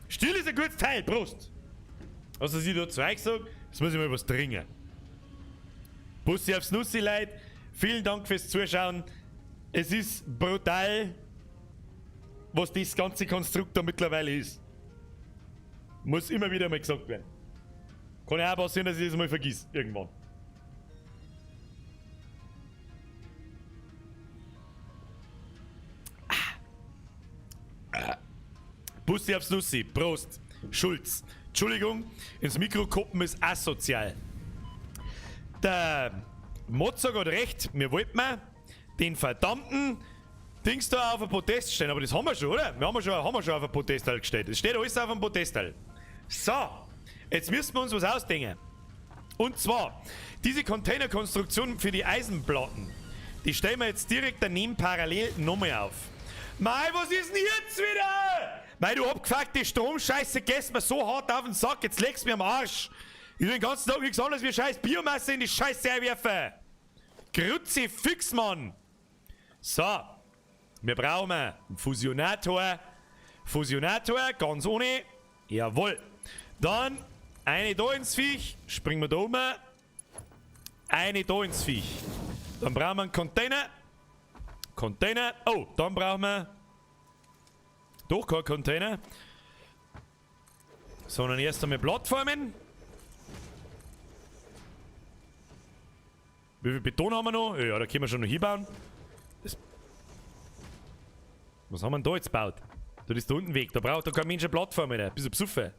S1: Still ist ein gutes Teil, Prost! Was ich da Zeug sag, jetzt muss ich mal was trinken. Bussi aufs Nussi, Leute. Vielen Dank fürs Zuschauen. Es ist brutal, was das ganze Konstrukt da mittlerweile ist. Muss immer wieder mal gesagt werden. Kann ja auch passieren, dass ich das mal vergiss, irgendwann. Bussi aufs Nussi, Prost, Schulz. Entschuldigung, ins Mikro koppen ist asozial. Der Mozart hat recht, wir wollten mal den verdammten Dings da auf ein Podest stellen, aber das haben wir schon, oder? Wir haben wir schon auf ein Podest gestellt. Es steht alles auf dem Podest. So, jetzt müssen wir uns was ausdenken. Und zwar, diese Containerkonstruktion für die Eisenplatten, die stellen wir jetzt direkt daneben parallel nochmal auf. Mei, was ist denn jetzt wieder? Mei, du abgefuckte Stromscheiße, gehst mir so hart auf den Sack, jetzt legst du mir am Arsch. Ich will den ganzen Tag nichts anderes wie scheiß Biomasse in die Scheiße einwerfen. Kruzifix, Mann. So, wir brauchen einen Fusionator. Fusionator, ganz ohne. Jawohl. Dann eine da ins Viech. Springen wir da um. Eine da ins Viech. Dann brauchen wir einen Container. Container. Oh, dann brauchen wir doch kein Container. Sondern erst einmal Plattformen. Wie viel Beton haben wir noch? Ja, da können wir schon noch hinbauen. Das was haben wir denn da jetzt gebaut? Da ist da unten Weg. Da braucht doch kein Mensch eine Plattform mehr. Bist du besoffen?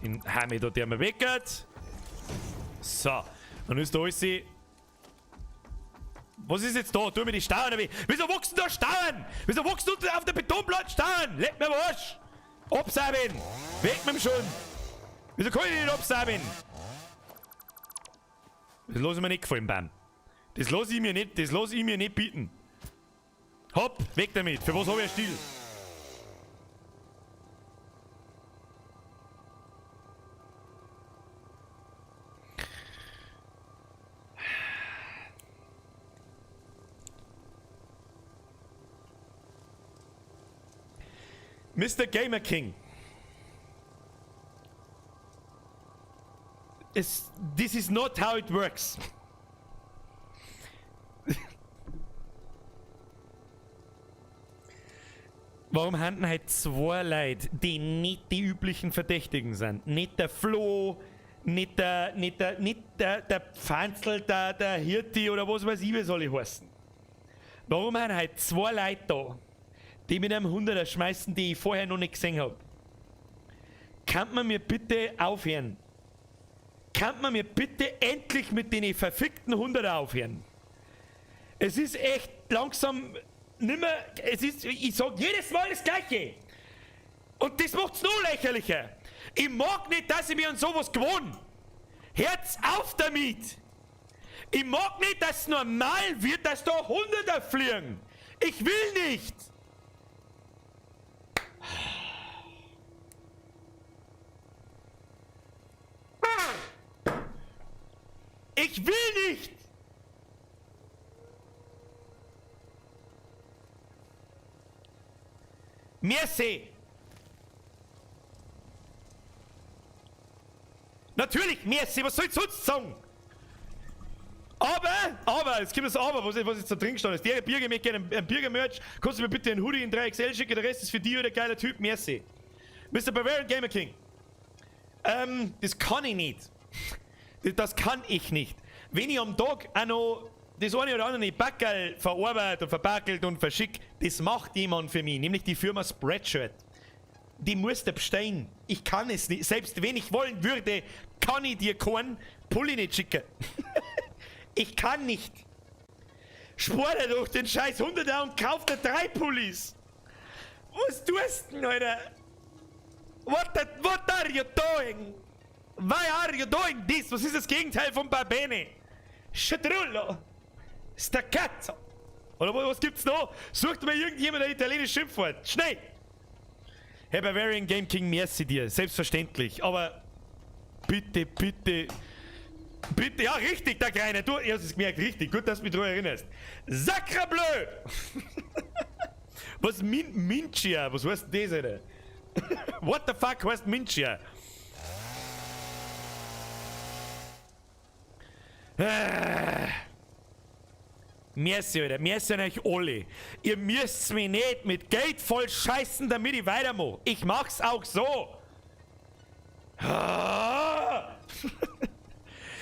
S1: Den haben wir da, der mir weggeht. So. Dann ist da alles. Was ist jetzt da? Tu mir die Stauen weg. Wieso wachsen da Stauen? Wieso wachsen unten auf der Betonplatte Stauen? Leck mir am Arsch! Absauben! Weg mit dem schon! Wieso kann ich nicht absauben? Das lass ich mir nicht gefallen, Bam. Das lass ich mir nicht, das lass ich mir nicht bieten. Hopp, weg damit. Für was hab ich einen Stiel? Mister Gamer King. This is not how it works. Warum haben halt zwei Leute, die nicht die üblichen Verdächtigen sind? Nicht der Flo, nicht der Pfanzl, der Hirti oder was weiß ich, wie soll ich heißen. Warum haben halt zwei Leute da, die mit einem 100er schmeißen, die ich vorher noch nicht gesehen hab? Kann man mir bitte aufhören? Kann man mir bitte endlich mit den verfickten 100er aufhören? Es ist echt langsam nimmer, es ist, ich sag jedes Mal das Gleiche. Und das macht's noch lächerlicher. Ich mag nicht, dass ich mir an sowas gewohnt. Hört's auf damit! Ich mag nicht, dass es normal wird, dass da Hunderter fliegen. Ich will nicht! Ich will nicht! Merci! Natürlich, merci, was soll ich sonst sagen? Aber, jetzt kommt das Aber, was jetzt da drin gestanden ist. Der Birger möchte gerne einen Birger-Merch. Kannst du mir bitte einen Hoodie in 3XL schicken? Der Rest ist für dich oder geiler Typ. Merci. Mister Bavarian Gamer King. Das kann ich nicht. Das kann ich nicht. Wenn ich am Tag auch noch das eine oder andere Backerl verarbeitet und verpackelt und verschickt, das macht jemand für mich, nämlich die Firma Spreadshirt. Die musst du bestellen. Ich kann es nicht. Selbst wenn ich wollen würde, kann ich dir keinen Pulli nicht schicken. Ich kann nicht. Spar dir doch den scheiß 100er und kauf dir 3 Pullis. Was tust du denn, Alter? What are you doing? Why are you doing this? Was ist das Gegenteil von Barbene? Schtrullo. Staccato. Oder was gibt's noch? Sucht mir irgendjemand ein italienisches Schimpfwort. Schnell! Hey, Bavarian Game King, merci dir. Selbstverständlich. Aber bitte, bitte, bitte. Ja, richtig, der Kleine. Du hast es gemerkt, richtig. Gut, dass du mich daran erinnerst. Sacre bleu! Was Minchia? Was heißt denn das, Alter? What the fuck heißt Minchia? Merci, Alter. Merci an euch alle. Ihr müsst mich nicht mit Geld voll scheißen, damit ich weitermache. Ich mach's auch so. Ah.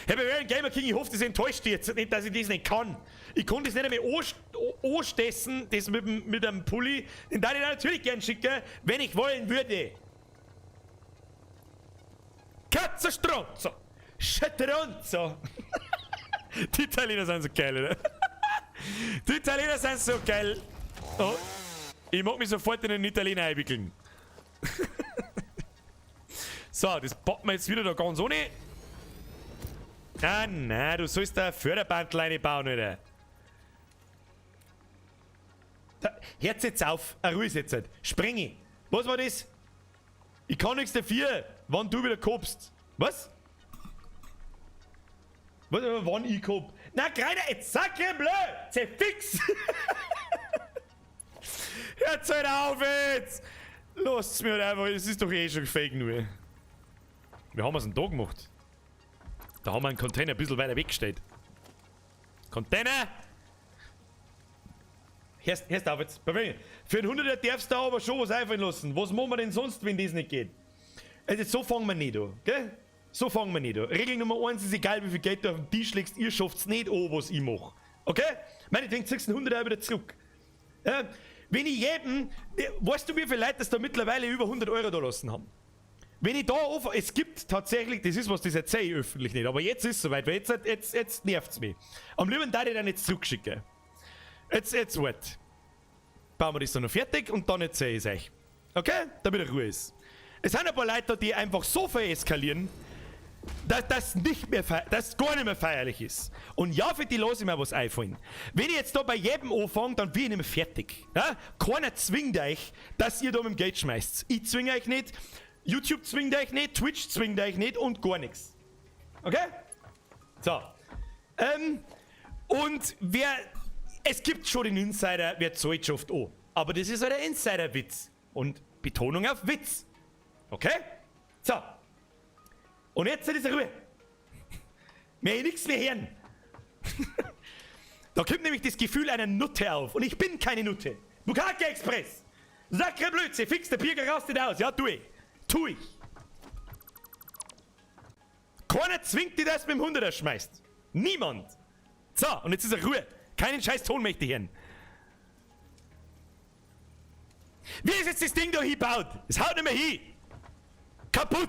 S1: Hey, Bavarian Gamer King, ich hoffe, das enttäuscht dich jetzt nicht, dass ich das nicht kann. Ich konnte das nicht einmal anstessen, das mit einem Pulli. Den darf ich natürlich gern schicken, wenn ich wollen würde. Katze Stronzo. Stronzo. Die Italiener sind so geil, oder? Die Italiener sind so geil. Oh, ich mag mich sofort in den Italiener einwickeln. So, das packen wir jetzt wieder da ganz ohne. Ah, nein, du sollst da ein Förderbandl reinbauen, Alter. Da, hört's jetzt auf. Ah, ruhig jetzt halt. Spring ich. Was war das? Ich kann nichts dafür, wann du wieder kommst. Was? Was, wann ich komm? Na, Greiner, jetzt sag ich blöd! Zerfix! Hört's halt auf jetzt! Lasst's mir halt einfach, es ist doch eh schon fake nur. Wie haben wir's denn da gemacht? Da haben wir einen Container ein bisschen weiter weggestellt. Container! Hörst auf jetzt. Für einen 100er darfst du aber schon was einfallen lassen. Was machen wir denn sonst, wenn das nicht geht? Also so fangen wir nicht an, gell? So fangen wir nicht an. Regel Nummer 1 ist egal, wie viel Geld du auf den Tisch legst, ihr schafft's nicht an, was ich mach. Okay? Meinetwegen ziehst du einen 100er wieder zurück. Ja, wenn ich jedem, weißt du, wie viele Leute das da mittlerweile über 100 Euro da lassen haben? Wenn ich da anfange, es gibt tatsächlich, das ist was, das erzähle ich öffentlich nicht, aber jetzt ist es soweit, weil jetzt nervt's mich. Am liebsten darf ich dann jetzt zurückschicken. Jetzt wart. Bauen wir das dann noch fertig und dann erzähle ich's euch. Okay? Damit Ruhe ist. Es sind ein paar Leute da, die einfach so vereskalieren, dass das nicht mehr dass gar nicht mehr feierlich ist. Und ja, für die lasse ich mir was einfallen. Wenn ich jetzt da bei jedem anfange, dann bin ich nicht mehr fertig. Ja? Keiner zwingt euch, dass ihr da mit dem Geld schmeißt. Ich zwinge euch nicht, YouTube zwingt euch nicht, Twitch zwingt euch nicht und gar nichts. Okay? So. Und wer... Es gibt schon den Insider, wer zahlt, schafft an. Aber das ist halt ein Insider-Witz. Und Betonung auf Witz. Okay? So. Und jetzt ist Ruhe. Mehr ich nichts mehr hören. Da kommt nämlich das Gefühl einer Nutte auf. Und ich bin keine Nutte. Bukake Express. Sacre Blödsinn. Fix, der Birger rastet aus. Ja, tu ich. Tu ich. Keiner zwingt dich, dass du mit dem 100er schmeißt. Niemand. So, und jetzt ist Ruhe. Keinen scheiß Ton möchte ich hören. Wie ist jetzt das Ding da hingebaut? Es haut nicht mehr hin. Kaputt.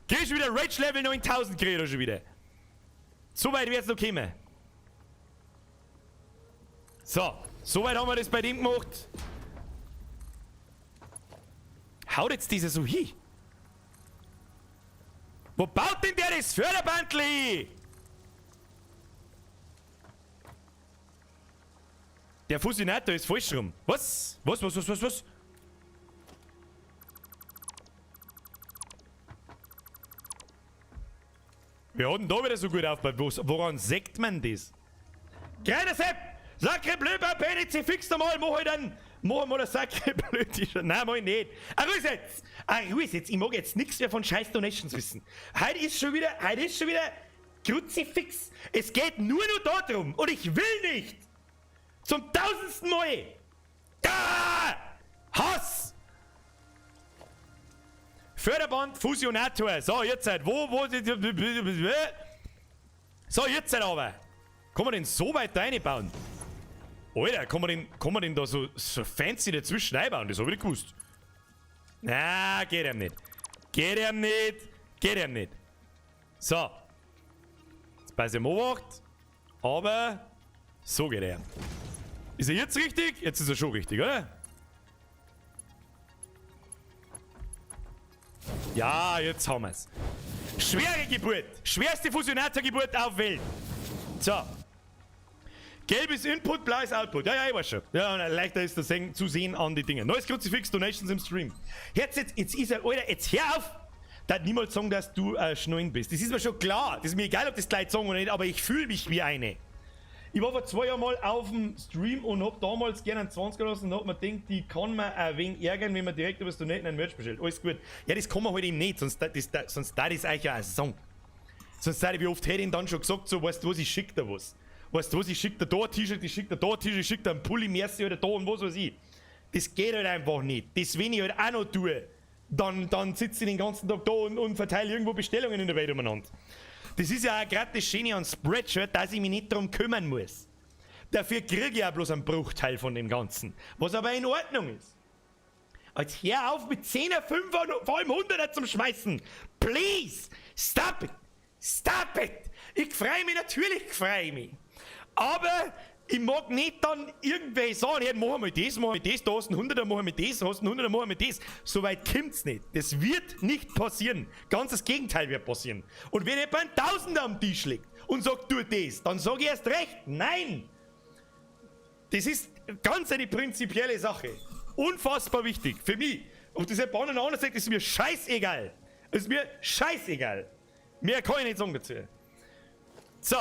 S1: Geh schon wieder Rage Level 9000, krieg ich da schon wieder. So weit wird's noch kommen. So, so weit haben wir das bei dem gemacht. Haut jetzt dieser so hin? Wo baut denn der das Förderbandl hin? Der Fusinator ist falsch rum. Was? Was? Wir haben da wieder so gut aufgebaut. Woran sägt man das? Kleiner Sepp! Sacre bleu, PDC, fix doch mal, mach halt einen. Mach mal das Sacre bleu. Nein, mach ich nicht. Ah, ruhig jetzt! Ah, ruhig jetzt! Ich mag jetzt nichts mehr von scheiß Donations wissen. Heute ist schon wieder Kruzifix. Es geht nur noch darum und ich will nicht! Zum 1000. Mal! Ah! Hass! Förderband, Fusionator. So, jetzt halt. Wo, wo, so, jetzt halt aber. Kann man den so weit reinbauen? Alter, kann man den da so fancy dazwischen einbauen? Das hab ich nicht gewusst. Na, geht ihm nicht. Geht ihm nicht. Geht ihm nicht. So. Jetzt pass ich mal Obacht. Aber so geht er. Ist er jetzt richtig? Jetzt ist er schon richtig, oder? Ja, jetzt haben wir's. Schwere Geburt. Schwerste Fusionatorgeburt auf Welt. So. Gelb ist Input, blau ist Output. Ja, ja, ich weiß schon. Ja, und leichter ist das zu sehen an die Dinge. Neues Kruzifix, Donations im Stream. Jetzt ist er, Alter, jetzt hör auf! Da hat niemand sagen, dass du schnallen bist. Das ist mir schon klar. Das ist mir egal, ob das gleich sagen oder nicht, aber ich fühle mich wie eine. Ich war vor 2 Jahren mal auf dem Stream und hab damals gerne einen 20er gelassen und hab mir gedacht, die kann man ein wenig ärgern, wenn man direkt über das Donaten ein Merch bestellt. Alles gut. Ja, das kann man halt eben nicht, sonst da ist eigentlich ja ein Song. Sonst da, wie oft hätte ich ihn dann schon gesagt, so, weißt du was, ich schick dir was. Weißt du was, ich schick dir da ein T-Shirt, ich schick dir da ein T-Shirt, ich schick dir einen Pulli, merci oder da und was weiß ich. Das geht halt einfach nicht. Das, wenn ich halt auch noch tue, dann sitze ich den ganzen Tag da und verteile irgendwo Bestellungen in der Welt umeinander. Das ist ja auch gerade das Schöne an Spreadshirt, dass ich mich nicht darum kümmern muss. Dafür kriege ich ja bloß einen Bruchteil von dem Ganzen, was aber in Ordnung ist. Jetzt hör auf mit 10er, 5er und vor allem 100er zum Schmeißen. Please, stop it, stop it. Ich freue mich, natürlich freue ich mich. Aber ich mag nicht dann irgendwelche sagen, hey, mach mal das, mach mal das, da hast du einen 100er, mach mal das, hast du einen 100er, mach mal das. So weit kommt's nicht. Das wird nicht passieren. Ganz das Gegenteil wird passieren. Und wenn jemand einen Tausender am Tisch liegt und sagt, tu das, dann sag ich erst recht, nein. Das ist ganz eine prinzipielle Sache. Unfassbar wichtig für mich. Ob das jemand anders sagt, ist mir scheißegal. Ist mir scheißegal. Mehr kann ich nicht sagen dazu. So.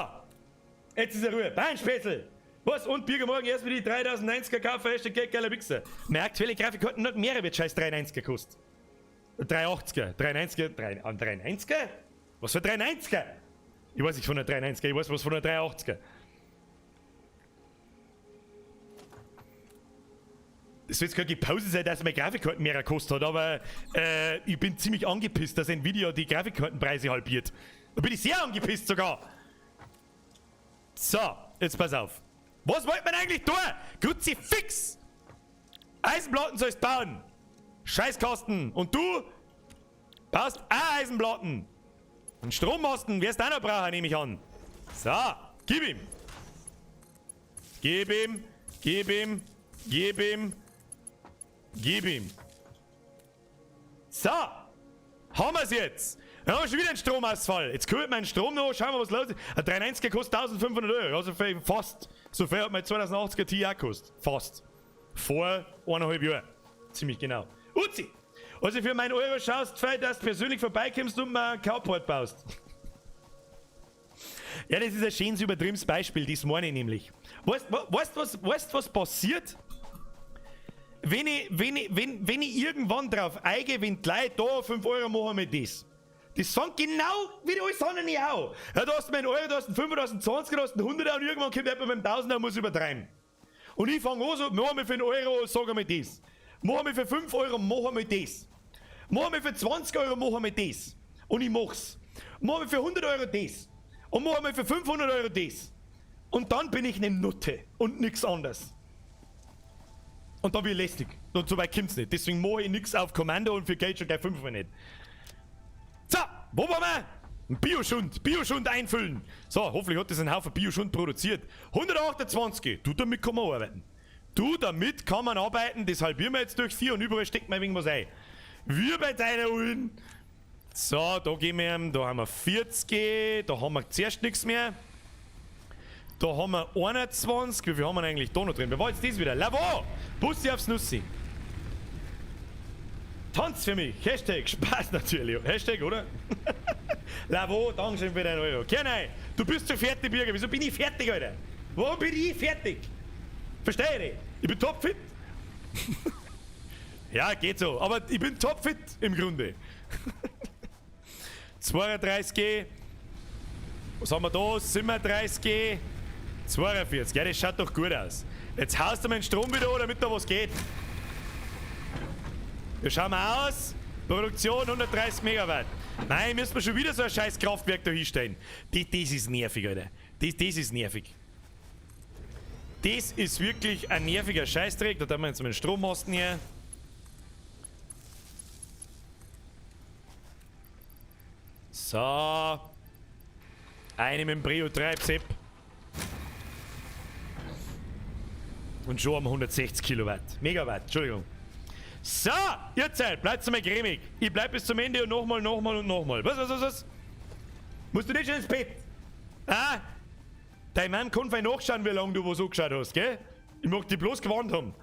S1: Jetzt ist er Ruhe. Beinspätzl! Was? Und Birger morgen erst wieder die 3090er kaufen, Hashtag Geld, geiler Wichser. Meine aktuelle Grafikkarten hat mehrere wird scheiß 390er gekostet. 380er, 390er, 390er? Was für 390er? Ich weiß nicht von der 390er, ich weiß was von der 380er. Das wird jetzt keine Pause sein, dass meine Grafikkarten mehr gekostet hat, aber ich bin ziemlich angepisst, dass Nvidia die Grafikkartenpreise halbiert. Da bin ich sehr angepisst sogar. So, jetzt pass auf. Was wollt man eigentlich tun? Kruzifix! Eisenplatten sollst bauen! Scheißkasten! Und du baust auch Eisenplatten! Und Strommasten wirst du auch noch brauchen, nehme ich an. So, gib ihm! Gib ihm! Gib ihm! Gib ihm! Gib ihm! So! Haben wir's jetzt! Dann haben wir schon wieder einen Stromausfall. Jetzt kümmert mein Strom noch, schauen wir, was los ist. Ein 390er kostet 1500 Euro. Also fast. So viel hat mein 2080er Ti auch gekostet. Fast. Vor 1,5 Jahren. Ziemlich genau. Uzi! Also für meinen Euro schaust, dass du persönlich vorbeikommst und mir einen Carport baust. Ja, das ist ein schönes übertriebenes Beispiel, das meine ich nämlich. Weißt du, was passiert? Wenn ich irgendwann drauf eingehe, wenn die Leute da 5 Euro machen mit das. Das fängt genau wie alles andere auch. Ja, da hast du einen Euro, da hast du einen 5er, da hast du einen 20er, da hast du einen 100er und irgendwann kommt jemand mit einem 1000er und muss übertreiben. Und ich fange an so, machen wir für einen Euro, sag einmal das. Machen wir für 5 Euro, machen wir das. Machen wir für 20 Euro, machen wir das. Und ich mach's. Machen wir für 100 Euro das. Und machen wir für 500 Euro das. Und dann bin ich eine Nutte und nix anderes. Und dann bin ich lästig. Und so weit kommt's nicht. Deswegen mache ich nix auf Kommando und für Geld schon gleich 5 nicht. So, wo waren wir? Ein Bioschund. Bioschund einfüllen. So, hoffentlich hat das einen Haufen Bioschund produziert. 128. Du, damit kann man arbeiten. Du, damit kann man arbeiten. Das halbieren wir jetzt durch 4 und überall steckt man irgendwas ein. Wir bei deiner Ulm. So, da gehen wir, da haben wir 40, da haben wir zuerst nichts mehr. Da haben wir 21. Wie viel haben wir eigentlich da noch drin? Wer war jetzt das wieder? Lavo! Bussi aufs Nussi. Tanz für mich. Hashtag Spaß natürlich. Hashtag, oder? Lavo, Dankeschön für deinen Euro. Kernei, du bist so fertig, Birger. Wieso bin ich fertig, Alter? Warum bin ich fertig? Verstehe ich nicht. Ich bin topfit. Ja, geht so. Aber ich bin topfit im Grunde. 32G. Was haben wir da? 37G. 42. Ja, das schaut doch gut aus. Jetzt haust du meinen Strom wieder an, damit da was geht. Wir schauen mal aus. Produktion 130 Megawatt. Nein, müssen wir schon wieder so ein scheiß Kraftwerk da hinstellen. Das ist nervig, Alter. Das ist nervig. Das ist wirklich ein nerviger Scheißdreck. Da tun wir jetzt mal den Strommasten her. So. Eine mit dem Brio Treibsepp. Und schon haben wir 160 Kilowatt. Megawatt, Entschuldigung. So, ihr Zeit, bleibt mal cremig. Ich bleib bis zum Ende und nochmal, nochmal und nochmal. Was, was, was, was? Musst du nicht schon ins Bett? Ah? Dein Mann kann fein nachschauen, wie lange du was angeschaut hast, gell? Ich mag dich bloß gewarnt haben.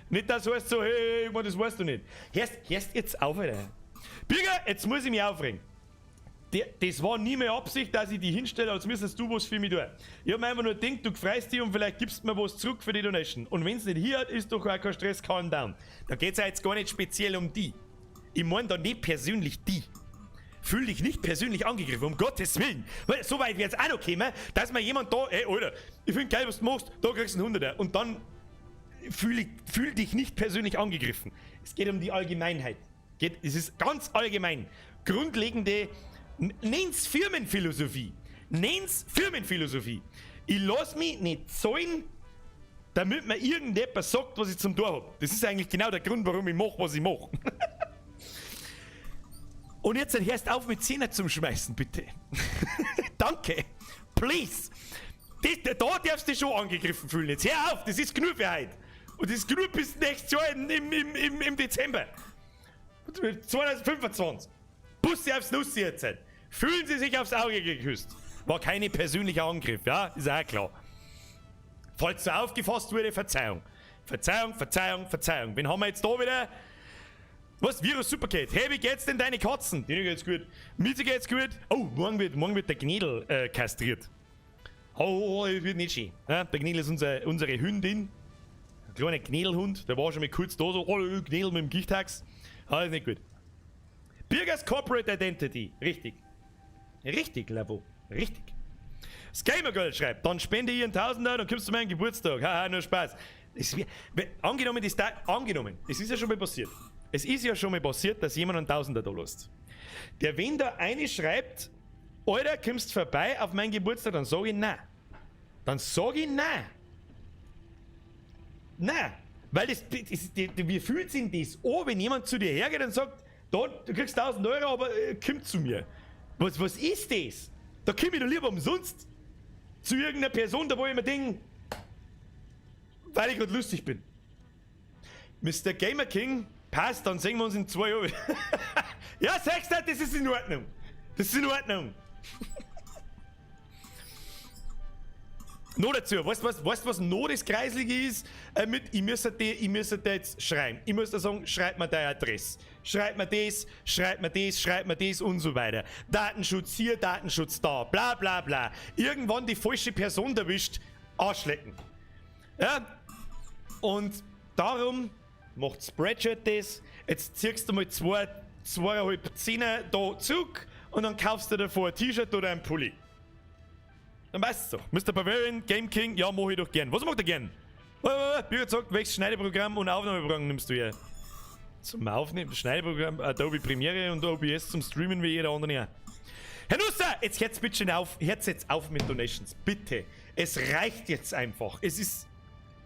S1: Nicht, dass du heißt so, hey, hey, das weißt du nicht. Hörst jetzt auf, Alter. Birger, jetzt muss ich mich aufregen. Das war nie mehr Absicht, dass ich die hinstelle, als müsstest du was für mich tun. Ich hab mir einfach nur gedacht, du freust dich und vielleicht gibst mir was zurück für die Donation. Und wenn's nicht hier hat, ist doch auch kein Stress, calm down. Da geht's ja jetzt gar nicht speziell um die. Ich mein da nicht persönlich die. Fühl dich nicht persönlich angegriffen, um Gottes Willen. Weil so weit wird's auch noch kommen, dass mir jemand da, ey, Alter, ich find geil, was du machst, da kriegst du einen Hunderter. Und dann fühl dich nicht persönlich angegriffen. Es geht um die Allgemeinheit. Es ist ganz allgemein. Grundlegende, nenn's Firmenphilosophie. Nenn's Firmenphilosophie. Ich lass mich nicht zahlen, damit mir irgendjemand sagt, was ich zum Tor hab. Das ist eigentlich genau der Grund, warum ich mach, was ich mach. Und jetzt hörst auf mit Zähne zum Schmeißen, bitte. Danke. Please. Da darfst du dich schon angegriffen fühlen. Jetzt hör auf, das ist genug für heute. Und das ist genug bis nächstes Jahr im Dezember. 2025. Bussi aufs Nussi jetzt. Fühlen Sie sich aufs Auge geküsst. War kein persönlicher Angriff, ja? Ist auch klar. Falls so aufgefasst wurde, Verzeihung. Verzeihung, Verzeihung, Verzeihung. Wen haben wir jetzt da wieder? Was? Virus Supercat. Hey, wie geht's denn deine Katzen? Denen geht's gut. Mir geht's gut. Oh, morgen wird der Gnädel kastriert. Oh, oh, das wird nicht schön. Ja, der Gnädel ist unsere Hündin. Ein kleiner Gnädelhund. Der war schon mal kurz da so. Oh, Gnädel mit dem Gichthax. Ah, ist nicht gut. Birgers Corporate Identity. Richtig. Richtig, Lavo. Richtig. Das Gamer Girl schreibt, dann spende ich einen Tausender, dann kommst du zu meinem Geburtstag. Haha, nur Spaß. Es wär, we-, angenommen, das da, angenommen, es ist ja schon mal passiert. Es ist ja schon mal passiert, dass jemand einen Tausender da lässt. Der, wenn da eine schreibt, Alter, kommst vorbei auf meinen Geburtstag, dann sag ich nein. Dann sag ich nein. Nein. Weil wie fühlt sich denn das an, wenn jemand zu dir hergeht und sagt, da, du kriegst 1000 Euro, aber komm zu mir. Was ist das? Da komm ich doch lieber umsonst zu irgendeiner Person, da wo ich mir denk, weil ich grad lustig bin. Mister Gamer King, passt, dann sehen wir uns in 2 Jahren. Ja, sagst du, das ist in Ordnung. Das ist in Ordnung. Noch dazu, weißt du, was noch das Kreislige ist? Mit, ich müsste dir jetzt schreiben. Ich müsste sagen, schreib mir deine Adresse. Schreib mir das, schreib mir das, schreib mir das und so weiter. Datenschutz hier, Datenschutz da, bla bla bla. Irgendwann die falsche Person erwischt, Arschlecken. Ja? Und darum macht Spreadshirt das. Jetzt ziehst du mal zweieinhalb Zehner da zurück und dann kaufst du davor ein T-Shirt oder ein Pulli. Dann weißt du doch. Mister Bavarian, Game King, ja, mach ich doch gern. Was macht er gern? Bürger sagt, welches Schneideprogramm und Aufnahmeprogramm nimmst du hier? Zum Aufnehmen, Schneideprogramm, Adobe Premiere und OBS zum Streamen wie jeder andere auch. Herr Nusser, jetzt hört's bitte schön auf, hört's jetzt auf mit Donations, bitte. Es reicht jetzt einfach. Es ist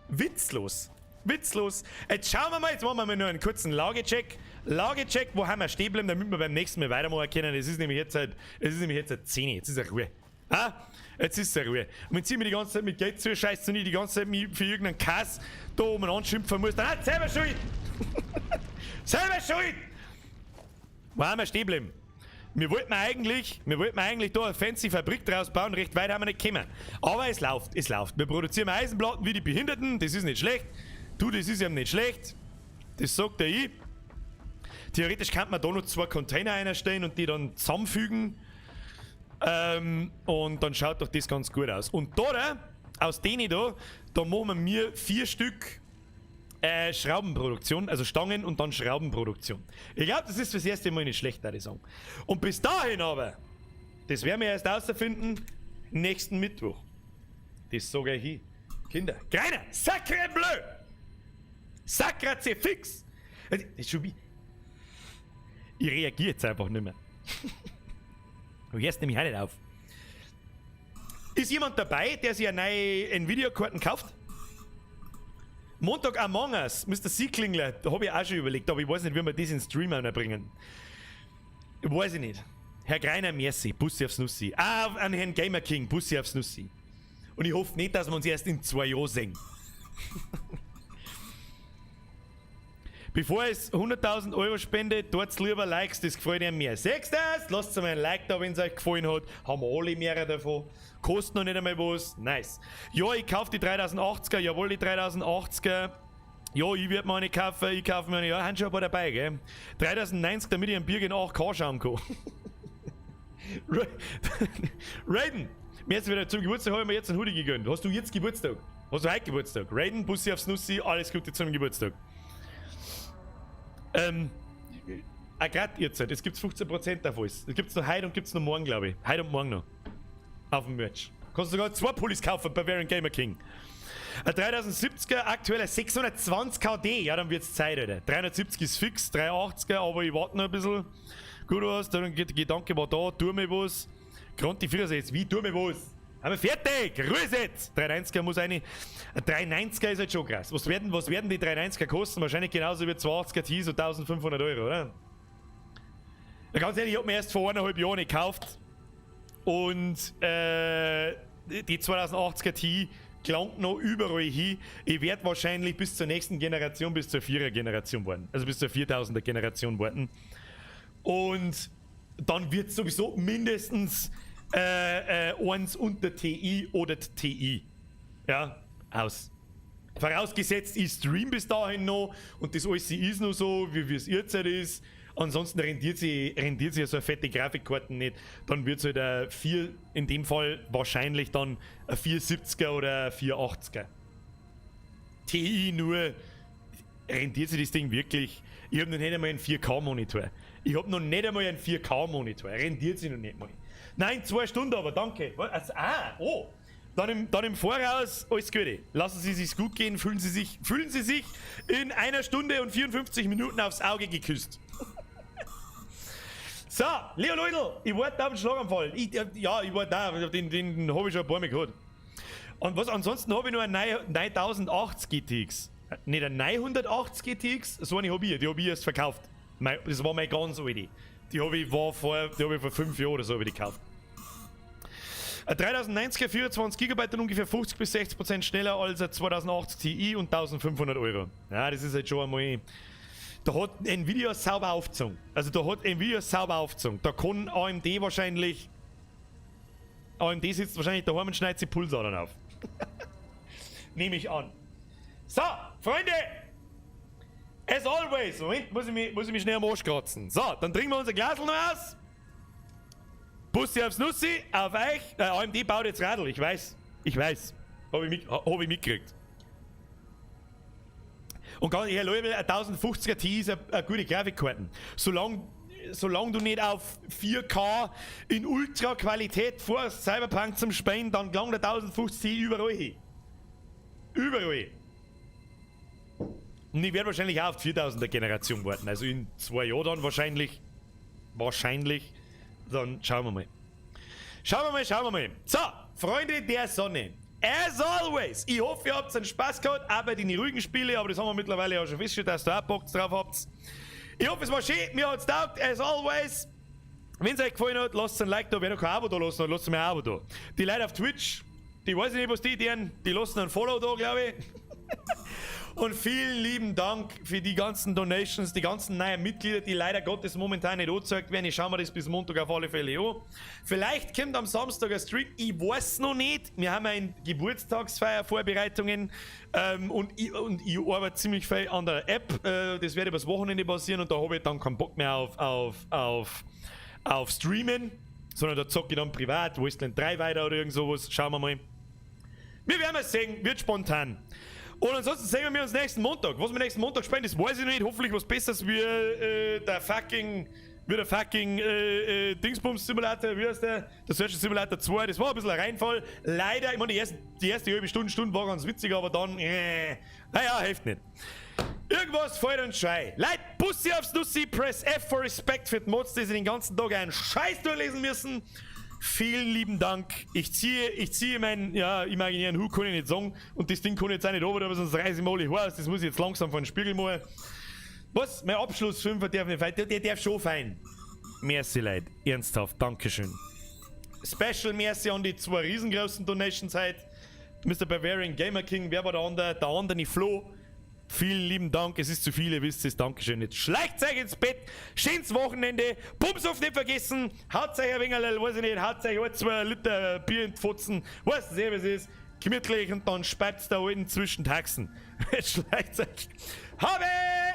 S1: witzlos. Witzlos. Jetzt schauen wir mal, jetzt machen wir mal nur einen kurzen Lagecheck. Lagecheck, wo haben wir stehen bleiben, damit wir beim nächsten Mal weitermachen können. Es ist nämlich jetzt halt, es ist nämlich jetzt halt 10, jetzt ist ja Ruhe. Ah, jetzt ist ja Ruhe. Und wenn sie mir die ganze Zeit mit Geld zuscheißt und ich die ganze Zeit mich für irgendeinen Kass da oben anschimpfen muss, dann hat selber schuld! Selber schuld! Wo haben wir stehen bleiben? Wir wollten eigentlich da eine fancy Fabrik draus bauen, recht weit haben wir nicht gekommen. Aber es läuft, es läuft. Wir produzieren Eisenplatten wie die Behinderten, das ist nicht schlecht. Du, das ist eben nicht schlecht. Das sagt der ich. Theoretisch könnte man da noch 2 Container einstellen und die dann zusammenfügen. Und dann schaut doch das ganz gut aus. Und da, aus denen da, da machen wir 4 Stück Schraubenproduktion, also Stangen und dann Schraubenproduktion. Ich glaub, das ist fürs erste Mal nicht schlecht, würde ich sagen. Und bis dahin aber, das werden wir erst herausfinden, nächsten Mittwoch. Das sag ich hier. Kinder, Kleiner, Sacre bleu! Sacre fix! Das ist schon wie, Ich reagiere jetzt einfach nicht mehr. Du hörst nämlich auch nicht auf. Ist jemand dabei, der sich eine neue Nvidia-Karten kauft? Montag Among Us, Mr. C-Klingler, da habe ich auch schon überlegt, aber ich weiß nicht, wie wir das in den Stream bringen. Weiß ich nicht. Herr Greiner, merci, Bussi aufs Nussi. Ah, an Herrn Gamer King, Bussi aufs Nussi. Und ich hoffe nicht, dass wir uns erst in 2 Jahren sehen. Bevor es 100.000 Euro spendet, tut's lieber Likes, das gefällt ihm mehr. Seht das? Lasst mal ein Like da, wenn es euch gefallen hat. Haben wir alle mehrere davon. Kostet noch nicht einmal was. Nice. Ja, ich kaufe die 3080er, jawohl, die 3080er. Ja, ich werde mir eine kaufen, ich kaufe mir eine. Ja, haben schon ein paar dabei, gell? 3090, damit ich ein Bier in 8K schauen kann. Raiden, mir jetzt wieder zum Geburtstag habe ich mir jetzt einen Hoodie gegönnt. Hast du jetzt Geburtstag? Hast du heute Geburtstag? Raiden, Bussi aufs Nussi, alles Gute zum Geburtstag. Ah, grad jetzt, es gibt 15% auf alles. Es gibt's noch heute und gibt's noch morgen, glaube ich. Heute und morgen noch. Auf dem Merch. Kannst du sogar zwei Pullis kaufen bei Bavarian Gamer King. Ein 3070er, aktueller 620 KD. Ja, dann wird's Zeit, Alter. 370 ist fix, 380er, aber ich warte noch ein bisschen. Gut aus, dann geht der Gedanke war da, tu mir was. Grund die 64, wie tu mir was? Haben wir fertig! Ruhe jetzt! 390er muss eine. Ein 390er ist halt schon krass. Was werden die 390er kosten? Wahrscheinlich genauso wie 280er Ti, so 1500 Euro, oder? Ja, ganz ehrlich, ich hab mir erst vor 1,5 Jahren gekauft. Und die 2080er Ti gelangt noch überall hin. Ich werde wahrscheinlich bis zur nächsten Generation, bis zur 4er Generation warten. Also bis zur 4000er Generation warten. Und dann wird sowieso mindestens eins unter TI oder TI. Ja, aus. Vorausgesetzt, ich stream bis dahin noch und das alles ist noch so, wie es jetzt ist. Ansonsten rentiert sich so eine fette Grafikkarte nicht. Dann wird es halt ein 4, in dem Fall wahrscheinlich dann ein 470er oder ein 480er. TI nur, rentiert sich das Ding wirklich? Ich habe noch nicht einmal einen 4K-Monitor. Ich habe noch nicht einmal einen 4K-Monitor. Rentiert sich noch nicht mal. Nein, 2 Stunden aber, danke. Also, ah, oh. Dann im Voraus alles Gute. Lassen Sie sich's gut gehen, fühlen Sie sich in einer Stunde und 54 Minuten aufs Auge geküsst. So, Leo Leudl, ich warte auf den Schlaganfall. Ja, ich warte da, den habe ich schon ein paar Mal gehabt. Und was, ansonsten habe ich nur ein 9080 GTX. Nicht ein 980 GTX, so eine habe ich, die habe ich erst verkauft. Das war meine ganz alte. Die habe ich vor 5 Jahren oder so hab ich die gekauft. Ein 3090er 24 GB und ungefähr 50 bis 60% schneller als ein 2080 Ti und 1500 Euro. Ja, das ist halt schon einmal. Da hat Nvidia sauber aufgezogen. Also da hat Nvidia sauber aufgezogen. Da kann AMD wahrscheinlich. AMD sitzt wahrscheinlich daheim und schneidet sich Pulsadern auf. Nehme ich an. So, Freunde! As always, Moment, muss ich mich schnell am Arsch kratzen. So, dann trinken wir unser Glasl noch aus. Bussi aufs Nussi, auf euch. AMD baut jetzt Radl, ich weiß. Ich weiß. Hab ich mitgekriegt. Und ganz ehrlich, Leute, 1050er Ti ist eine gute Grafikkarte. Solange du nicht auf 4K in Ultra-Qualität fährst, Cyberpunk zum Spielen, dann gelangt der 1050 Ti überall hin. Überall. Und ich werde wahrscheinlich auch auf die 4000er Generation warten. Also in 2 Jahren dann wahrscheinlich. Wahrscheinlich. Dann schauen wir mal. Schauen wir mal, schauen wir mal. So, Freunde der Sonne. As always, ich hoffe, ihr habt einen Spaß gehabt, auch bei den ruhigen Spielen, aber das haben wir mittlerweile ja schon festgestellt, dass ihr da auch Bock drauf habt. Ich hoffe, es war schön, mir hat's taugt, as always. Wenn es euch gefallen hat, lasst ein Like da, wer noch kein Abo da lassen hat, lasst mir ein Abo da. Die Leute auf Twitch, die weiß ich nicht, was die tun, die lassen ein Follow da, glaube ich. Und vielen lieben Dank für die ganzen Donations, die ganzen neuen Mitglieder, die leider Gottes momentan nicht angezeigt werden. Ich schaue mir das bis Montag auf alle Fälle an. Vielleicht kommt am Samstag ein Stream, ich weiß noch nicht. Wir haben eine Geburtstagsfeier-Vorbereitungen und ich arbeite ziemlich viel an der App. Das wird übers Wochenende passieren und da habe ich dann keinen Bock mehr auf Streamen, sondern da zocke ich dann privat, Wasteland 3 weiter oder irgend sowas. Schauen wir mal. Wir werden es sehen, wird spontan. Und ansonsten sehen wir uns nächsten Montag. Was wir nächsten Montag spielen, das weiß ich nicht. Hoffentlich was Besseres wie der fucking Dingsbums Simulator, wie heißt der? Der Surgeon Simulator 2. Das war ein bisschen ein Reinfall. Leider, ich meine, die erste halbe Stunde, Stunde war ganz witzig, aber dann, naja, hilft nicht. Irgendwas fällt uns schei. Leit, Bussi aufs Nussi, Press F for Respect für die Mods, die sie den ganzen Tag einen Scheiß durchlesen müssen. Vielen lieben Dank. Ich ziehe meinen, ja, imaginären Hut, kann ich nicht sagen. Und das Ding kann ich jetzt auch nicht runter, aber sonst reiße ich mal alle Haare aus. Das muss ich jetzt langsam vor den Spiegel machen. Was? Mein Abschlussfünfer darf nicht fein. Der darf schon fein. Merci, Leute. Ernsthaft. Dankeschön. Special Merci an die zwei riesengroßen Donations heute. Mr. Bavarian Gamer King, wer war der andere? Der andere Flo. Vielen lieben Dank, es ist zu viel, ihr wisst es, Dankeschön. Jetzt schleicht euch ins Bett, schönes Wochenende, Bumshof nicht vergessen, haut euch ein wenig, weiß ich nicht, haut euch 1, 2 Liter Bier in die Fotzen, weißt du eh, was es ist, gemütlich und dann speibt's da alten zwischen Taxen. Jetzt schleicht euch. Habe!